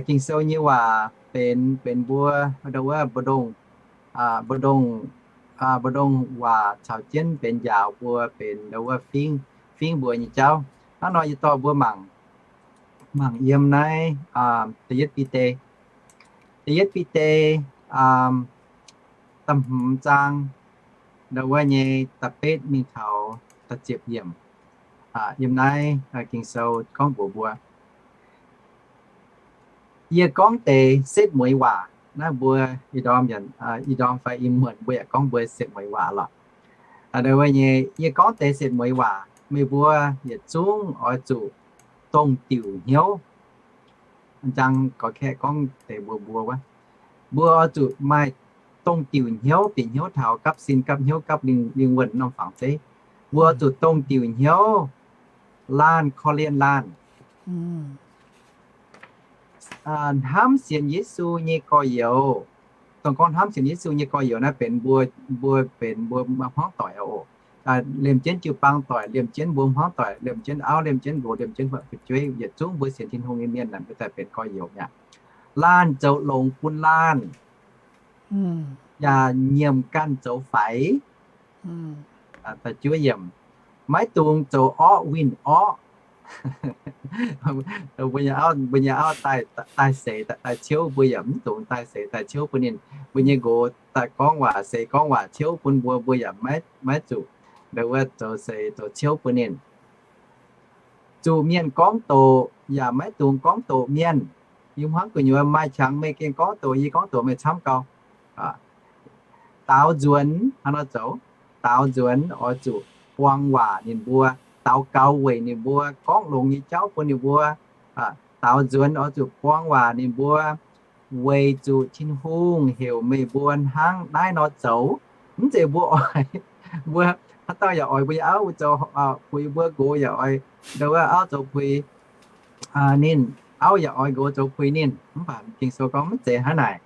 Ging-Sou nyei waac benx, benx mbuo ndau wuov mbu'ndongx, mbu'ndongx, mbu'ndongx waac caux jienv benx njaaux mbuo, benx ndau wuov fingv, fingv mbuo nyei jauv. Hnangv nor yie dorh mbuo mangc, mangc yiem naaiv da'yietv Bide, da'yietv Bide, da'hmz zaang, ndau wuov nyei da'betv mingh taux da'ziepc yiemc. Yiem naaiv Ging-Sou gorngv mbuox mbuo, yie gorngv deix setv mueiz waac. Naaiv mbuo ih ndorm, ih ndorm fai ih muonc mbuo yaac gorngv mbuo setv mueiz waac lorqc. Ndau wuov nyei, yie gorngv deix setv mueiz waac, meih mbuo yietc zungv oix zuqc dongh diuc hnyouv. Njang gorx-kaeqv gorngv deix mbuox mbuo wuov, mbuo oix zuqc maaih dongh diuc hnyouv, bieqc hnyouv taux gapv sin, gapv hnyouv, gapv lingh wuonh norm fangx zeiv. Mbuo oix zuqc dongh diuc hnyouv, laanh korv-lienh laanh. Hnamv sienx Yesu nyei gorx-youz. Dongh gorngv hnamv sienx Yesu nyei gorx-youz naaiv benx mbuo, mbuo benx mbuo hmuangv doic oc. Liemh jienv jiu-baang doic, liemh jienv mbuo hmuangv doic, liemh jienv auv, liemh jienv nqox, liemh jienv fu'jueiv, yietc zungv mbuo sienx Tin-Hungh nyei mienh naaic mbuo daaih benx gorx-youz mi'aqv. Laanh zoux longx bun laanh, yaac nyiemc ganh zoux faix. Da'juov yiemc, maiv dungx zoux orqv winh orqv. Mbuo nyei auv, mbuo nyei auv daaih, daaih seix, daaih ciouv, mbuo yaac mv dungx daaih seix daaih ciouv bun ninh. Mbuo nyei nqox daaih gorngv waac, seix gorngv waac ciouv bun mbuo, mbuo yaac maiv, maiv zuqc ndau wuov zoux seix zoux ciouv bun ninh. Zuqc mienh gorngv doqc yaac maiv dungx gorngv doqc mienh. Yie hnamv gu'nyuoz maaih qangx meih gengh gorngv doqc, yie gorngv doqc meih camv gau. Daaux nzuonx hnangv nor zoux, daaux nzuonx oix zuqc buang waac ninh mbuo, daux gaux weic ninh mbuo, gorngv longx nyei jauv bun ninh mbuo. Daaux nzuonx oix zuqc buang waac ninh mbuo, weic zuqc Tin-Hungh heuc meih mbuo hnangv naaiv nor zoux. Mv zeiz mbuo oix, mbuo haaix dauh yaac oix mbuo nyei auv zoux puix mbuo, nqox yaac oix ndau wuov auv zoux puix ninh, auv yaac oix nqox zoux puix ninh. Mv baac Ging-Sou gorngv mv zeiz hnangv naaic.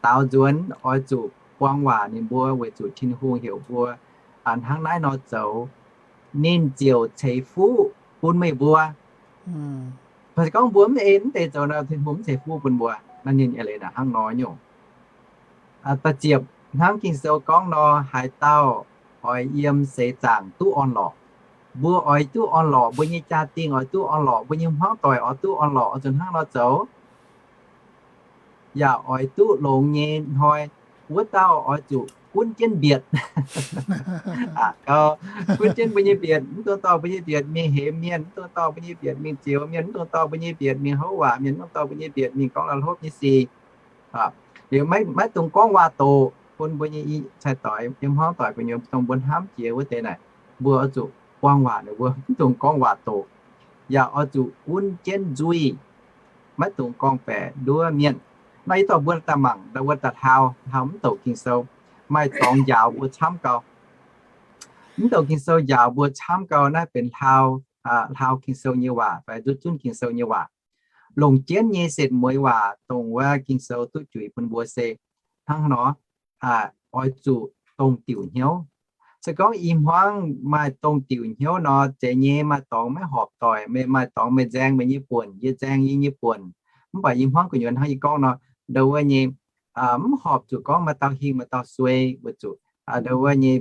Daaux nzuonx oix zuqc buang waac ninh mbuo weic zuqc Tin-Hungh heuc mbuo hnangv naaiv nor zoux, ninh ziouc ceix fuqv bun meih mbuo. Se gorngv mbuo mv ei mv deix zoux nor, Tin-Hungh mv ceix fuqv bun mbuo. Naaiv ninh eix leiz naaic hnangv nor nyungc. Da'ziepc, hnangv Ging-Sou gorngv nor, haaix dauh oix yiem seix zaangc duqv orn-lorqc. Mbuo oix duqv orn-lorqc, mbuo nyei jaa-dingh oix duqv orn-lorqc, mbuo nyei hmuangv doic oix duqv orn-lorqc, oix zuqc hnangv nor zoux. Yaac oix duqv longx nyei hnoi, wuov dauh oix zuqc gunv jienv mbietc. Gunv jienv mbuo nyei mbietc, mv dungx dorh mbuo nyei mbietc mingh hemx mienh, mv dungx dorh mbuo nyei mbietc mingh zioux mienh, mv dungx dorh mbuo nyei mbietc mingh houv waac mienh, mv dungx dorh mbuo nyei mbietc mingh gorngv la'hlopv nyei sic. Liuz maiv dungx gorngv waac-doqc bun mbuo nyei i cai-doic, yiem hmuangv doic gu'nyuoz dongh mbuo hnamv jiex wuov deix naaic, mbuo oix zuqc buang waac ninh mbuo, mv dungx gorngv waac-doqc. Yaac oix zuqc gunv jienv nzuih, maiv dungx gorngv-baeqc nduov mienh. Nor yie dorh mbuo daaih mangc ndau wuov daaih hlaau, hlaau mv douc Ging-Sou, maaih dorngx njaaux mbuo camv gau. Mv douc Ging-Sou njaaux mbuo camv gau naaiv benx hlaau, hlaau Ging-Sou nyei waac fai nduov zunv Ging-Sou nyei waac. Longc jienv nyei setv mueiz waac dongh wuov Ging-Sou duqv juix bun mbuo se hnangv haaix nor, oix zuqc dongh diuc hnyouv. Se gorngv i hmuangv maaih dongh diuc hnyouv nor, zeiz nyei maaih dorngx maiv horpc doic, meih maaih dorngx meih nzaeng meih nyei buonc, yie nzaeng yie nyei buonc. Mv baac i hmuangv gu'nyuoz hnangv yie gorngv nor, ndo wuov nyei, mv horpc zuqc gorngv maaih dauh hingh maaih dauh suei, weic zuqc ndo wuov nyei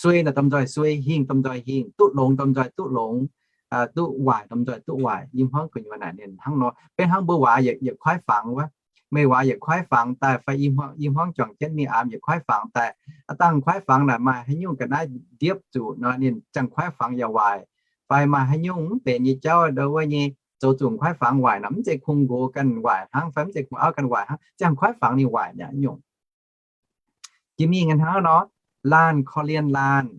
suei naaic domh nzoih suei, hingh domh nzoih hingh, duqv longx domh nzoih duqv longx, duqv waaic domh nzoih duqv waaic. I hmuangv gu'nyuoz naaic ninh hnangv nor, benx hnangv mbuo waac yietc kuaaiv fangx wuov. Meih waac yietc kuaaiv fangx daaih fai i hmuangv juangc jienv mingh aamx yietc kuaaiv fangx daaih, aav dangh kuaaiv fangx naaic maaih haaix nyungc ga'naaiv ndiepv zuqc nor, ninh ziangh kuaaiv fangx yaac waaic. Fai maaih haaix nyungc mv benx nyei jauv ndo wuov nyei, zoux zuqc kuaaiv fangx waaic nor, mv zeiz kungx nqox ganh waaic hnangv fai mv zeiz kungx auv ganh waaic hnangv, ziangh kuaaiv fangx ninh waaic mi'aqv nyungc. Jiex mingh hnangv nor, laanh korv-lienh laanh.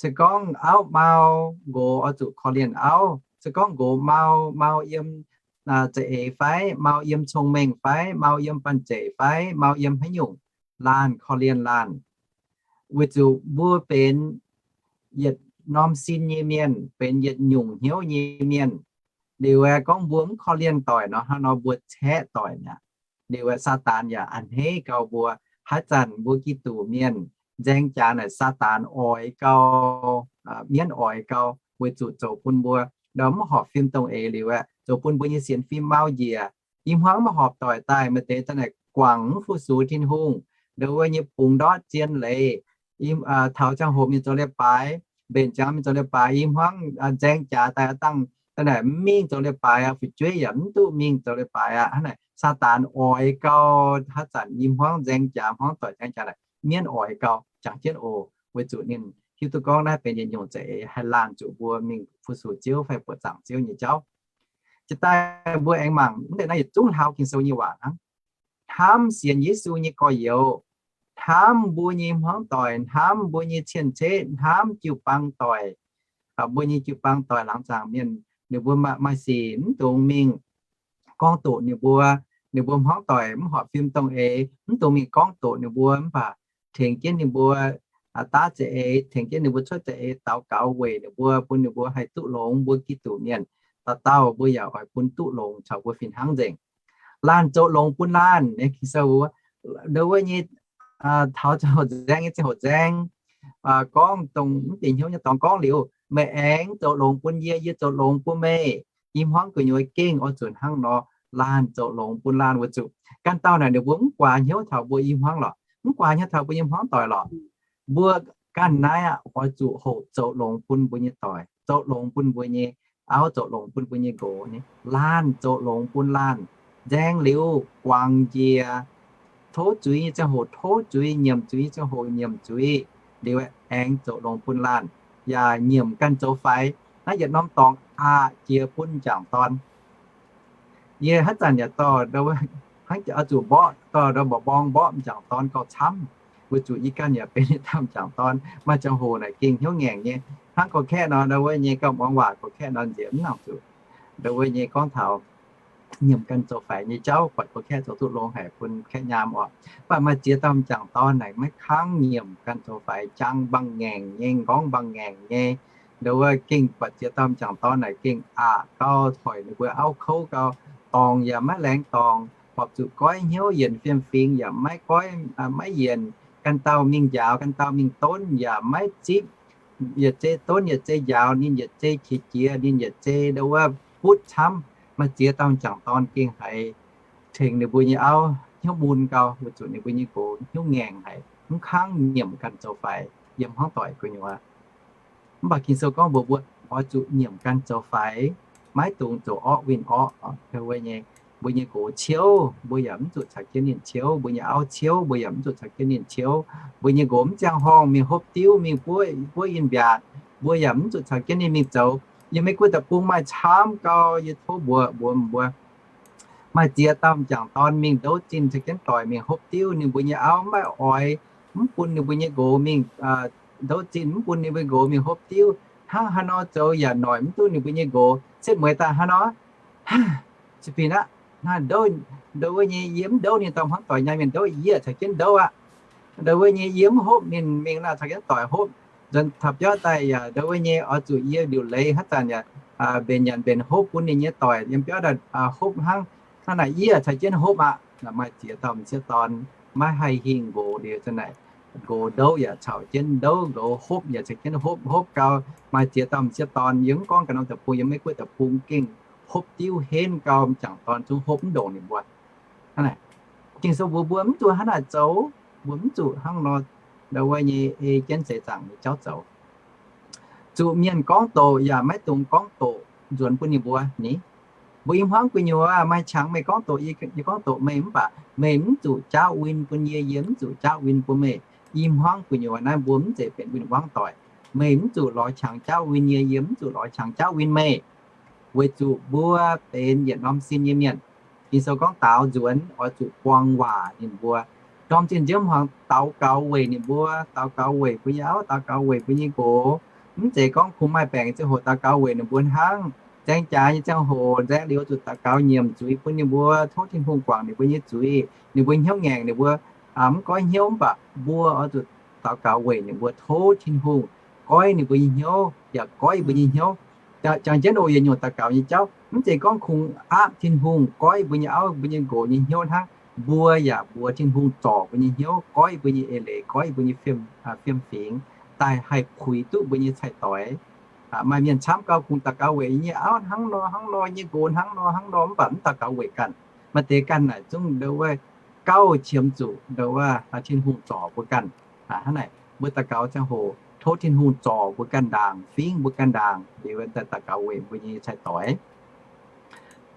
Se gorngv auv mau, nqox oix zuqc korv-lienh auv. Se gorngv nqox mau, mau yiem za'eix fai, mau yiem cong-mengh fai, mau yiem banh zeic fai, mau yiem haaix nyungc, laanh korv-lienh laanh. Weic zuqc mbuo benx yietc norm sin nyei mienh, benx yietc nyungc hnyouv nyei mienh. Liuz aeqv, gorngv mbuo mv korv-lienh doic nor, hnangv nor mbuo caeqv doic mi'aqv. Liuz aeqv, Saadaan yaac a'hneiv gau mbuo. Haaix zanc mbuo Giduc mienh nzaeng jaax naaic, Saadaan oix gau, mienv oix gau, weic zuqc zoux bun mbuo ndau mv horpc fim dongh eix liuz aeqv, zoux bun mbuo nyei sienx fim mau njiec. I hmuangv mv horpc doic daaih, maaih deix zanc naaic guangc mv fu-sux Tin-Hungh, ndo wuov nyei bungx ndortv zien leiz. Taux ziangh hoc mingh zoux leiz-baaix, mbenc ziangx mingh zoux leiz-baaix, i hmuangv nzaeng jaax daaih aav dangh zanc naaic mv mingh zoux leiz-baaix aqv, fu'jueiv yaac mv duqv mingh zoux leiz-baaix aqv. Hnangv naaic Saadaan oix gau haaix zanc i hmuangv nzaeng jaax, hmuangv doic nzaeng jaax naaic, mienv oix gau jangx jienv oc, weic zuqc ninh hiuv duqv gorngv naaiv benx yietc nyungc za'eix haih laanh zuqc mbuo mingh fu-sux Ziouv fai buoqc zaangc Ziouv nyei jauv. Jiex daaih mbuo aengx mangc mv deix naaiv yietc zungv hlaau Ging-Sou nyei waac hnangv. Hnamv sienx Yesu nyei gorx-youz, hnamv mbuo nyei hmuangv doic, hnamv mbuo nyei cien-ceqv, hnamv jiu-baang doic. Mbuo nyei jiu-baang doic laangz zaangc mienh, ninh mbuo maaih sic mv dungx mingh gorngv doqc ninh mbuo, ninh mbuo hmuangv doic mv horpc fim dongh eix, mv dungx mingh gorngv doqc ninh mbuo, mv baac tengx jienv ninh mbuo daav za'eix, tengx jienv ninh mbuo cuotv za'eix daux gaux weic ninh mbuo, bun ninh mbuo haih duqv longx. Mbuo Giduc mienh dauh dauh mbuo yaac oix bun duqv longx caux mbuo fih hnangv nzengc. Laanh zoux longx bun laanh. Ndo wuov nyei, taux ziangh hoc nzaeng nyei ziangh hoc nzaeng, gorngv dongh mv bieqc hnyouv nyei dorngx gorngv liuz, meih aengx zoux longx bun yie, yie zoux longx bun meih. I hmuangv gu'nyuoz gengh oix zuqc hnangv nor, laanh zoux longx bun laanh. Weic zuqc ganh dauh naaic ninh mbuo mv guaax hnyouv taux mbuo i hmuangv lorqc, mv guaax hnyouv taux mbuo nyei hmuangv doic lorqc. Mbuo ganh naaiv aqv oix zuqc hoqc zoux longx bun mbuo nyei doic, zoux longx bun mbuo nyei auv, zoux longx bun mbuo nyei nqox. Laanh zoux longx bun laanh, nzaeng liuz guangc njiec, tov zuiz nyei ziangh hoc tov zuiz, nyiemc zuiz nyei ziangh hoc nyiemc zuiz, liuz aengx zoux longx bun laanh, yaac nyiemc ganh zoux faix. Naaiv yietc norm dorngx aqc jiex bun m'jangc dorn. Yie haaix zanc yaac dorh, hnangv oix zuqc mborqv, dorh ndo mba'mborng mborqv m'jangc dorn gauh camv, weic zuqc yie ganh yaac benx dauh m'jangc dorn. Maaih ziangh hoc naaic gengh hnyouv ngaengc nyei. Hnangv gorqv-kaeqv nor, ndo wuov nyei gauh muangx waac gorqv-kaeqv nor nziex mv nangc zuqc. Ndo wuov nyei gorngv taux nyiemc ganh zoux faix nyei jauv, buatc gorqv-kaeqv zoux duqv longx haic bun kaeqv nyaam orqc. Mv baac maaih ziex dauh m'jangc dorn naaic maiv kangv nyiemc ganh zoux faix, jang mbaengx-ngaengc nyei, m'nqorngv mbaengx-ngaengc nyei. Ndo wuov gengh buatc ziex dauh m'jangc dorn naaic gengh aqc gau, hoic ninh mbuo auv kouv gau, dorngc yaac maiv laengz dorngc, horpc zuqc goiv hnyouv yienc fiem-fingx yaac maiv goiv, maiv yienc. Ganh dauh mingh njaaux, ganh dauh mingh donv yaac maiv zipv. Yietc zei donv yietc zei njaaux, ninh yietc zei qiex jiez, ninh yietc zei ndo wuov butv camv. Maaih ziex dauh m'jangc dorn gengh haiz tengx ninh mbuo nyei auv hnyouv mun gau, weic zuqc ninh mbuo nyei nqox hnyouv ngaengc haic, mv kangv nyiemc ganh zoux faix yiem hmuangv doic gu'nyuoz. Mv baac Ging-Sou gorngv mbuox mbuo oix zuqc nyiemc ganh zoux faix, maiv dungx zoux orqv winh orqv. Wuov nyei, mbuo nyei nqox ciouv, mbuo yaac mv zuqc caux jienv ninh ciouv. Mbuo nyei auv ciouv, mbuo yaac mv zuqc caux jienv ninh ciouv. Mbuo nyei nqox mv ziangh horngh mingh hopv diuv, mingh buov, buov in-mbiaatc, mbuo yaac mv zuqc caux jienv ninh mingh zoux. Yiem Meiv-Guoqv deic-bung maaih camv gau, yie tov mbuox mbuox mbuo, maaih ziex dauh m'jangc dorn mingh ndouv zinh caux jienv doic mingh hopv diuv. Ninh mbuo nyei auv maiv oix, mv bun ninh mbuo nyei nqox mingh ndouv zinh, mv bun ninh mbuo nqox mingh hopv diuv. Hnangv haaix nor zoux yaac noic mv duqv ninh mbuo nyei nqox. Setv mueiz daaih hnangv nor, se fih aqv, ndo wuov nyei yie mv ndouv ninh dauh hmuangv doic, nyaanh mienh ndouv, yie caux jienv ndouv aqv. Ndo wuov nyei yie mv hopv ninh mingh nor, caux jienv doic hopv. Nzuonx taux biauv daaih yaac ndo wuov nyei oix zuqc yie liuc leiz haaix zanc yaac mbenc nyanc mbenc hopv bun ninh nyei doic yiem biauv daaih hopv hnangv. Hnangv naaic yie caux jienv hopv aqv. Maaih ziex dauh m'sieqv dorn maiv haih hingh nqox liuz zanc naaic nqox ndouv yaac caux jienv ndouv, nqox hopv yaac caux jienv hopv. Hopv gau maaih ziex dauh m'sieqv dorn, yie mv gorngv ganh norm deic-bung, yiem Meiv-Guoqv deic-bung gengh hopv diuv henv gau, m'jangc dorn zungv hopv mv ndongc ninh mbuo. Ging-Sou mbuox mbuo mv zuqc hnangv naaic zoux, mbuo mv zuqc hnangv nor, ndau wuov nyei ei jienv seix zaangc nyei jauv zoux. Zuqc mienh gorngv doqc yaac maiv dungx gorngv doqc nzuonx bun ninh mbuo ni. Mbuo i hmuangv gu'nyuoz maaih qangx meih gorngv doqc, yie gorngv doqc meih, mv baac meih mv zuqc jaauv win bun yie, yie mv zuqc jaauv win bun meih. I hmuangv gu'nyuoz naaiv mbuo mv zeiz benx win-wangv doic. Meih mv zuqc lorz qangx jaauv win yie, yie mv zuqc lorz qangx jaauv win meih. Weic zuqc mbuo benx yietc norm sin nyei mienh. Ging-Sou gorngv daaux nzuonx oix zuqc buang waac ninh mbuo. Ndorm zinh nziouv hmuangx daux gaux weic ninh mbuo, daux gaux weic mbuo nyei auv, daux gaux weic mbuo nyei nqox. Mv zeiz gorngv kungx maaih baengc ziangh hoc daux gaux weic ninh mbuo hnangv. Nzaeng jaax nyei ziangh hoc nzaeng liuz zuqc daux gaux nyiemc zuiz bun ninh mbuo, tov Tin-Hungh guangc ninh mbuo nyei zuiz. Ninh mbuo hnyouv ngaengc, ninh mbuo mv goiv hnyouv, mv baac mbuo oix zuqc daux gaux weic ninh mbuo, tov Tin-Hungh goiv ninh mbuo nyei hnyouv yaac goiv yie mbuo nyei hnyouv. Jangx jienv oc, yietc nyungc daux gaux nyei jauv mv zeiz gorngv kungx aapv Tin-Hungh goiv yie mbuo nyei auv, mbuo nyei nqox nyei hnyouv hnangv. Mbuo yaac mbuox Tin-Hungh zorc mbuo nyei hnyouv, goiv mbuo nyei eix leiz, goiv mbuo nyei fiem, fiem-fingx, daaih haih puix duqv mbuo nyei cai-doix. Maaih mienh camv gau kungx daux gaux weic yie nyei auv hnangv nor hnangv nor, nyei nqox hnangv nor hnangv nor, mv baac mv daux gaux weic ganh. Maaih deix ganh naaic zungv ndau wuov gauh qiemx zuqc ndau wuov Tin-Hungh zorc mbuo ganh. Hnangv naaic mbuo daux gaux ziangh hoc tov Tin-Hungh zorc mbuo ganh ndaangc, fingx mbuo ganh ndaangc, liuz daaih daux gaux weic mbuo nyei cai-doix.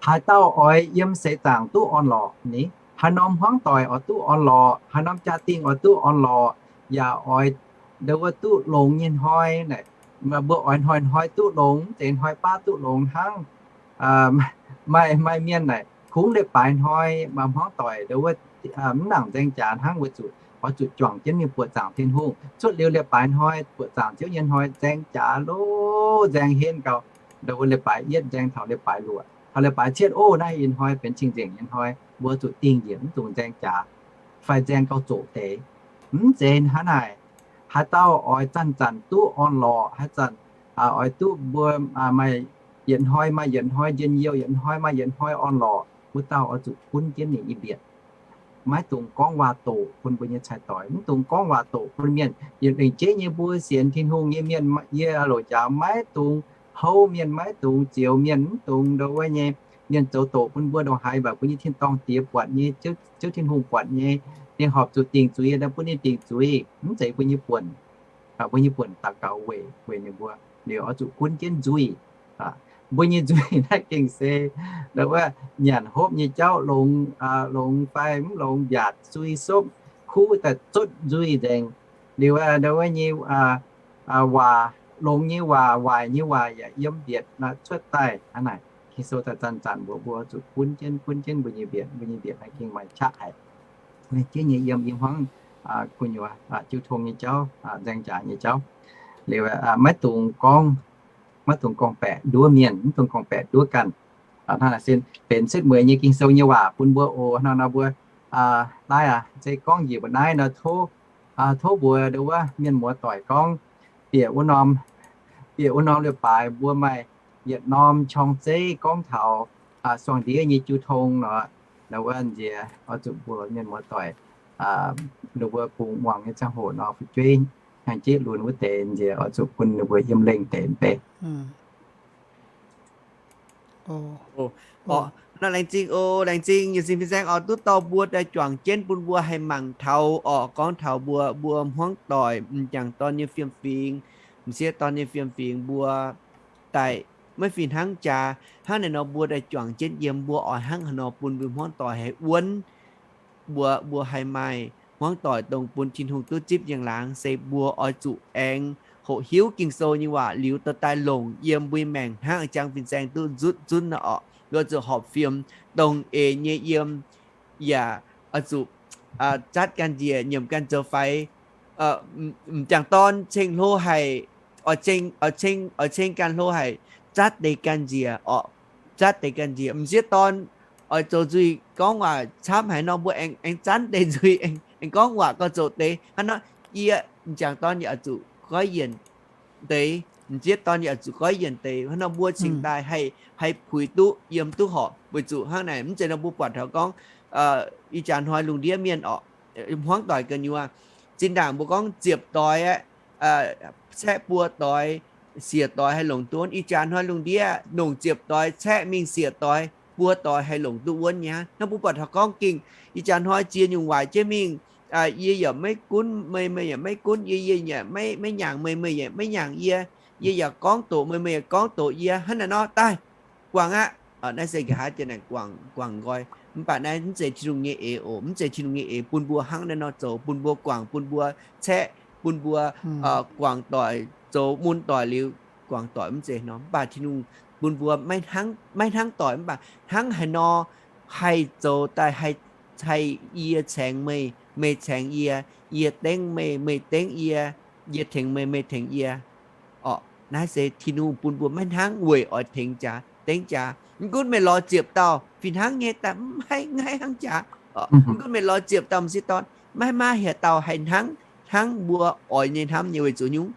Haaix dauh oix yiem seix zaangc duqv orn-lorqc ni, haaix norm hmuangv doic oix duqv orn-lorqc, haaix norm jaa-dingh oix duqv orn-lorqc, yaac oix ndau wuov duqv longx nyei hnoi. Mbuo oix hnoi-hnoi duqv longx, mv zeiz hnoi baav duqv longx hnangv. Maaih, maaih mienh naaic kungx leiz-baaix hnoi maaih hmuangv doic ndau wuov mv nangc nzaeng jaax hnangv, weic zuqc oix zuqc juangc jienv mingh buoqc zaangc Tin-Hungh. Cuotv liuz leiz-baaix hnoi, buoqc zaangc Ziouv nyei hnoi, nzaeng jaax loh, nzaeng henv gau. Ndau wuov leiz-baaix yietv nzaeng taux leiz-baaix luoqc, taux leiz-baaix cietv, o, naaiv ih hnoi benx cing-nzengc nyei hnoi, mbuo zuqc dingh njiec mv dungx nzaeng jaax fai nzaeng gauh zoqc deix. Mv zeiz hnangv naaic. Haaix dauh oix zanc-zanc duqv orn-lorqc, haaix zanc oix duqv mbuo maaih yietc hnoi maaih yietc hnoi njien-youh, yietc hnoi maaih yietc hnoi orn-lorqc, wuov dauh oix zuqc gunv jienv ninh nyei mbietc. Maiv dungx gorngv waac-doqc bun mbuo nyei cai-doix, mv dungx gorngv waac-doqc bun mienh. Yietc lengc jeiv nyei mbuo sienx Tin-Hungh nyei mienh, yie loc njaaux maiv dungx houv mienh, maiv dungx zioux mienh, mv dungx ndau wuov nyei mienh zoux doqc bun mbuo ndongc haaix, mv baac mbuo nyei tin-dorngh Diex buatc nyei, Ziouv Tin-Hungh buatc nyei, ninh horpc zuqc dingc zuiz daaih bun ninh dingc zuiz. Mv zeiz mbuo nyei buonc. Mbuo nyei buonc daux gaux weic, weic ninh mbuo. Liuz oix zuqc gunv jienv nzuih. Mbuo nyei nzuih naaiv gengh se ndau wuov nyanc hopv nyei jauv longx, longx fai mv longx, mbiaatc, sui, sopv, kuv daaih zotv nzuih nzengc. Liuz ndau wuov nyei waac, longx nyei waac, waaic nyei waac yaac yiem mbietc cuotv daaih. Hnangv naaic Ging-Sou daaih zanc-zanc mbuox mbuo zuqc gunv jienv, gunv jienv mbuo nyei mbietc. Mbuo nyei mbietc naaiv gengh maaih qaqv haic. Lengc jeiv nyei yiem i hmuangv gu'nyuoz jiu tong nyei jauv, nzaeng jaax nyei jauv. Liuz maiv dungx gorngv, maiv dungx gorngv-baeqc nduov mienh, mv dungx gorngv-baeqc nduov ganh. Hnangv naaic se benx setv mueiz nyei Ging-Sou nyei waac bun mbuo oc. Hnangv nor mbuo, naaiv aac, se gorngv njiec mbuo naaiv nor, tov, tov mbuox ndau wuov mienh muoz-doic gorngv, bieqc wuov norm, bieqc wuov norm leiz-baaix mbuo maaih yietc norm qorng-zeiv gorngv taux suangx ndiev nyei jiu tong nor, ndau wuov nziex oix zuqc mbuox mienh muoz-doic, ninh mbuo bungx muangx nyei ziangh hoc nor, fu'jueiv hnyangx-jeiv lunx wuov deix nziex oix zuqc bun ninh mbuo yiem lengh deix mv bei. Orqc, nor laengz zingh oc, laengz zingh yietc sin fin-saeng oix duqv dorh mbuo daaih juangc jienv bun mbuo haih mangc taux orqc, gorngv taux mbuo, mbuo hmuangv doic, m'jangc dorn nyei fiem-fingx, m'sieqv dorn nyei fiem-fingx, mbuo daaih maiv fih hnangv jaax. Hnangv naaiv nor mbuo daaih juangc jienv yiem, mbuo oix hnangv haaix nor bun mbuo hmuangv doic haih wuonv. Mbuo, mbuo haih maaih hmuangv doic dongh bun Tin-Hungh duqv zipv njang-laangc, se mbuo oix zuqc aengx hoqc hiuv Ging-Sou nyei waac liuz dorh daaih longc yiem mbuo nyei maengc hnangv jangx fin-saeng duqv nzutv zunv nor orqc. Mbuo zuqc horpc fiem dongh eix nyei yiem, yaac oix zuqc zatv ganh njiec, nyiemc ganh zoux faix, m'jangc dorn ceng hlo haic, oix ceng ganh hlo haic, zatv deix ganh njiec orqc. Zatv deix ganh njiec. M'sieqv dorn oix zoux nzuih gorngv waac camv haic nor, mbuo aengx zanv deix nzuih, aengx gorngv waac gauh zoqc deix. Hnangv nor, yie m'jangc dorn yaac zuqc goiv yienc deix, m'sieqv dorn yaac zuqc goiv yienc deix. Hnangv nor mbuo cingx daaih haih, haih puix duqv, yiem duqv horpc. Weic zuqc hnangv naaic, mv zeiz nor mbuo buatc taux gorngv ih jaax hnoi lungh ndiev mienh orqc, hmuangv doic gu'nyuoz Zinh ndaangc mbuo gorngv ziepc doix aeqv, caeqv buo doix, siec doix haih longc duqv wuonv. Ih jaax hnoi lungh ndiev nongc ziepc doix caeqv mingh siec doix, buo doix haih longc duqv wuonv nyei hnangv. Hnangv mbuo buatc taux gorngv gengh ih jaax hnoi ziex nyungc waaic jienv mingh, yie yaac maiv gunv meih, meih yaac maiv gunv yie, yie yaac maiv nyaangc meih, meih yaac maiv nyaangc yie, yie yaac gorngv doqc meih, meih yaac gorngv doqc yie, hnangv naaiv nor daaih guangc aqv. Naaiv se nqa'haav jiex naaic guangc, guangc nqoi. Mv baac naaiv mv zeiz Tin-Hungh nyei eix oc. Mv zeiz Tin-Hungh nyei eix bun mbuo hnangv naaiv nor zoux, bun mbuo guangc, bun mbuo caeqv, bun mbuo guangc doic, zoux mun doic liuz guangc doic, mv zeiz nor. Mv baac Tin-Hungh bun mbuo maiv hnangv doic, mv baac hnangv haaix nor haih zoux daaih, haih yie caengx meih, meih caengx yie, yie dengv meih, meih dengv yie, yie tengx meih, meih tengx yie. Orqc, naaiv se Tin-Hungh bun mbuo maiv hnangv weic oix tengx jaax, dengv jaax. Mv gunv meih lorz ziepc dauh fih hnangv nyei daaih mv haih, mv haih hnangv jaax. Mv gunv meih lorz ziepc dauh m'sieqv dorn, maiv maaih haaix dauh haih hnangv, hnangv mbuo oix nyei hnamv nyei, weic zuqc nyungc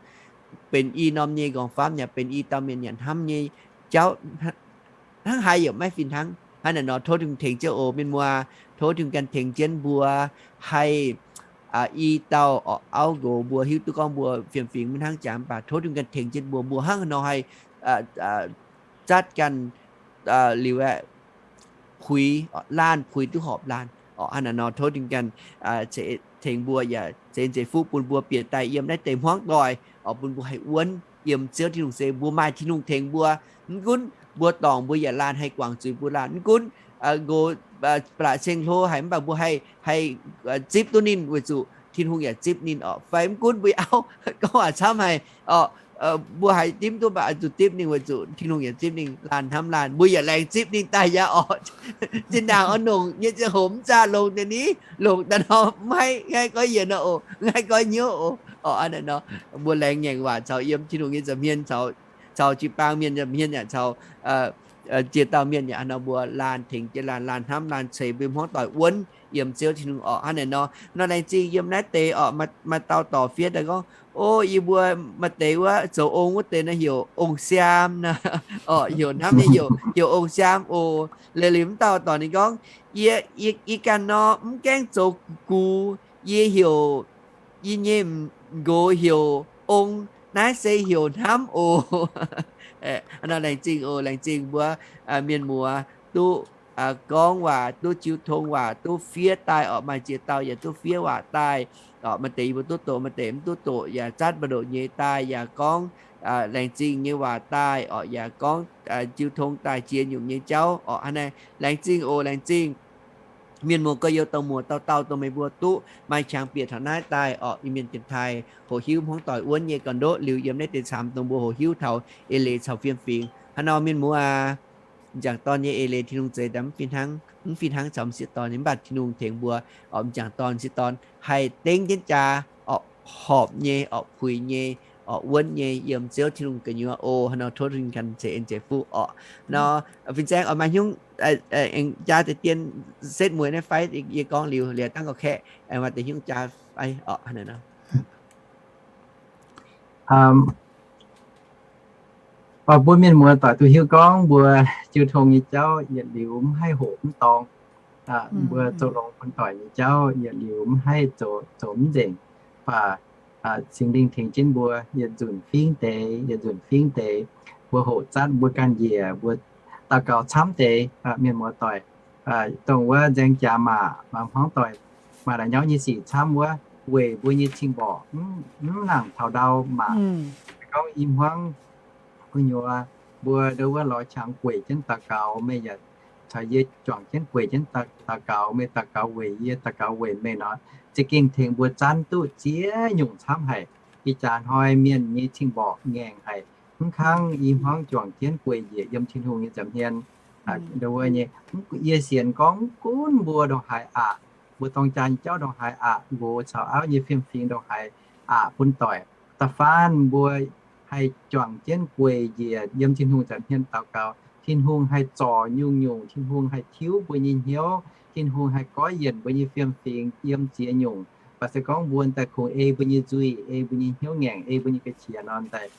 benx i norm nyei nqorngv-famv yaac benx i dauh mienh yaac hnamv nyei jauv hnangv haaix yaac maiv fih hnangv. Hnangv naaiv nor tov Tin-Hungh tengx jienv oc mienh muoz. Tov Tin-Hungh ganh tengx jienv mbuo haih i dauh auv nqox mbuo hiuv duqv gorngv mbuo fiem-fingx maiv hnangv jaax, mv baac tov Tin-Hungh ganh tengx jienv mbuo, mbuo hnangv haaix nor haih zatv ganh liuz aeqv, puix laanh puix duqv horpc laanh. Orqc, hnangv naaiv nor tov Tin-Hungh ganh tengx mbuo yaac ceix en ceix fuqv bun mbuo bieqc daaih yiem naaiv deix hmuangv doic, orqc, bun mbuo haih wuonv yiem Ziouv Tin-Hungh se mbuo maaih Tin-Hungh tengx mbuo. Mv gunv mbuo dorngc mbuo yaac laanh haih guangc zuiz mbuo laanh. Mv gunv nqox ba'laqc ceng-hlo haic mv baac mbuo haih, haih zipv duqv ninh weic zuqc Tin-Hungh yaac zipv ninh orqc. Fai mv gunv mbuo auv gorngv waac camv haic orqc, mbuo haih dimv duqv mv baac zuqc dimv ninh weic zuqc Tin-Hungh yaac zipv ninh. Laanh hnamv laanh, mbuo yaac laengz zipv ninh daaih yaac orqc. Zinh ndaangc oix longc nyei ziangh hoc mv zaah longc deix ni, longc daaih nor mv haih, mv haih goiv yienc nor oc, mv haih goiv hnyouv oc. Orqc, hnangv naaiv nor mbuo laengz ngaengc waac caux yiem Tin-Hungh nyei nza'hmien, caux jiu-baang mienh nza'hmien yaac caux ziex dauh mienh yaac hnangv nor mbuo laanh tengx jienv laanh, laanh hnamv laanh ceix mbuo hmuangv doic wuonv yiem Ziouv Tin-Hungh orqc. Hnangv naaiv nor laengz zingh yiem naaiv deix orqc, maaih dauh dorc fiev daaih gorngv, o, yie mbuo maaih deix wuov zoux ong wuov deix nor heuc ong siaam nor. Orqc, heuc hnamv nyei heuc, heuc ong siaam oc. Leiz liuz mv dauh dorc ninh gorngv, yie, yie ganh nor mv gaengh zoux gux, yie heuc, yie nyei nqox heuc ong, naaiv se heuc hnamv oc. Hnangv nor laengz zingh oc, laengz zingh mbuo mienh muoz duqv gorngv waac, duqv jiu tong waac, duqv fiev daaih orqc. Maaih ziex dauh yaac duqv fiev waac daaih orqc. Maaih deix yie mbuo duqv doqc, maaih deix mv duqv doqc, yaac zatv mbu'ndongx nyei daaih yaac gorngv laengz zingh nyei waac daaih orqc, yaac gorngv jiu tong daaih ziex nyungc nyei jauv orqc. Hnangv naaiv laengz zingh oc, laengz zingh mienh muoz gorx-youz, dauh muoz dauh dauh dongh meih mbuo duqv maaih qangx bieqc taux naaiv daaih orqc, Iu-Mienh dienx taaih hoqc hiuv hmuangv doic wuonv nyei ga'ndorqv liuz yiem naaiv deix camx dongh mbuo hoqc hiuv taux eix leiz caux fiem-fingx. Hnangv nor mienh muoz aac, m'jangc dorn nyei eix leiz Tin-Hungh zeix daaih mv fih hnangv, mv fih hnangv caux m'sieqv dorn nyei, mv baac Tin-Hungh tengx mbuo orqc, m'jangc dorn m'sieqv dorn haih dengv jienv jaax orqc, horpc nyei orqc, puix nyei orqc, wuonv nyei yiem Ziouv Tin-Hungh gu'nyuoz oc. Hnangv nor tov Tin-Hungh ganh ceix en ceix fuqv orqc. Nor fin-saeng oix maaih hnyungv aengx jaa deix dien setv mueiz naaiv fai? Yie gorngv liuz liuz dangv gauh kaeqv, aengx maaih deix hnyungv jaa fai orqc? Mbuo mienh muoz doic duqv hiuv gorngv mbuo jiu tong nyei jauv yietc liuz mv haih hoqc mv dorngx. Mbuo zoux longx bun doic nyei jauv yietc liuz mv haih zoux, zoux mv nzengc. Mv baac Singx Lingh tengx jienv mbuo yietc nzunc fingx deix, yietc nzunc fingx deix, mbuo hoqc zatv mbuo ganh njiec, mbuo daux gaux camv deix, mienh muoz doic, dongh wuov nzaeng jaax maac, maaih hmuangv doic maaih la'nyauv nyei sic camv wuov, weic mbuo nyei cing-mborqc mv nangc taux ndau maac. Gorngv i hmuangv gu'nyuoz mbuo ndo wuov lorz qangx gueic jienv daux gaux, meih yaac caux yie juangc jienv gueic jienv daux gaux, meih daux gaux weic yie, daux gaux weic meih nor, za'gengh tengx mbuo zanv duqv ziex nyungc camv haic. Ih jaax hnoi mienh nyei cing-mborqc ngaengc haic, mv kangv i hmuangv juangc jienv gueic njiec yiem Tin-Hungh nyei nza'hmien. Ndo wuov nyei, yie sienx gorngv mv gunv mbuo ndongc haaix aqc, mbuo dorng jaa nyei jauv ndongc haaix aqc, nqox caux auv nyei fiem-fingx ndongc haaix aqc bun doic, da'faanh mbuo haih juangc jienv gueic njiec yiem Tin-Hungh nza'hmien daux gaux, Tin-Hungh haih zorc nyungc-nyungc, Tin-Hungh haih tiuv mbuo nyei hnyouv, Tin-Hungh haih goiv yienc mbuo nyei fiem-fingx yiem ziex nyungc. Baac se gorngv mbuo daaih kungx ei mbuo nyei nzuih, ei mbuo nyei hnyouv ngaengc, ei mbuo nyei ga'qiex nor daaih,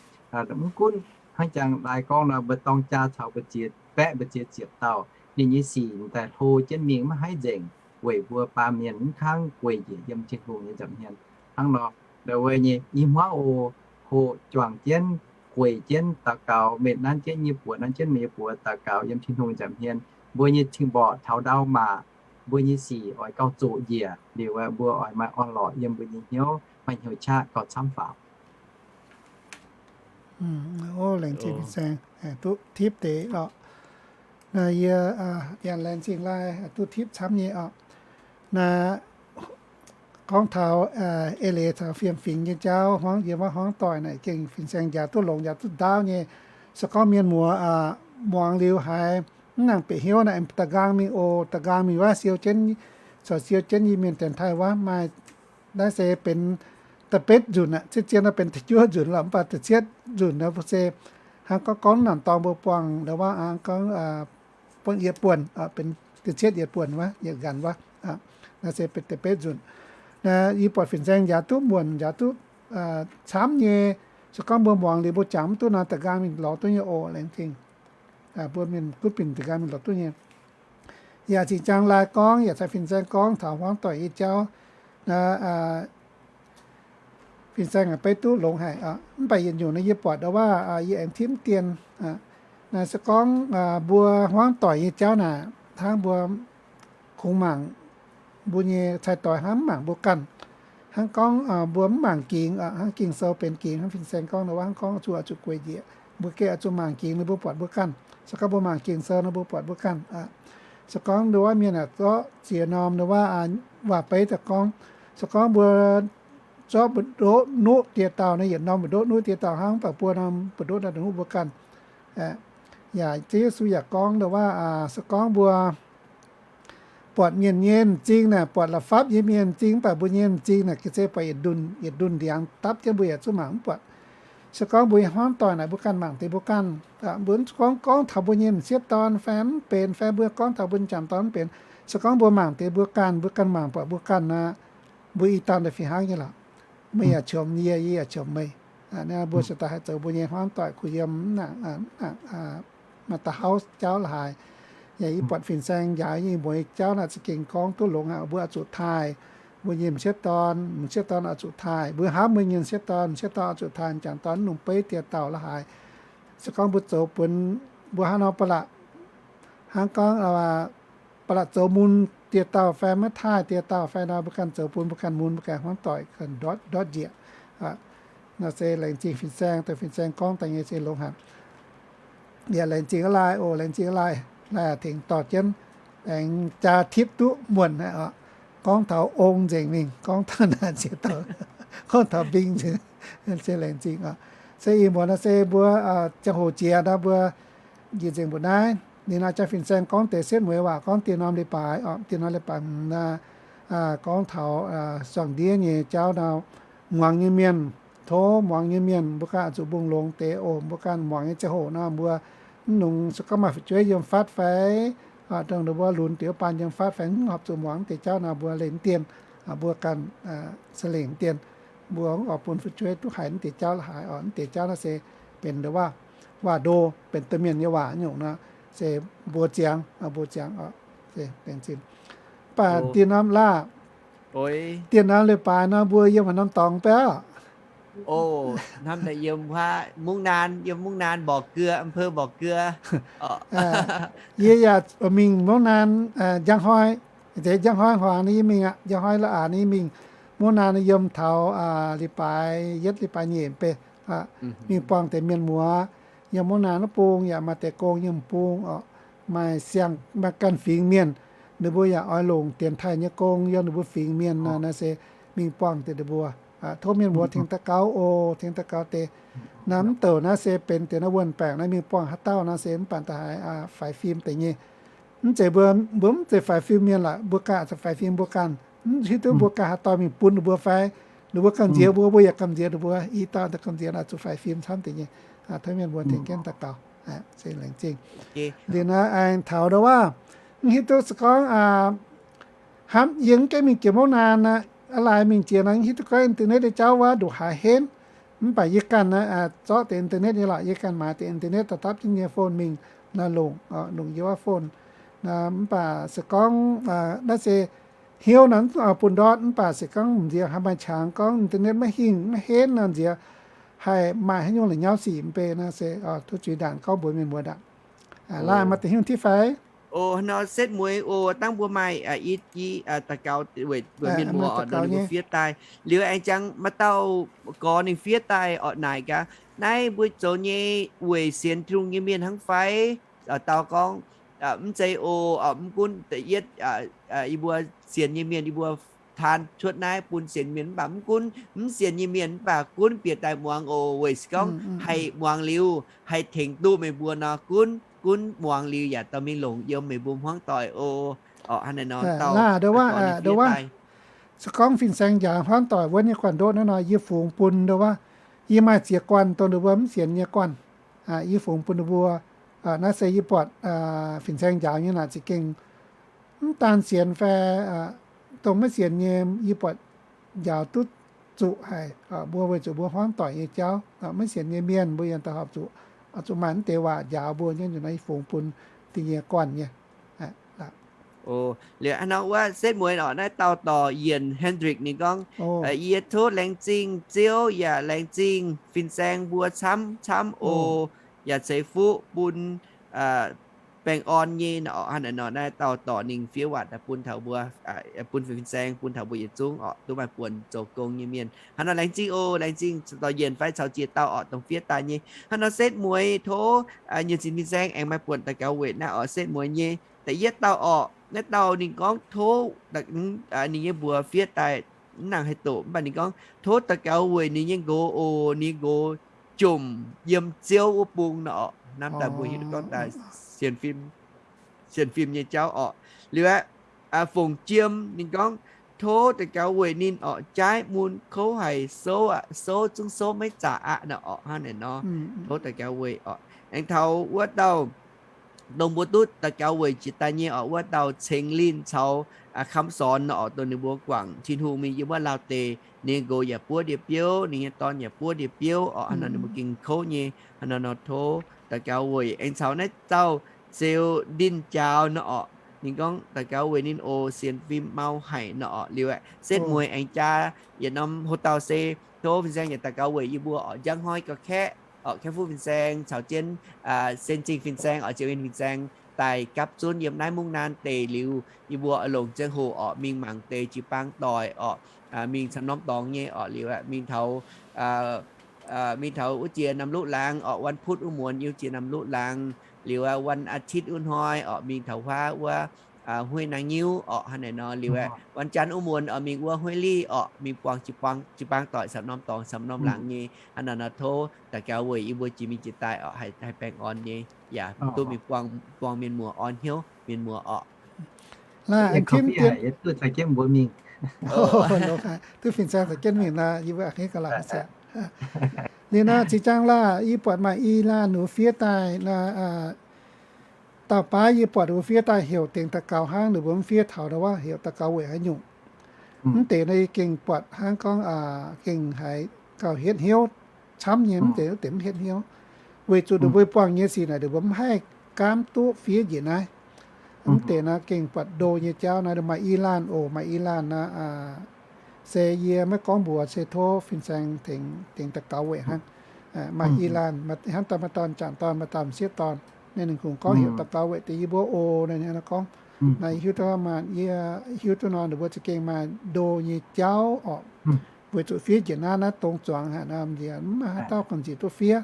mv gunv hnangv jangx daaih gorngv nor, mbuo dorng jaa caux mbu'ziex baeqv mbu'ziex ziepc dauh, ninh nyei sic daaih hlo jienv mingh maiv haih nzengc, weic mbuo baamh mienh mv kangv gueic njiec yiem Tin-Hungh nyei nza'hmien. hnangv nor. Ndoh wuov nyei i hmuangv oc, hoqc juangc jienv, gueic jienv daux gaux, meih nanv jienv nyei buoz, nanv jienv meih nyei buoz daux gaux yiem Tin-Hungh nza'hmien. Mbuo nyei cing-mborqc taux ndau maac, mbuo nyei sic oix gauh zoqc njiec liuz, mbuo oix maaih orn-lorqc yiem mbuo nyei hnyouv, maaih hnyouv qaqv gauh camv faaux. Laengz zingh fin-saeng duqv tipv deix oc. Naaiv yie laengz zingh laai duqv tipv camv nyei oc. Naaiv gorngv taux eix leiz caux fiem-fingx nyei jauv, hmuangv yiem wuov hmuangv doic naaic gengh fin-saeng njaaux duqv longx, njaaux duqv ndaauv nyei. Se gorngv mienh muoz muangx liuz haiz mv nangc bieqc hnyouv naaic, da'nqaang mingh oc, da'nqaang mingh wuov siou jienv, corc siou jienv yie mienh dienx taaih wuov maaih naaiv se benx da'betv nzunc aqv. Zien-zien nor benx da'juov nzunc lorqc, mv baac da'cietv nzunc nor se hnangv gorngv gorngv nangc dorngx mbuo buangh ndau wuov hnangv gorngv buangh yietc buonc, benx da'cietv yietc buonc wuov, yietc nqanx wuov. Naaiv se benx da'betv nzunc. Yie buatc fin-saeng njaaux duqv muonc, njaaux duqv camv nyei. Se gorngv mbuo muangx liuz mbuo jangx mv duqv nor, da'nqaang mingh lorz duqv nyei oc, laengz zingh. Mbuo mienh gunv binc da'nqaang mingh lorz duqv nyei. Yaac zinh ziangx laai gorngv, yaac caux fin-saeng gorngv taux hmuangv doic nyei jauv. Naaiv fin-saeng beiv duqv longx haic. Mv baac yietc nyungc naaiv yie buatc ndau wuov yie aengx tipv dien. Naaiv se gorngv mbuo hmuangv doic nyei jauv naaic, hnangv mbuo kungx mangc mbuo nyei cai-doix hnangv mv mangc mbuo ganh. Hnangv gorngv mbuo mv mangc gingx, hnangv Ging-Sou benx gingx, hnangv fin-saeng gorngv ndau wuov, hnangv gorngv zuqc oix zuqc gueic njiec, mbuo gengh oix zuqc mangc gingx nor mbuo buatc mbuo ganh. Se gorngv mbuo mangc Ging-Sou nor mbuo buatc mbuo ganh. Se gorngv ndau wuov mienh aah, zorqv ziex norm ndau wuov waac-beiv daaih gorngv, se gorngv mbuo zorqv mbu'ndoqv nuqv dieh dauh nor, yietc norm mbu'ndoqv nuqv dieh dauh hnangv, mv baac buo norm mbu'ndoqv naaiv nuqv mbuo ganh. Yaac Ziouv Yesu yaac gorngv ndau wuov, se gorngv mbuo buatc mienh nyei m'zing naaic, buatc la'fapv nyei mienh m'zing, mv baac mbuo nyei m'zing naaic ga'se buatc yietc ndunh, yietc ndunh ndiangx dapv jienv, mbuo yaac zungv mangc mv buatc. Se gorngv mbuo nyei hmuangv doic naaic mbuo ganh mangc deix mbuo ganh, mbuo gorngv, gorngv taux mbuo nyei m'sieqv dorn fai mv benx, fai mbuo gorngv taux mbuo m'jangc dorn mv benx, se gorngv mbuo mangc deix mbuo ganh, mbuo ganh mangc buatc mbuo ganh nor, mbuo i dauh daaih fih hnangv nyei lorqc. Meih yaac qiemx yie, yie yaac qiemx meih. Mbuo ziouc daaih haih zoux mbuo nyei hmuangv doic kuh yiem maaih da'hauv jauv la'haaix. Yaac yie buatc fin-saeng njaaux nyei mueiz jauv naaic za'gengh gorngv duqv longx aqv. Mbuo oix zuqc taaih mbuo nyei m'sieqv dorn, m'sieqv dorn oix zuqc taaih mbuo, hnamv mbuo nyei m'sieqv dorn, m'sieqv dorn oix zuqc taaih m'jangc dorn, lungh beiv dieh dauh la'haaix. Se gorngv mbuo zoux bun mbuo hnangv nor ba'laqc, hnangv gorngv ba'laqc zoux mun dieh dauh fai maiv taaih dieh dauh fai nor, mbuo ganh zoux bun mbuo ganh mun, mbuo ganh hmuangv doic ganh ndortv, ndortv njiec. Nor se laengz zingh fin-saeng, dongh fin-saeng gorngv daaih nyei se longx haic. Yaac laengz zingh aav lai oc, laengz zingh aav lai, lai tengx dorh jienv aengx jaa tipv duqv muonc haic oc. Gorngv taux ong nzengc mingh, gorngv taux naaic ziex dauh, gorngv taux mbing nzengc, se laengz zingh oc. Se ih muonz nor se mbuo ziangh hoc jiex nor mbuo njiec nzengc mbuoqc naaiv. Ninh oix jaa fin-saeng gorngv deix setv mueiz waac, gorngv dieh norm leiz-baaix oc, dieh norm leiz-baaix hmz nor, gorngv taux suangx ndiev nyei jauv nor, muangx nyei mienh, tov muangx nyei mienh mbuo ganh oix zuqc mbungh longx deix oc. Mbuo ganh muangx nyei ziangh hoc nor mbuo mv nungx se gorngv maaih fu'jueiv yiem fatv fai, dongh ninh mbuo lunx deix wuov baan yiem fatv fai, mv horpc zuqc muangx deix jauv nor mbuo leih mv dien, mbuo ganh se leih mv dien. Mbuo mv oix bun fu'jueiv duqv haiz mv deix jauv la'haaix oc. Mv deix jauv naaiv se benx waac, waac-ndo, benx domh mienh nyei waac nyungc nor, se mbuox ziangx, mbuox ziangx oc. Mv baac dieh norm laah, dieh norm leiz-baaix nor mbuo yiem haaix norm dorngx biauv? Hnamv daaih yiem huaav Mungv Naan, yiem Mungv Naan บ่อเกลือ, อำเภอบ่อเกลือ. Yie yaac mingh Mungv Naan njang hnoi, deix njang hnoi hmuangx yie mingh aqv, njang hnoi la'aac yie mingh Mungv Naan yiem taux leiz-baaix yietv leiz-baaix nyeic beiv, mingh buangh deix mienh muoz yiem Mungv Naan wuov bung, yaac maaih deix gong yiem bung oc, maaih siang, maaih ganh fingx mienh, ninh mbuo yaac oix longc dienx taaih nyei gong yiem ninh mbuo fingx mienh nor, naaiv se mingh buangh deix ninh mbuo. Tov mienh muoz tengx daux gaux oc, tengx daux gaux deix. Naaiv mv douc naaiv se benx deix naaiv wuonh baengc naaiv mingh buangh haaix dauh naaiv se mv baac da'haaix faix fim deix nyei. Mv zeiz mbuo, mbuo mv zeiz faix fim mienh lorqc, mbuo ganh zuqc faix fim mbuo ganh. Mv hiuv duqv mbuo ganh haaix dauh mingh bun ninh mbuo fai, ninh mbuo gamh nziex mbuo, mbuo yaac gamh nziex ninh mbuo, i dauh daaih gamh nziex oix zuqc faix fim camv deix nyei. Tov mienh mbuo tengx jienv daux gaux. Laengz zingh. Liuz naaiv aengx taux ndau wuov, mv hiuv duqv se gorngv hnamv yie mv gaengh mingh jiex Mungv Naan aqv, aav lai mingh jiex nor mv hiuv duqv gorngv internet nyei jauv wuov ndongc haaix henv. Mv baac yie ganh naaiv zorqv deix internet nyei lorqc, yie ganh maaiz deix internet daaih dapv jienv yie nyei phone mingh nor longc, longc yie wuov phone. Mv baac se gorngv naaiv se hnyouv nor bun ndortv, mv baac se gorngv m'nziex haih maaih qangx gorngv internet maiv hingh maiv henv nor, m'nziex haih maaih haaix nyungc la'nyauv sic mv bei nor se duqv zuiz ndaangc gorngv mbuox mienh muoz ndaangc. Laaih maaih deix hnyouv tipv fai? O, nor setv mueiz o, dangh mbuo maaih i, i daux gaux weic mbuo mienh muoz oc, ninh mbuo fiev daaih. Liuz aengx jangx maaih dauh gorx ninh fiev daaih oc, naaic gaax, naaiv mbuo zoux nyei weic sienx Tin-Hungh nyei mienh hnangv fai? Dauh gorngv, mv zeiz o, mv gunv da'yietv yie mbuo sienx nyei mienh, yie mbuo taan cuotv naaiv bun sienx mienh, mv baac mv gunv mv sienx nyei mienh, mv baac gunv bieqc daaih muangx oc, weic se gorngv haih muangx liuz haih tengx duqv meih mbuo nor, gunv, gunv muangx liuz yaac dorh mingh longc yiem meih mbuo hmuangv doic oc. Oc, hnangv naaiv nor, dauh, ndo wuov, se gorngv fin-saeng njaaux hmuangv doic wuov nyei guanh ndoqv naaiv nor, yie fungx bun ndo wuov, yie maaih ziex guanh dongh ninh mbuo mv sienx nyei guanh, yie fungx bun ninh mbuo. Naaiv se yie buatc fin-saeng njaaux nyei naaic za'gengh mv daan sienx fai dongh maiv sienx nyei, yie buatc njaaux duqv zuqc haic. Mbuo weic zuqc mbuo hmuangv doic nyei jauv, maiv sienx nyei mienh mbuo yaac daaih horpc zuqc, zuqc maaih mv deix waac njaaux mbuo nyei, nzunc naaiv yie fungx bun da'nyeic guanh nyei. Liuz hnangv nor wuov setv mueiz oc, naaiv dauh dorc Yienc Hendrick ninh gorngv, yie tov laengz zingh Ziouv yaac laengz zingh fin-saeng mbuo camv camv oc, yaac ceix fuqv bun baengh orn nyei nor. Hnangv naaiv nor, naaiv dauh dorc ninh fiev waac daaih bun taux mbuo, bun fin-saeng, bun taux mbuo yietc zungv oc, duqv maaih buonc zoux gong nyei mienh. Hnangv nor laengz zingh oc, laengz zingh dorc Yienc fai caux jiex dauh oc, dongh fiev daaih nyei. Hnangv nor setv mueiz tov nyei zinh fin-saeng aengx maaih buonc daux gaux weic naaiv oc, setv mueiz nyei da'yietv dauh oc. Naaiv dauh ninh gorngv tov ninh nyei mbuox fiev daaih mv nangc haih doqc, mv baac ninh gorngv tov daux gaux weic ninh nyei nqox oc, ninh nqox jomc yiem Ziouv wuov bung nor oc. Hnamv daaih mbuo hiuv duqv gorngv daaih sienx fim nyei jauv oc. Liuz aeqv, fongc jiem ninh gorngv tov daux gaux weic ninh oc, jaaiv mun kouv haic, souv aqv, souv zungv souv maiv zaqc aqv nor oc. Hnangv naaic nor, tov daux gaux weic oc. Aengx taux wuov dauh dongh mbuo duqv daux gaux weic jiex daaih nyei oc, wuov dauh Ceng Linh caux Kam Sorn nor oc, dongh ninh mbuo guangc Tin-Hungh mingh yiem wuov Laauv deic, ninh nyei nqox yaac buov ndie-biouv, ninh nyei dorn yaac buov ndie-biouv oc. Hnangv nor ninh mbuo gengh kouv nyei. Hnangv nor nor tov daux gaux weic. Aengx caux naaiv dauh Zeux Linh Jaaux nor oc, ninh gorngv daux gaux weic ninh oc, sienx fim mau haic nor oc. Liuz aeqv, setv mueiz aengx jaa yietc norm hoc dauh se tov fin-saeng yaac daux gaux weic yie mbuo oc, njang hnoi gauh kaeqv oc, kaeqv fuqv fin-saeng caux jienv sen zingh fin-saeng oc, ziouc mienh fin-saeng daaih gapv zunv yiem naaiv mungv naanv deic liuz, yie mbuo oix longc ziangh hoc oc mingh mangc deix jiu-baang doic oc, mingh camv norm dorngx nyei oc. Liuz aeqv, mingh taux mingh taux wuov jiex Namv Luqv Laangz oc, วันพุธ wuov muonz yiem jiex Namv Luqv Laangz. Liuz aeqv, วันอาทิตย์ wuov hnoi oc, mingh taux huaav wuov Hueiv Naang Nyiuv oc. Hnangv naaic nor liuz aeqv, วันจันทร์ wuov muonz oc, mingh wuov Hueiv Lih oc, mingh buangh jiu-baang doic camv norm dorngx camv norm laangz nyei. Hnangv naaic nor tov daux gaux weic yie mbuo jiex mingh jiex daaih oc, haih baengh orn nyei, yaac duqv mingh buangh mienh muoz orn hnyouv mienh muoz oc. Laaih aengx tim dien, duqv fin-saeng caux jienv mingh nor, yie mbuo a'hneiv ga'laqc. Liuz nor zinh zaangv laah, yie buatc maaih i laanh wuov fiev daaih nor, dauh baav yie buatc wuov fiev daaih heuc dengx daux gaux hnangv, ninh mbuo mv fiev taux ndo wuov heuc daux gaux weic haaix nyungc. Mv deix nor yie gengh buatc hnangv gorngv gengh haiz gauh hietv hnyouv camv nyei, mv deix wuov deix mv hietv hnyouv. Weic zuqc ninh mbuo buangh nyei sic naaic ninh mbuo mv haih gaamv duqv fiev njiec naaiv. Mv deix nor gengh buatc ndo nyei jauv nor, maaih i laanh oc, maaih i laanh nor, se yie maiv gorngv mbuox, se tov fin-saeng tengx dengx daux gaux weic hnangv. Maaih i laanh hnangv daaih maaih dorn, m'jangc dorn, maaih dauh m'sieqv dorn, naaiv ninh kungx gorngv heuc daux gaux weic deix yie mbuo oc, naaiv ninh gorngv. Naaiv yie hiuv duqv maanh, yie hiuv duqv nor ninh mbuo za'gengh maaih ndo nyei jauv oc. Weic zuqc fiev njiec naaiv, naaiv dongh zuangx haic nor, mv maaih haaix dauh gamh nziex duqv fiev.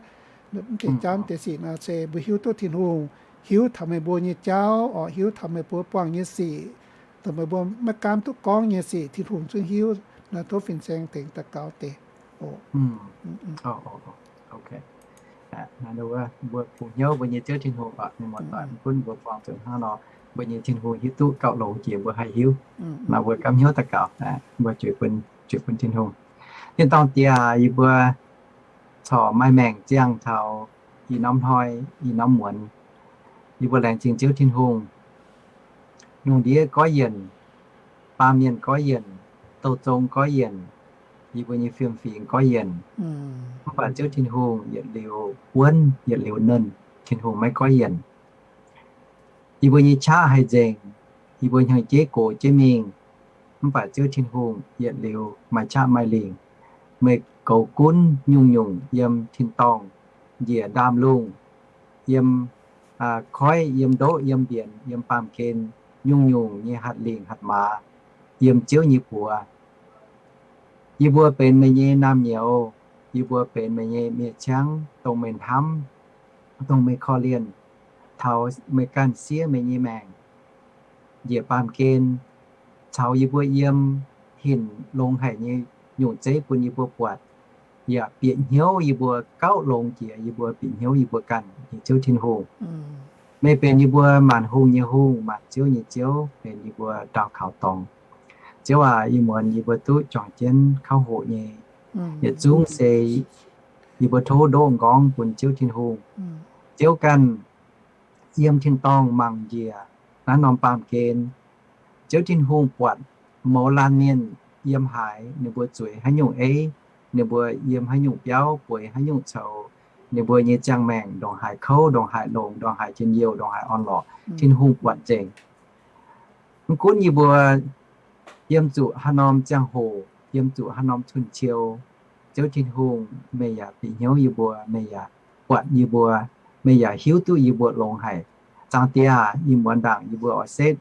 Mv deix jauv deix sic nor se mbuo hiuv duqv Tin-Hungh hiuv taux meih mbuo nyei jauv oc, hiuv taux meih mbuo buangh nyei sic, dongh meih mbuo maiv gaamv duqv gorngv nyei sic Tin-Hungh zungv hiuv. Nor tov fin-saeng tengx daux gaux deix oc. Mbuo bungx hnyouv mbuo nyei Ziouv Tin-Hungh oc, mienh muoz-doic, mv gunv mbuo buangh zuqc hnangv nor, mbuo nyei Tin-Hungh hiuv duqv gauh longx jiex mbuo haih hiuv. Nor mbuo gaamv hnyouv daux gaux, mbuo zueiz bun, zueiz bun Tin-Hungh. Tin-dorngh Diex, yie mbuo corc maaih maengc ziangh taux ih norm hnoi, ih norm muonz, yie mbuo laengz zingh Ziouv Tin-Hungh. Lungh ndiev goiv yienc, baamh mienh goiv yienc, douh zong goiv yienc, yie mbuo nyei fiem-fingx goiv yienc. Mv baac Ziouv Tin-Hungh yietc liuz buonv, yietc liuz nernh, Tin-Hungh maiv goiv yienc. Yie mbuo nyei qaqv haih nzengc, yie mbuo hnyangx-jeiv gox jienv mingh, Mv baac Ziouv Tin-Hungh yietc liuz maaih qaqv maaih lingc. Meih goux gunv nyungc-nyungc yiem tin-dorngh, njiec ndaamv-lungh, yiem koiv, yiem ndoqv, yiem mbienx, yiem baamh gen, nyungc-nyungc nyei hatc lingc hatc maaz, yiem Ziouv nyei buoz. Yie mbuo benx meih nyei naamh nyouz, yie mbuo benx meih nyei miev-ciangv, dongh meih hnamv, dongh meih korv-lienh, taux meih ganh siev meih nyei maengc njiec baamh gen, caux yie mbuo yiem hinc longx haic nyei nyungc zeiv bun yie mbuo buatc, yaac bieqc hnyouv yie mbuo gauh longx jiex yie mbuo bieqc hnyouv yie mbuo ganh nyei Ziouv Tin-Hungh. Meih benx yie mbuo maanc hungh nyei Hungh, maanc ziouv nyei Ziouv, benx yie mbuo ndaauh kaux dorngx. Ziouv aac, ih muonz yie mbuo duqv juangc jienv kauv hoqc nyei, yietc zungv se yie mbuo tov ndoqv m'nqorngv bun Ziouv Tin-Hungh. Ziouv ganh yiem tin-dorngh mangc njiec naaiv norm baamh gen. Ziouv Tin-Hungh buatc mouz laanh mienh yiem haaix, ninh mbuo zueiz haaix nyungc eiv, ninh mbuo yiem haaix nyungc biauv, bueix haaix nyungc coux, ninh mbuo nyei ziangh maengc ndongc haaix kouv, ndongc haaix longx, ndongc haaix njien-youh, ndongc haaix orn-lorqc, Tin-Hungh buatc nzengc. Mv gunv yie mbuo yiem zuqc haaix norm ziangh hoc, yiem zuqc haaix norm cun-ciou, Ziouv Tin-Hungh meih yaac bieqc hnyouv yie mbuo, meih yaac buatc yie mbuo, meih yaac hiuv duqv yie mbuo longx haic. Zaangc Diex aac, ih muonz ndaangc yie mbuo oix setv,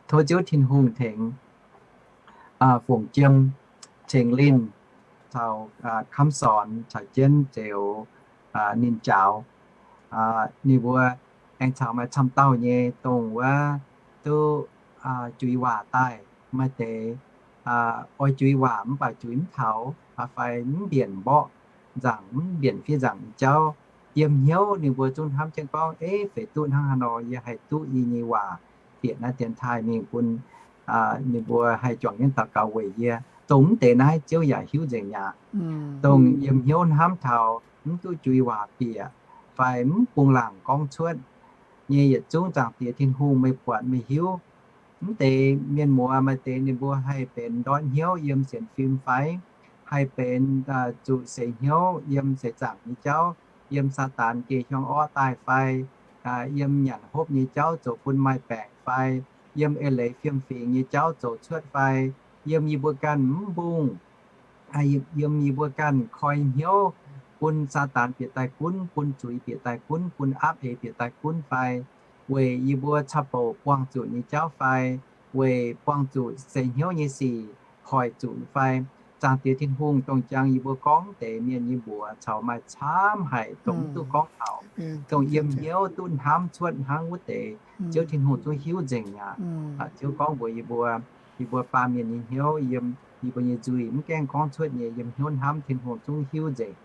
tov Ziouv Tin-Hungh tengx Fongc Jiem, Ceng Linh, caux Kamv Sorn caux jienv Zeux, ninh njaaux, ninh mbuo aengx caux maaih camv dauh nyei dongh wuov duqv juix waac daaih. Maaih deix oix juix waac mv baac juix mv taux, fai mv mbienc mborqv nzaangc, mv mbienc fiev nzaangc nyei jauv. Yiem hnyouv ninh mbuo zungv hnamv jienv gorngv, Eix, feix duqv hnangv haaix nor yie haih duqv yie nyei waac bieqc naaiv dienx taaih mingh bun ninh mbuo haih juangc jienv daux gaux weic yie. Dongh mv deix naaiv Ziouv yaac hiuv nzengc mi'aqv. Dongh yiem hnyouv hnamv taux mv duqv juix waac bieqc fai mv bungx laangc gorngv cuotv nyei yietc zungv, Zaangc Diex Tin-Hungh meih buatc meih hiuv. Mv deix mienh muoz maaih deix ninh mbuo haih benx ndortv hnyouv yiem sienx fim fai haih benx zuqc seix hnyouv yiem seix zaangc nyei jauv, yiem Saadaan geh hiuang orqv daaih fai yiem nyanc hopv nyei jauv zoux bun maaih baengc fai yiem eix leiz fiem-fingx nyei jauv zoux cuotv fai yiem yie mbuo ganh mv mbungh, yiem yie mbuo ganh koi hnyouv bun Saadaan bieqc daaih gunv, bun zuiz bieqc daaih gunv, bun aapv eix bieqc daaih gunv fai weic yie mbuo caqv-bouc buangh zuqc nyei jauv fai weic buangh zuqc seix hnyouv nyei sic hoic zuqc fai, Zaangc Diex Tin-Hungh dongh jangx yie mbuo gorngv deix mienh nyei mbuox caux maaih camv haic dongh mv duqv gorngv taux, dongh yiem hnyouv duqv hnamv cuotv hnangv wuov deix, Ziouv Tin-Hungh zungv hiuv nzengc mi'aqv. Ziouv gorngv mbuox yie mbuo, yie mbuo baamh mienh nyei hnyouv, yiem yie mbuo nyei nzuih mv gaengh gorngv cuotv nyei, yiem hnyouv hnamv Tin-Hungh zungv hiuv nzengc.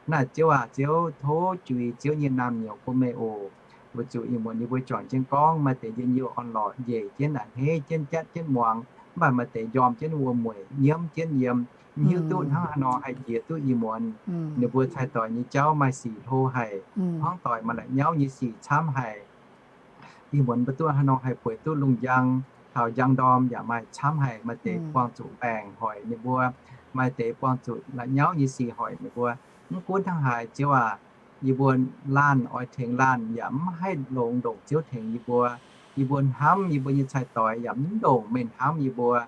Naaiv Ziouv aac, Ziouv tov juix Ziouv nyei naamh nyouz bun meih oc. Weic zuqc ih muonz yie mbuo juangc jienv gorngv maaih deix njien-youh orn-lorqc njiec jienv a'hneiv jienv jatv jienv muangx, mv baac maaih deix njormh jienv wuom-mueic nyiemv jienv yiem, mv hiuv duqv hnangv haaix nor haih jiex duqv ih muonz. Ninh mbuo cai-doix nyei jauv maaih sic hlo haic, hmuangv doic maaih la'nyauv nyei sic camv haic. Ih muonz mbuo duqv haaix nor haih bueix duqv lungh njang, taux njang ndorm yaac maaih camv haic, maaih deix buangh zuqc baengc hoic ninh mbuo, maaih deix buangh zuqc la'nyauv nyei sic hoic ninh mbuo. Mv gunv hnangv haaix, Ziouv aac, yie mbuo laanh oix tengx laanh yaac mv haih longx ndongc Ziouv tengx yie mbuo. Yie mbuo hnamv yie mbuo nyei cai-doix yaac mv ndongc meih hnamv yie mbuo.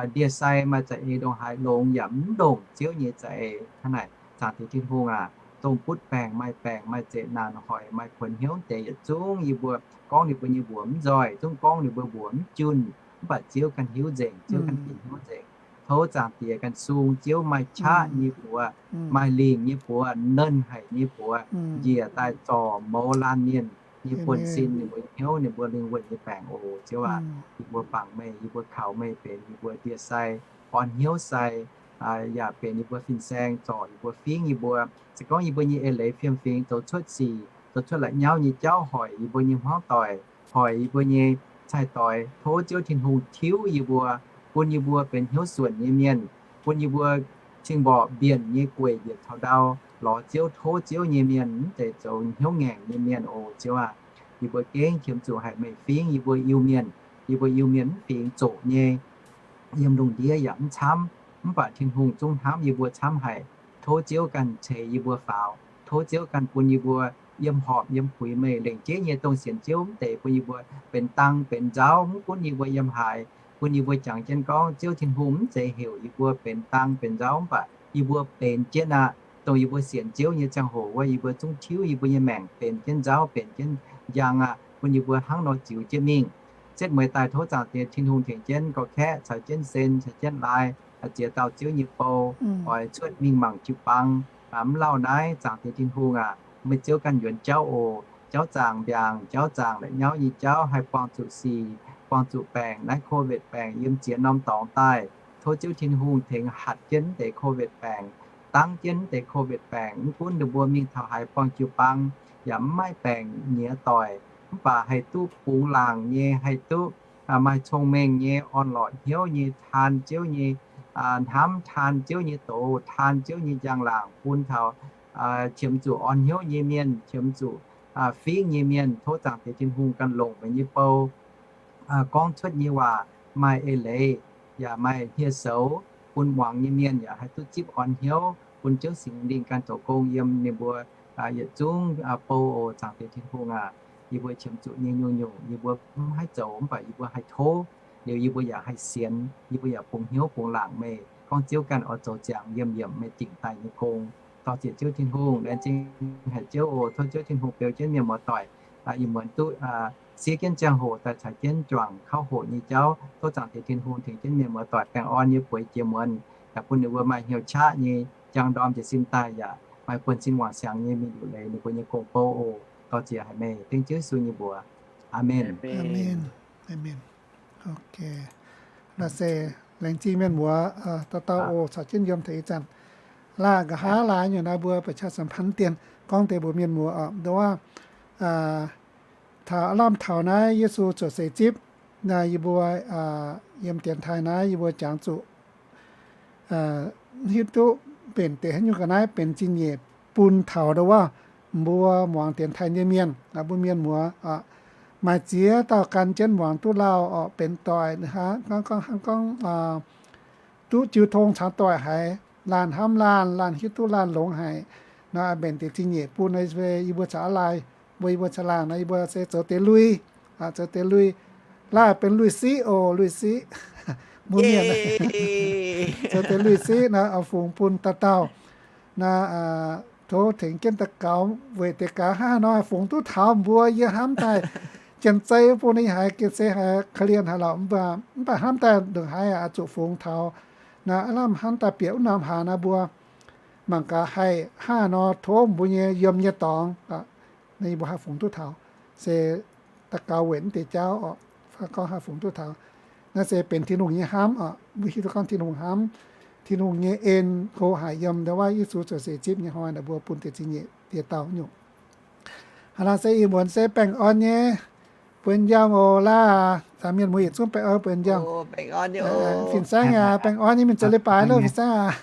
Ndie-sai maaih za'eix ndongc haaix longx yaac mv ndongc Ziouv nyei za'eix. Hnangv naaic, Zaangc Diex Tin-Hungh aac, dongh butv baengc, maaih baengc, maaih zeqc naanc hoic, maaih kuonx hnyouv deix yietc zungv yie mbuo gorngv ninh mbuo nyei mbuox mv nzoih, zungv gorngv ninh mbuo mbuox mv junh, mv baac Ziouv ganh hiuv nzengc, Ziouv ganh bieqc hnyouv nzengc. Tov Zaangc Diex ganh sung Ziouv maaih qaqv nyei buoz, maaih lingc nyei buoz, nernh haic nyei buoz njiec daaih zorc mouz laanh mienh nyei buonv-sin, ninh mbuo hnyouv, ninh mbuo lingh wuonh nyei baengc oc. Ziouv aac, yie mbuo bangc meih, yie mbuo kaux meih benx yie mbuo ndie-sai, orn hnyouv sai, yaac benx yie mbuo fin-saeng, zorc yie mbuo, fingx yie mbuo. Se gorngv yie mbuo nyei eix leiz fiem-fingx zoux cuotv sic, zoux cuotv la'nyauv nyei jauv hoic yie mbuo nyei hmuangv doic, hoic yie mbuo nyei cai-doix, tov Ziouv Tin-Hungh tiuv yie mbuo, bun yie mbuo benx hnyouv suonc nyei mienh, bun yie mbuo cing mborqc mbienc nyei gueic njiec taux ndau lorz Ziouv, tov Ziouv nyei mienh, mv zeiz zoux hnyouv ngaengc nyei mienh oc. Ziouv aac, yie mbuo gengh qiemx zuqc haic meih fingx yie mbuo Iu-Mienh. Yie mbuo Iu-Mienh mv fingx zoqc nyei, yiem lungh ndiev yaac mv camv, mv baac Tin-Hungh zungv hnamv yie mbuo camv haic. Tov Ziouv ganh ceix yie mbuo faaux. Tov Ziouv ganh bun yie mbuo yiem horpc yiem puix meih lengc jeiv nyei dongh sienx Ziouv mv deix, bun yie mbuo benx dang benx nzauv, mv gunv yie mbuo yiem haaix, bun yie mbuo jangx jienv gorngv Ziouv Tin-Hungh mv zeiz heuc yie mbuo benx dang benx nzauv, mv baac yie mbuo benx jienv aqv. Dongh yie mbuo sienx Ziouv nyei ziangh hoc wuov, yie mbuo zungv tiuv yie mbuo nyei maengc benx jienv nzauv, benx jienv njang aqv, bun yie mbuo hnangv nor ziux jienv mingh. Setv mueiz daaih tov Zaangc Diex Tin-Hungh tengx jienv gorx-kaeqv caux jienv sen, caux jienv lai, ziex dauh Ziouv nyei bou, oix cuotv mingh mangc jiu-baang. Mv lauh naaiv, Zaangc Diex Tin-Hungh aac, meih Ziouv ganh yuonx jauv oc. Jauv zaangc mbiaangc, jauv zaangc la'nyauv nyei jauv, haih buangh zuqc sic, buangh zuqc baengc, naaiv Covid baengc yiem ziex norm dorngx daaih. Tov Ziouv Tin-Hungh tengx hatc jienv mv deix Covid baengc, dangv jienv mv deix Covid baengc, mv gunv ninh mbuo mingh taux haaix buangh jiu-baang yaac mv maaih baengc nyiex doic, mv baac haih duqv bungx laangc nyei, haih duqv maaih cong-mengh nyei, orn-lorqc hnyouv nyei, taan Ziouv nyei hnamv, taan Ziouv nyei doz, taan Ziouv nyei njang-laangc bun taux qiemx zuqc orn hnyouv nyei mienh, qiemx zuqc fingv nyei mienh. Tov Zaangc Diex Tin-Hungh ganh longc meih nyei bou gorngv cuotv nyei waac maaih eix leiz yaac maaih hniev-soux, bun muangx nyei mienh yaac haih duqv zipv orn hnyouv, bun Ziouv Singx Lingh ganh zoux gong yiem ninh mbuo yietc zungv bou oc. Zaangc Diex Tin-Hungh aac, yie mbuo qiemx zuqc nyei nyungc-nyungc yie mbuo mv haih zoux, mv baac yie mbuo haih tov, liuz yie mbuo yaac haih sienx, yie mbuo yaac bungx hnyouv bungx laangc meih, gorngv Ziouv ganh oix zoux ziangx yiem yiemc meih dingc daaih nyei gong. Dorh ziec Ziouv Tin-Hungh, laengz zingh haic Ziouv oc. Tov Ziouv Tin-Hungh beu jienv mienh muoz-doic, ih muonz duqv siev jienv ziangh hoc daaih caux jienv juangc kauv hoqc nyei jauv. Tov Zaangc Diex Tin-Hungh tengx jienv mienh muoz-doic baengh orn nyei bueix jiex muonz, yaac bun ninh mbuo maaih hnyouv qaqv nyei, njang ndorm jiez sin daaih yaac maaih buonv-sin wangc siangx nyei mingh liuc leiz ninh mbuo nyei gong-bou oc. Dorh ziec haic meih, dengv Ziouv Yesu nyei mbuox. Aamen. Aamen. Aamen. Naaiv se laengz zingh mienh muoz dauh dauh oc, caux jienv yiem taux ih zanc. Laaih nqa'haav laaix nyungc naaiv mbuo ประชาสัมพันธ์ dien gorngv deix mbuox mienh muoz oc, nduov taux aav lamh taux naaiv Yesu cuotv seix zipv, naaiv yie mbuo yiem dienx taaih naaiv yie mbuo jangx zuqc hiuv duqv mbenc deix haaix nyungc ga'naaiv benx zingh nyeic bun taux nduov mbuo muangx dienx taaih nyei mienh, mbuo mienh muoz. Maaih ziex dauh gan jienv muangx duqv lauh oc, benx doic, hnangv gorngv, hnangv gorngv duqv jiu tong caux doic haiz, laanh hnamv laanh, laanh hiuv duqv laanh longx haic. Naaiv mbenc deix zingh nyeic bun yie mbuo caux aav laaih, mbuo yie mbuo caangh laangh naaiv yie mbuo se zoux deix lui, zoux deix lui. Laaih benx lui-siqv oc, lui-siqv. Mbuo mienh zoux deix lui-siqv naaiv oix fungx bun dauh dauh. Naaiv tov tengx jienv daux gaux weic deix gaax hnangv haaix nor haih fungx duqv taux mbuo. Yie hnamv daaih janx-zei bun ninh haiz gengh se haiz korv-lienh haic lorqc, mv baac hnamv daaih ndongc haaix zuqc fungx taux. Naaiv aav lamh hnamv daaih bieqc wuov norm hlaax naaiv mbuo mangc gaax haih hnangv haaix nor tov mbuo nyei yiem nyei dorngx, naaiv yie mbuo haih fungx duqv taux. Se daux gaux weic mv deix jauv oc, fai gorngv haih fungx duqv taux. Naaiv se benx Tin-Hungh nyei hnamv oc. Mbuo hiuv duqv gorngv Tin-Hungh hnamv, Tin-Hungh nyei en hlo haic yiem ndau wuov Yesu cuotv seix zipv nyei hnoi naaic mbuo bun deix zingh nyeic diex dauh nyungc. Hnangv naaiv se ih muonz se baengh orn nyei, mbuo njaaux oc laaih, caux mienh muoz yietc zungv baengh orn, mbuo njaaux. Fin-saengv aac, baengh orn nyei, mingh zoux leiz-baaix loh, fin-saengv aac.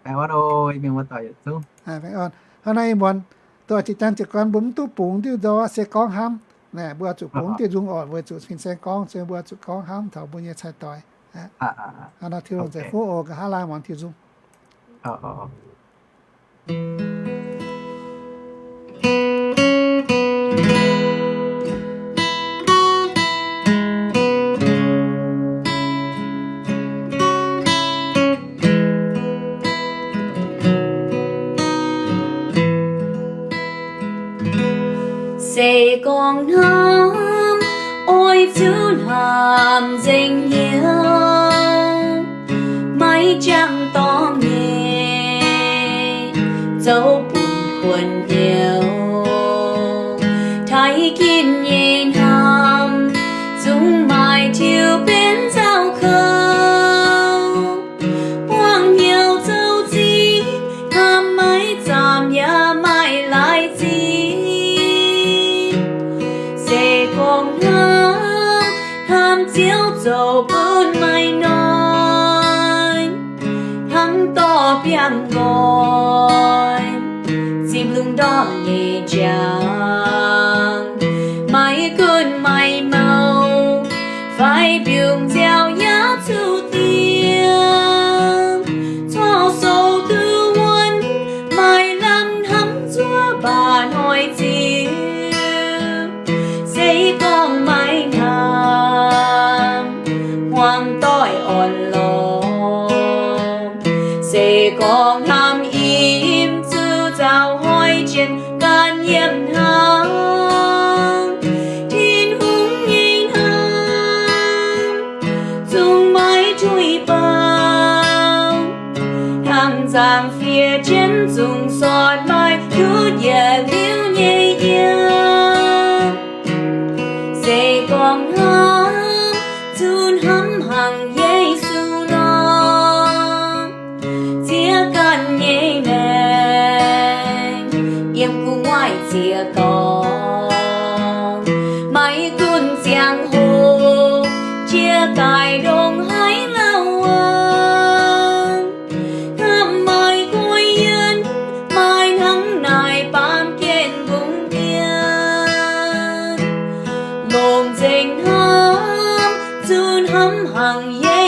Baengh orn oc, mienh muoz-doic yietc zungv. Baengh orn. Hnangv naaiv ih muonz, dongh jiex jangx jiez gorn mbuo mv duqv bungx diuh nzou se gorngv hnamv. Naaic mbuo zuqc bungx diuh nzung orqc weic zuqc fin-saeng gorngv, se mbuo zuqc gorngv hnamv taux mbuo nyei cai-doix. Hnangv naaiv Tin-Hungh nzengc fuqv oc, nqa'haav laaih muangx Tin-Hungh. Se gorngv hnamv oix zuqc hnamv nzengc hnyouv, maiv jangx dorngx nyei, zoux bun kuonx hnyouv. Taaih ginv nyei hnamv zungv maaih tiux benx nzauh kouv. Buangh hnyouv zoux zingh, hnamv maiv zaamc yaac maaih laaix zingh. Se gorngv hnamv, hnamv Ziouv zoux bun maaih noic, hnangv dorh biangh nqoi zipv lungh ndorm nyei jangx. Maiv gunv maaih mouh fai mbiungc nziaaux yaac zuqc diex, corc sou duqv wuonv, maaih lamh hnamv zuov baac noic ziux. Se gorngv maaih hnamv Yie jienv zungv sortv maaih kuv yietc liuz nyei yiem. Se gorngv hnamv zunc hnamv hnaangx Yesu nor, ziex ganh nyei maengc yiem gu'nguaaic ziex dorngx, maiv gunv ziangh hoc jiex daaih ndongc haaix lauh wuov. Hnamv maaih guai yienh, maaih hnangv naaic baamh gen mbungv dien, longc nzengc hnamv zunc hnamv hnaangx